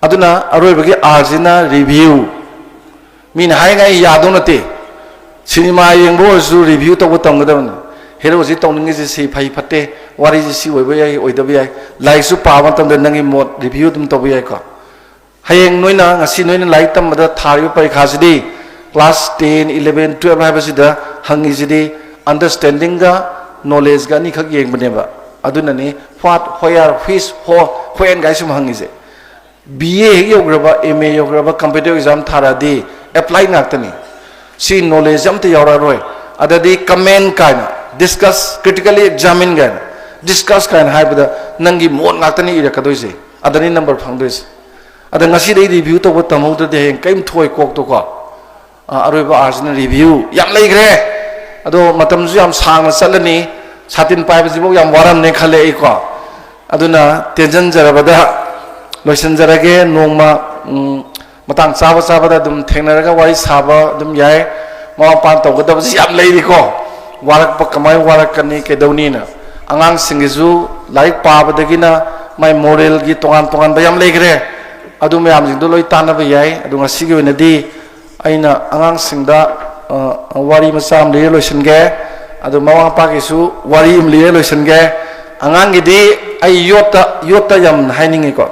ꯑꯗꯨꯅ ꯑꯔꯣꯏꯕꯒꯤ ꯑꯥꯔꯁꯤꯅ ꯔꯤꯚ꯭ꯌꯨ꯫ ꯃꯤꯅ ꯍꯥꯏꯉꯥꯏ ꯌꯥꯗꯧ ꯅꯠꯇꯦ꯫ ꯁꯤꯅꯦꯃꯥ ꯌꯦꯡꯕ ꯑꯣꯏꯔꯁꯨ ꯔꯤꯚ꯭ꯌꯨ ꯇꯧꯕ ꯇꯝꯒꯗꯕꯅꯤ꯫ ꯍꯦꯔꯣꯁꯤ ꯇꯧꯅꯤꯡꯉꯤꯁꯦ ꯁꯤ ꯐꯩ ꯐꯠꯇꯦ, ꯋꯥꯔꯤꯁꯤ ꯁꯤ ꯑꯣꯏꯕ ꯌꯥꯏ, ꯑꯣꯏꯗꯕ ꯌꯥꯏ꯫ ꯂꯥꯏꯔꯤꯛꯁꯨ ꯄꯥꯕ ꯃꯇꯝꯗ ꯅꯪꯒꯤ ꯃꯣꯠ ꯔꯤꯚ꯭ꯌꯨ ꯑꯗꯨꯝ ꯇꯧꯕ ꯌꯥꯏꯀꯣ꯫ ꯍꯌꯦꯡ ꯅꯣꯏꯅ, ꯉꯁꯤ ꯅꯣꯏꯅ ꯂꯥꯏꯔꯤꯛ ꯇꯝꯕꯗ ꯊꯥꯔꯤꯕ ꯄꯔꯤꯈꯥꯁꯤꯗꯤ class ten, eleven, twelve ꯍꯥꯏꯕꯁꯤꯗ ꯍꯪꯉꯤꯁꯤꯗꯤ understandingꯒ knowledgeꯒ ꯑꯅꯤꯈꯛ ꯌꯦꯡꯕꯅꯦꯕ꯫ ꯑꯗꯨꯅꯅꯤ what, where, which, how, when ꯒꯥꯏ ꯁꯨꯝ ꯍꯪꯉꯤꯁꯦ꯫ B A ꯍꯦꯛ ꯌꯧꯈ꯭ꯔꯕ, M A ꯌꯧꯈ꯭ꯔꯕ, competitive exam ꯊꯥꯔꯛꯑꯗꯤ apply ꯉꯥꯛꯇꯅꯤ꯫ ꯁꯤ knowledge ꯑꯝꯇ ꯌꯥꯎꯔꯛꯑꯔꯣꯏ꯫ ꯑꯗꯗꯤ comment ꯀꯥꯏꯅ, discuss, critically examine ꯀꯥꯏꯅ, discuss ꯀꯥꯏꯅ ꯍꯥꯏꯕꯗ ꯅꯪꯒꯤ ꯃꯣꯠ ꯉꯥꯛꯇꯅꯤ ꯏꯔꯛꯀꯗꯣꯏꯁꯦ꯫ ꯑꯗꯅꯤ number ꯐꯪꯗꯣꯏꯁꯦ꯫ ꯑꯗ ꯉꯁꯤꯗꯩ ꯔꯤꯚ꯭ꯌꯨ ꯇꯧꯕ ꯇꯝꯍꯧꯗ꯭ꯔꯗꯤ ꯍꯌꯦꯡ ꯀꯔꯤꯝ ꯊꯣꯛꯑꯣꯏ ꯀꯣꯛꯇꯣꯀꯣ꯫ ꯑ, ꯑꯔꯣꯏꯕ ꯑꯥꯔꯁꯤꯅ ꯔꯤꯚ꯭ꯌꯨ ꯌꯥꯝ ꯂꯩꯈ꯭ꯔꯦ꯫ ꯑꯗꯣ ꯃꯇꯝꯁꯨ ꯌꯥꯝ ꯁꯥꯡꯅ ꯆꯠꯂꯅꯤ꯫ ꯁꯥꯇꯤꯟ ꯄꯥꯏꯕꯁꯤꯐꯥꯎ ꯌꯥꯝ ꯋꯥꯔꯝꯅꯦ ꯈꯜꯂꯦ ꯑꯩꯀꯣ꯫ ꯑꯗꯨꯅ ꯇꯦꯟꯖꯟꯖꯔꯕꯗ ꯂꯣꯏꯁꯤꯟꯖꯔꯒꯦ꯫ ꯅꯣꯡꯃ, ꯎꯝ, ꯃꯇꯥꯡ ꯆꯥꯕ ꯆꯥꯕꯗ ꯑꯗꯨꯝ ꯊꯦꯡꯅꯔꯒ ꯋꯥꯔꯤ ꯁꯥꯕ ꯑꯗꯨꯝ ꯌꯥꯏ꯫ ꯃꯃꯥ ꯃꯄꯥꯅ ꯇꯧꯒꯗꯕꯁꯤ ꯌꯥꯝ ꯂꯩꯔꯤꯀꯣ꯫ ꯋꯥꯔꯛꯄ ꯀꯃꯥꯏꯅ ꯋꯥꯔꯛꯀꯅꯤ, ꯀꯩꯗꯧꯅꯤꯅ꯫ ꯑꯉꯥꯡꯁꯤꯡꯒꯤꯁꯨ ꯂꯥꯏꯔꯤꯛ ꯄꯥꯕꯗꯒꯤꯅ ꯃꯥꯏ ꯃꯣꯔꯦꯜꯒꯤ ꯇꯣꯉꯥꯟ ꯇꯣꯉꯥꯟꯕ ꯌꯥꯝ ꯂꯩꯈ꯭ꯔꯦ꯫ ꯑꯗꯨ ꯃꯌꯥꯝꯁꯤꯡꯗꯣ ꯂꯣꯏ ꯇꯥꯟꯅꯕ ꯌꯥꯏ꯫ ꯑꯗꯨ ꯉꯁꯤꯒꯤ ꯑꯣꯏꯅꯗꯤ ꯑꯩꯅ ꯑꯉꯥꯡꯁꯤꯡꯗ, ꯑ, ꯋꯥꯔꯤ ꯃꯆꯥ ꯑꯃ ꯂꯤꯔ ꯂꯣꯏꯁꯤꯟꯒꯦ꯫ ꯑꯗꯨ ꯃꯃꯥ ꯃꯄꯥꯒꯤꯁꯨ ꯋꯥꯔꯤ ꯑꯃ ꯂꯤꯔ ꯂꯣꯏꯁꯤꯟꯒꯦ꯫ ꯑꯉꯥꯡꯒꯤꯗꯤ ꯑꯩ ꯌꯣꯠꯇ, ꯌꯣꯠꯇ ꯌꯥꯝ ꯍꯥꯏꯅꯤꯡꯉꯤꯀꯣ꯫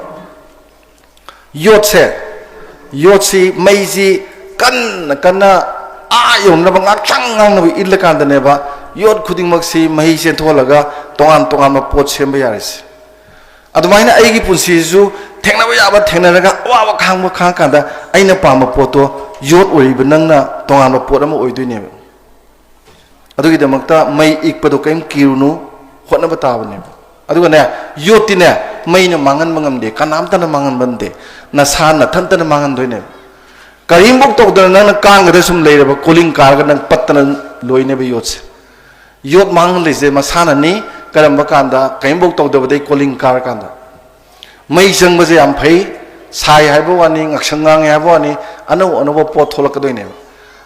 ꯌꯣꯠꯁꯦ, ꯌꯣꯠꯁꯤ ꯃꯩꯁꯤ ꯀꯟꯅ ꯀꯟꯅ ꯑꯥ ꯌꯧꯅꯕ ꯉꯥꯛꯁꯪ ꯉꯥꯡꯅꯕ ꯏꯜꯂꯀꯥꯟꯗꯅꯦꯕ ꯌꯣꯠ ꯈꯨꯗꯤꯡꯃꯛꯁꯤ ꯃꯍꯤ ꯆꯦꯟꯊꯣꯛꯍꯜꯂꯒ ꯇꯣꯉꯥꯟ ꯇꯣꯉꯥꯟꯕ ꯄꯣꯠ ꯁꯦꯝꯕ ꯌꯥꯔꯤꯁꯦ꯫ ꯑꯗꯨꯃꯥꯏꯅ ꯑꯩꯒꯤ ꯄꯨꯟꯁꯤꯁꯤꯁꯨ ꯊꯦꯡꯅꯕ ꯌꯥꯕ ꯊꯦꯡꯅꯔꯒ, ꯑꯋꯥꯕ ꯈꯥꯡꯕ ꯈꯥꯡꯉꯀꯥꯟꯗ ꯑꯩꯅ ꯄꯥꯝꯕ ꯄꯣꯠꯇꯣ ꯌꯣꯠ ꯑꯣꯏꯔꯤꯕ ꯅꯪꯅ ꯇꯣꯉꯥꯟꯕ ꯄꯣꯠ ꯑꯃ ꯑꯣꯏꯗꯣꯏꯅꯦꯕ꯫ ꯑꯗꯨꯒꯤꯗꯃꯛꯇ ꯃꯩ ꯏꯛꯄꯗꯣ ꯀꯔꯤꯝ ꯀꯤꯔꯨꯅꯨ, ꯍꯣꯠꯅꯕ ꯇꯥꯕꯅꯦꯕ꯫ ꯑꯗꯨꯒꯅꯦ, ꯌꯣꯠꯇꯤꯅꯦ, ꯃꯩꯅ ꯃꯥꯡꯍꯟꯕ ꯉꯝꯗꯦ, ꯀꯅꯥꯝꯇꯅ ꯃꯥꯡꯍꯟꯕ ꯉꯝꯗꯦ, ꯅꯁꯥ ꯅꯊꯟꯇꯅ ꯃꯥꯡꯍꯟꯗꯣꯏꯅꯦꯕ꯫ ꯀꯔꯤꯝꯐꯧ ꯇꯧꯗꯅ ꯅꯪꯅ ꯀꯥꯡꯒꯗ ꯁꯨꯝ ꯂꯩꯔꯕ, ꯀꯣꯂꯤꯡ ꯀꯥꯔꯒ ꯅꯪ ꯄꯠꯇꯅ ꯂꯣꯏꯅꯦꯕ ꯌꯣꯠꯁꯦ꯫ ꯌꯣꯠ ꯃꯥꯡꯍꯜꯂꯤꯁꯦ ꯃꯁꯥꯅꯅꯤ꯫ ꯀꯔꯝꯕ ꯀꯥꯟꯗ? ꯀꯔꯤꯝꯐꯧ ꯇꯧꯗꯕꯗꯩ ꯀꯣꯂꯤꯡ ꯀꯥꯔꯀꯥꯟꯗ꯫ ꯃꯩ ꯆꯪꯕꯁꯦ ꯌꯥꯝ ꯐꯩ, ꯁꯥꯏ ꯍꯥꯏꯕ ꯋꯥꯅꯤ, ꯉꯥꯛꯁꯪ ꯉꯥꯡꯉꯦ ꯍꯥꯏꯕ ꯋꯥꯅꯤ, ꯑꯅꯧ ꯑꯅꯧꯕ ꯄꯣꯠ ꯊꯣꯛꯂꯛꯀꯗꯣꯏꯅꯦꯕ꯫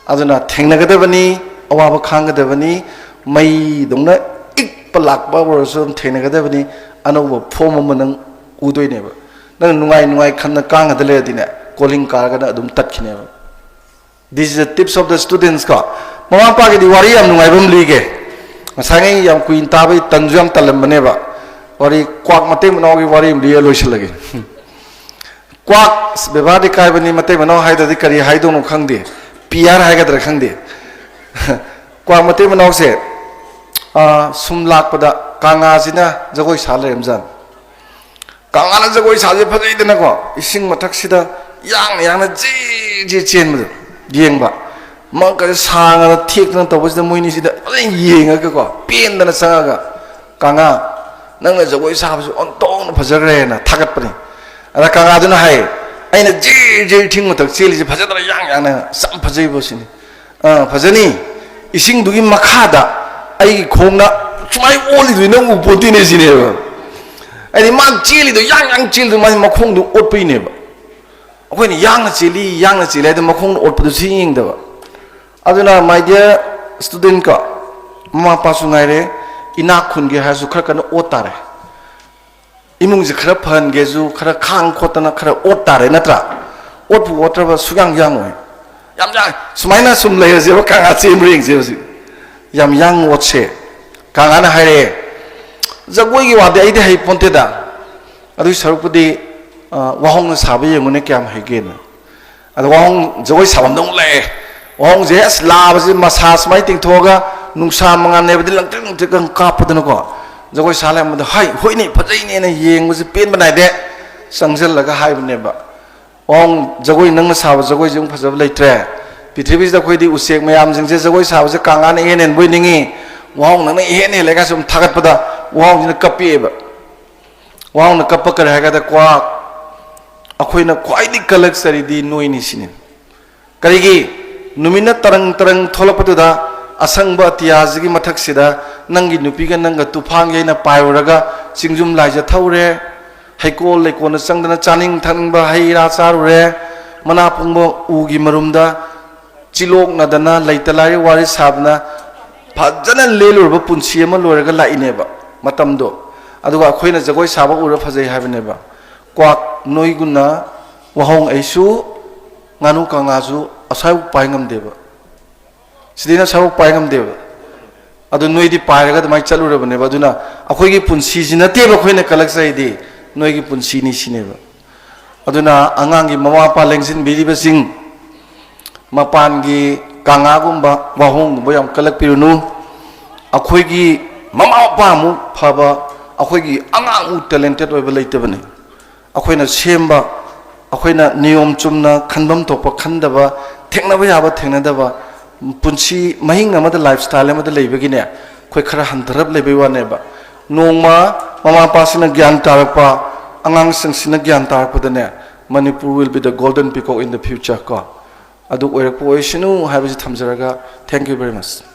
ꯑꯗꯨꯅ ꯊꯦꯡꯅꯒꯗꯕꯅꯤ, ꯑꯋꯥꯕ ꯈꯥꯡꯒꯗꯕꯅꯤ, ꯃꯩꯗꯧꯅ ꯏꯛꯄ ꯂꯥꯛꯄ ꯑꯣꯏꯔꯁꯨ ꯑꯗꯨꯝ ꯊꯦꯡꯅꯒꯗꯕꯅꯤ, ꯑꯅꯧꯕ ꯐꯣꯝ ꯑꯃ ꯅꯪ ꯎꯗꯣꯏꯅꯦꯕ꯫ ꯅꯪ ꯅꯨꯡꯉꯥꯏ ꯅꯨꯡꯉꯥꯏ ꯈꯟꯅ ꯀꯥꯡꯒꯗ ꯂꯩꯔꯗꯤꯅꯦ, ꯀꯣꯂꯤꯡ ꯀꯥꯔꯒꯅ ꯑꯗꯨꯝ ꯇꯠꯈꯤꯅꯦꯕ꯫ This is the tips of the students ꯀꯣ꯫ ꯃꯃꯥ ꯃꯄꯥꯒꯤꯗꯤ ꯋꯥꯔꯤ ꯌꯥꯝ ꯅꯨꯡꯉꯥꯏꯕ ꯑꯃ ꯂꯤꯒꯦ꯫ ꯉꯁꯥꯏꯉꯩ ꯌꯥꯝ ꯀꯨꯏꯅ ꯇꯥꯕꯩ ꯇꯟꯁꯨ ꯌꯥꯝ ꯇꯜꯂꯝꯕꯅꯦꯕ꯫ ꯋꯥꯔꯤ, ꯀ꯭ꯋꯥꯛ ꯃꯇꯩ ꯃꯅꯥꯎꯒꯤ ꯋꯥꯔꯤ ꯑꯃ ꯂꯤꯔ ꯂꯣꯏꯁꯤꯜꯂꯒꯦ꯫ ꯀ꯭ꯋꯥꯛ, ꯕꯦꯕꯥꯔꯗꯤ ꯀꯥꯏꯕꯅꯤ, ꯃꯇꯩ ꯃꯅꯥꯎ ꯍꯥꯏꯗ꯭ꯔꯗꯤ ꯀꯔꯤ ꯍꯥꯏꯗꯧꯅꯣ ꯈꯪꯗꯦ, ꯄꯤ ꯑꯥꯔ ꯍꯥꯏꯒꯗ꯭ꯔꯥ ꯈꯪꯗꯦ꯫ ꯀ꯭ꯋꯥꯛ ꯃꯇꯩ ꯃꯅꯥꯎꯁꯦ, ꯑꯥ, ꯁꯨꯝ ꯂꯥꯛꯄꯗ ꯀꯪꯂꯥꯁꯤꯅ ꯖꯒꯣꯏ ꯁꯥ ꯂꯩꯔꯝꯖꯥꯠꯅꯤ꯫ ꯀꯪꯂꯥꯅ ꯖꯒꯣꯏ ꯁꯥꯕꯁꯦ ꯐꯖꯩꯗꯅꯀꯣ, ꯏꯁꯤꯡ ꯃꯊꯛꯁꯤꯗ ꯌꯥꯡꯅ ꯌꯥꯡꯅ ꯖꯤ ꯖꯤ ꯆꯦꯟꯕꯗꯣ ꯌꯦꯡꯕ꯫ ꯃꯉꯛꯀꯁꯦ ꯁꯥꯡꯅ ꯊꯦꯛꯇꯅ ꯇꯧꯕꯁꯤꯗ ꯃꯣꯏꯅꯤꯁꯤꯗ ꯐꯖꯅ ꯌꯦꯡꯉꯒꯀꯣ, ꯄꯦꯟꯗꯅ ꯆꯪꯉꯒ, "ꯀꯪꯂꯥ, ꯅꯪꯅ ꯖꯒꯣꯏ ꯁꯥꯕꯁꯤ ꯑꯣꯟꯊꯣꯛꯅ ꯐꯖꯈ꯭ꯔꯦꯅ" ꯊꯥꯒꯠꯄꯅꯤ꯫ ꯑꯗ ꯀꯪꯂꯥꯗꯨꯅ ꯍꯥꯏ, "ꯑꯩꯅ ꯖꯤꯔ ꯖꯤꯔ ꯏꯁꯤꯡ ꯃꯊꯛ ꯆꯦꯜꯂꯤꯁꯦ ꯐꯖꯗ꯭ꯔꯥ? ꯌꯥꯡ ꯌꯥꯡꯅ ꯌꯥꯝ ꯐꯖꯩꯕ" ꯁꯤꯅꯤ꯫ "ꯑꯥ, ꯐꯖꯅꯤ꯫ ꯏꯁꯤꯡꯗꯨꯒꯤ ꯃꯈꯥꯗ ꯑꯩꯒꯤ ꯈꯣꯡꯅ ꯁꯨꯃꯥꯏꯅ ꯑꯣꯜꯂꯤꯗꯨꯗꯤ ꯅꯪ ꯎ ꯄꯣꯠꯇꯦꯅꯦ" ꯁꯤꯅꯦꯕ꯫ ꯍꯥꯏꯗꯤ ꯃꯥ ꯆꯦꯜꯂꯤꯗꯣ, ꯌꯥꯡ ꯌꯥꯡ ꯆꯦꯜꯂꯤꯗꯣ, ꯃꯥꯒꯤ ꯃꯈꯣꯡꯗꯣ ꯑꯣꯠꯄꯩꯅꯦꯕ꯫ ꯑꯩꯈꯣꯏꯅ ꯌꯥꯡꯅ ꯆꯦꯜꯂꯤ, ꯌꯥꯡꯅ ꯆꯦꯜꯂꯤ ꯍꯥꯏꯗꯅ ꯃꯈꯣꯡꯅ ꯑꯣꯠꯄꯗꯨ ꯁꯤ ꯌꯦꯡꯗꯕ꯫ ꯑꯗꯨꯅ, my dear student ꯀꯣ, ꯃꯃꯥ ꯃꯄꯥꯁꯨ ꯉꯥꯏꯔꯦ, ꯏꯅꯥꯛ ꯈꯨꯟꯒꯦ ꯍꯥꯏꯔꯁꯨ ꯈꯔ ꯀꯟꯅ ꯑꯣꯠ ꯇꯥꯔꯦ꯫ ꯏꯃꯨꯡꯁꯦ ꯈꯔ ꯐꯍꯟꯒꯦꯁꯨ ꯈꯔ ꯈꯥꯡ ꯈꯣꯠꯇꯅ ꯈꯔ ꯑꯣꯠ ꯇꯥꯔꯦ, ꯅꯠꯇ꯭ꯔꯥ? ꯑꯣꯠꯄꯨ ꯑꯣꯠꯇ꯭ꯔꯕ ꯁꯨꯛꯌꯥꯡ ꯌꯥꯡꯉꯣꯏ꯫ ꯌꯥꯝ ꯌꯥꯡ-, ꯁꯨꯃꯥꯏꯅ ꯁꯨꯝ ꯂꯩꯔꯁꯦꯕ, ꯀꯪꯂꯥ ꯆꯦꯟꯕ꯭ꯔꯥ ꯌꯦꯡꯁꯦ ꯍꯧꯖꯤꯛ꯫ ꯌꯥꯝ ꯌꯥꯡꯅ ꯑꯣꯠꯁꯦ꯫ ꯀꯪꯂꯥꯅ ꯍꯥꯏꯔꯛꯑꯦ, "ꯖꯒꯣꯏꯒꯤ ꯋꯥꯗꯤ ꯑꯩꯗꯤ ꯍꯩ ꯄꯣꯟꯇꯦꯗ"꯫ ꯑꯗꯨꯒꯤ ꯁꯔꯨꯛꯄꯨꯗꯤ, ꯑ, ꯋꯥꯍꯣꯡꯅ ꯁꯥꯕ ꯌꯦꯡꯉꯨꯅꯦ ꯀꯌꯥꯝ ꯍꯩꯒꯦꯅ꯫ ꯑꯗ ꯋꯥꯍꯣꯡ ꯖꯒꯣꯏ ꯁꯥꯐꯝꯗ ꯑꯃꯨꯛ ꯂꯥꯛꯑꯦ꯫ ꯋꯥꯍꯣꯡꯁꯦ ꯑꯁ ꯂꯥꯕꯁꯦ ꯃꯁꯥ ꯁꯨꯃꯥꯏꯅ ꯇꯤꯡꯊꯣꯛꯑꯒ ꯅꯨꯡꯁꯥ ꯃꯉꯥꯜꯅꯦꯕꯗꯤ ꯂꯪꯇ꯭ꯔꯤꯛ ꯂꯪꯇ꯭ꯔꯤꯛꯀ ꯀꯥꯞꯄꯗꯅꯀꯣ, ꯖꯒꯣꯏ ꯁꯥ ꯂꯩꯔꯝꯕꯗ, "ꯍꯥꯏ, ꯍꯣꯏꯅꯦ, ꯐꯖꯩꯅꯦꯅ" ꯌꯦꯡꯕꯁꯦ ꯄꯦꯟꯕ ꯅꯥꯏꯗꯦ꯫ ꯆꯪꯁꯤꯜꯂꯒ ꯍꯥꯏꯕꯅꯦꯕ, "ꯋꯥꯍꯣꯡ, ꯖꯒꯣꯏ, ꯅꯪꯅ ꯁꯥꯕ ꯖꯒꯣꯏꯁꯦ ꯑꯃꯨꯛ ꯐꯖꯕ ꯂꯩꯇ꯭ꯔꯦ꯫ ꯄ꯭ꯔꯤꯊꯤꯕꯤꯁꯤꯗ ꯑꯩꯈꯣꯏꯗꯤ ꯎꯆꯦꯛ ꯃꯌꯥꯝꯁꯤꯡꯁꯦ ꯖꯒꯣꯏ ꯁꯥꯕꯁꯦ ꯀꯥꯡꯉꯥꯅ ꯏꯍꯦꯟ ꯍꯦꯟꯕꯣꯏ ꯅꯤꯡꯉꯤ꯫ ꯋꯥꯍꯣꯡ, ꯅꯪꯅ ꯏꯍꯦꯟ ꯍꯦꯜꯂꯦ" ꯀꯥꯏ ꯁꯨꯝ ꯊꯥꯒꯠꯄꯗ, ꯋꯥꯍꯣꯡꯁꯤꯅ ꯀꯞꯄꯛꯑꯦꯕ꯫ ꯋꯥꯍꯣꯡꯅ ꯀꯞꯄ ꯀꯔꯤ ꯍꯥꯏꯒꯗ, "ꯀ꯭ꯋꯥꯛ, ꯑꯩꯈꯣꯏꯅ ꯈ꯭ꯋꯥꯏꯗꯒꯤ ꯀꯜꯂꯛꯆꯔꯤꯗꯤ ꯅꯣꯏꯅꯤ" ꯁꯤꯅꯤ꯫ ꯀꯔꯤꯒꯤ? ꯅꯨꯃꯤꯠꯅ ꯇꯔꯪ ꯇꯔꯪ ꯊꯣꯛꯂꯛꯄꯗꯨꯗ ꯑꯁꯪꯕ ꯑꯇꯤꯌꯥꯁꯤꯒꯤ ꯃꯊꯛꯁꯤꯗ ꯅꯪꯒꯤ ꯅꯨꯄꯤꯒ ꯅꯪꯒ ꯇꯨꯐꯥꯟ ꯌꯩꯅ ꯄꯥꯏꯔꯨꯔꯒ ꯆꯤꯡꯖꯨꯝ ꯂꯥꯏꯖ ꯊꯧꯔꯦ, ꯍꯩꯀꯣꯜ ꯂꯩꯀꯣꯜꯗ ꯆꯪꯗꯅ ꯆꯥꯅꯤꯡ ꯊꯛꯅꯤꯡꯕ ꯍꯩ ꯔꯥ ꯆꯥꯔꯨꯔꯦ, ꯃꯅꯥ ꯄꯨꯡꯕ ꯎꯒꯤ ꯃꯔꯨꯝꯗ ꯆꯤꯂꯣꯛꯅꯗꯅ ꯂꯩꯇ ꯂꯥꯏꯔ ꯋꯥꯔꯤ ꯁꯥꯗꯅ ꯐꯖꯅ ꯂꯦꯜꯂꯨꯔꯕ ꯄꯨꯟꯁꯤ ꯑꯃ ꯂꯣꯏꯔꯒ ꯂꯥꯛꯏꯅꯦꯕ ꯃꯇꯝꯗꯣ꯫ ꯑꯗꯨꯒ ꯑꯩꯈꯣꯏꯅ ꯖꯒꯣꯏ ꯁꯥꯕ ꯎꯔ ꯐꯖꯩ ꯍꯥꯏꯕꯅꯦꯕ꯫ ꯀ꯭ꯋꯥꯛ, ꯅꯣꯏꯒꯨꯝꯅ ꯋꯥꯍꯣꯡ ꯑꯩꯁꯨ ꯉꯥꯅꯨ ꯀꯥꯡꯉꯥꯁꯨ ꯑꯁ꯭ꯋꯥꯏꯐꯥꯎ ꯄꯥꯏ ꯉꯝꯗꯦꯕ, ꯁꯤꯗꯩꯅ ꯑꯁ꯭ꯋꯥꯏꯐꯥꯎ ꯄꯥꯏ ꯉꯝꯗꯦꯕ꯫ ꯑꯗꯨ ꯅꯣꯏꯗꯤ ꯄꯥꯏꯔꯒ ꯑꯗꯨꯃꯥꯏꯅ ꯆꯠꯂꯨꯔꯕꯅꯦꯕ꯫ ꯑꯗꯨꯅ ꯑꯩꯈꯣꯏꯒꯤ ꯄꯨꯟꯁꯤꯁꯤ ꯅꯠꯇꯦꯕ ꯑꯩꯈꯣꯏꯅ ꯀꯜꯂꯛꯆꯩꯗꯤ, ꯅꯣꯏꯒꯤ ꯄꯨꯟꯁꯤꯅꯤ ꯁꯤꯅꯦꯕ꯫ ꯑꯗꯨꯅ ꯑꯉꯥꯡꯒꯤ ꯃꯃꯥ ꯃꯄꯥ ꯂꯦꯡꯁꯤꯟꯕꯤꯔꯤꯕꯁꯤꯡ, ꯃꯄꯥꯟꯒꯤ ꯀꯥꯡꯉꯥꯒꯨꯝꯕ ꯋꯥꯍꯣꯡꯒꯨꯝꯕ ꯌꯥꯝ ꯀꯜꯂꯛꯄꯤꯔꯨꯅꯨ꯫ ꯑꯩꯈꯣꯏꯒꯤ ꯃꯃꯥ ꯃꯄꯥꯃꯨꯛ ꯐꯕ, ꯑꯩꯈꯣꯏꯒꯤ ꯑꯉꯥꯡꯃꯨꯛ ꯇꯦꯂꯦꯟꯇꯦꯠ ꯑꯣꯏꯕ ꯂꯩꯇꯕꯅꯤ꯫ ꯑꯩꯈꯣꯏꯅ ꯁꯦꯝꯕ, ꯑꯩꯈꯣꯏꯅ ꯅꯤꯌꯣꯝ ꯆꯨꯝꯅ ꯈꯟꯐꯝ ꯊꯣꯛꯄ ꯈꯟꯗꯕ, ꯊꯦꯡꯅꯕ ꯌꯥꯕ ꯊꯦꯡꯅꯗꯕ, ꯄꯨꯟꯁꯤ ꯃꯍꯤꯡ ꯑꯃꯗ, ꯂꯥꯏꯐ ꯁ꯭ꯇꯥꯏꯜ ꯑꯃꯗ ꯂꯩꯕꯒꯤꯅꯦ, ꯑꯩꯈꯣꯏ ꯈꯔ ꯍꯟꯊꯔꯞ ꯂꯩꯕꯩ ꯋꯥꯅꯦꯕ꯫ ꯅꯣꯡꯃ ꯃꯃꯥ ꯃꯄꯥꯁꯤꯅ ꯒ꯭ꯌꯥꯟ ꯇꯥꯔꯛꯄ, ꯑꯉꯥꯡꯁꯤꯡꯁꯤꯅ ꯒ꯭ꯌꯥꯟ ꯇꯥꯔꯛꯄꯗꯅꯦ, Manipur will be the golden peacock in the future ꯀꯣ꯫ ꯑꯗꯨ ꯑꯣꯏꯔꯛꯄ ꯑꯣꯏꯁꯅꯨ ꯍꯥꯏꯕꯁꯤ ꯊꯝꯖꯔꯒ, thank you very much꯫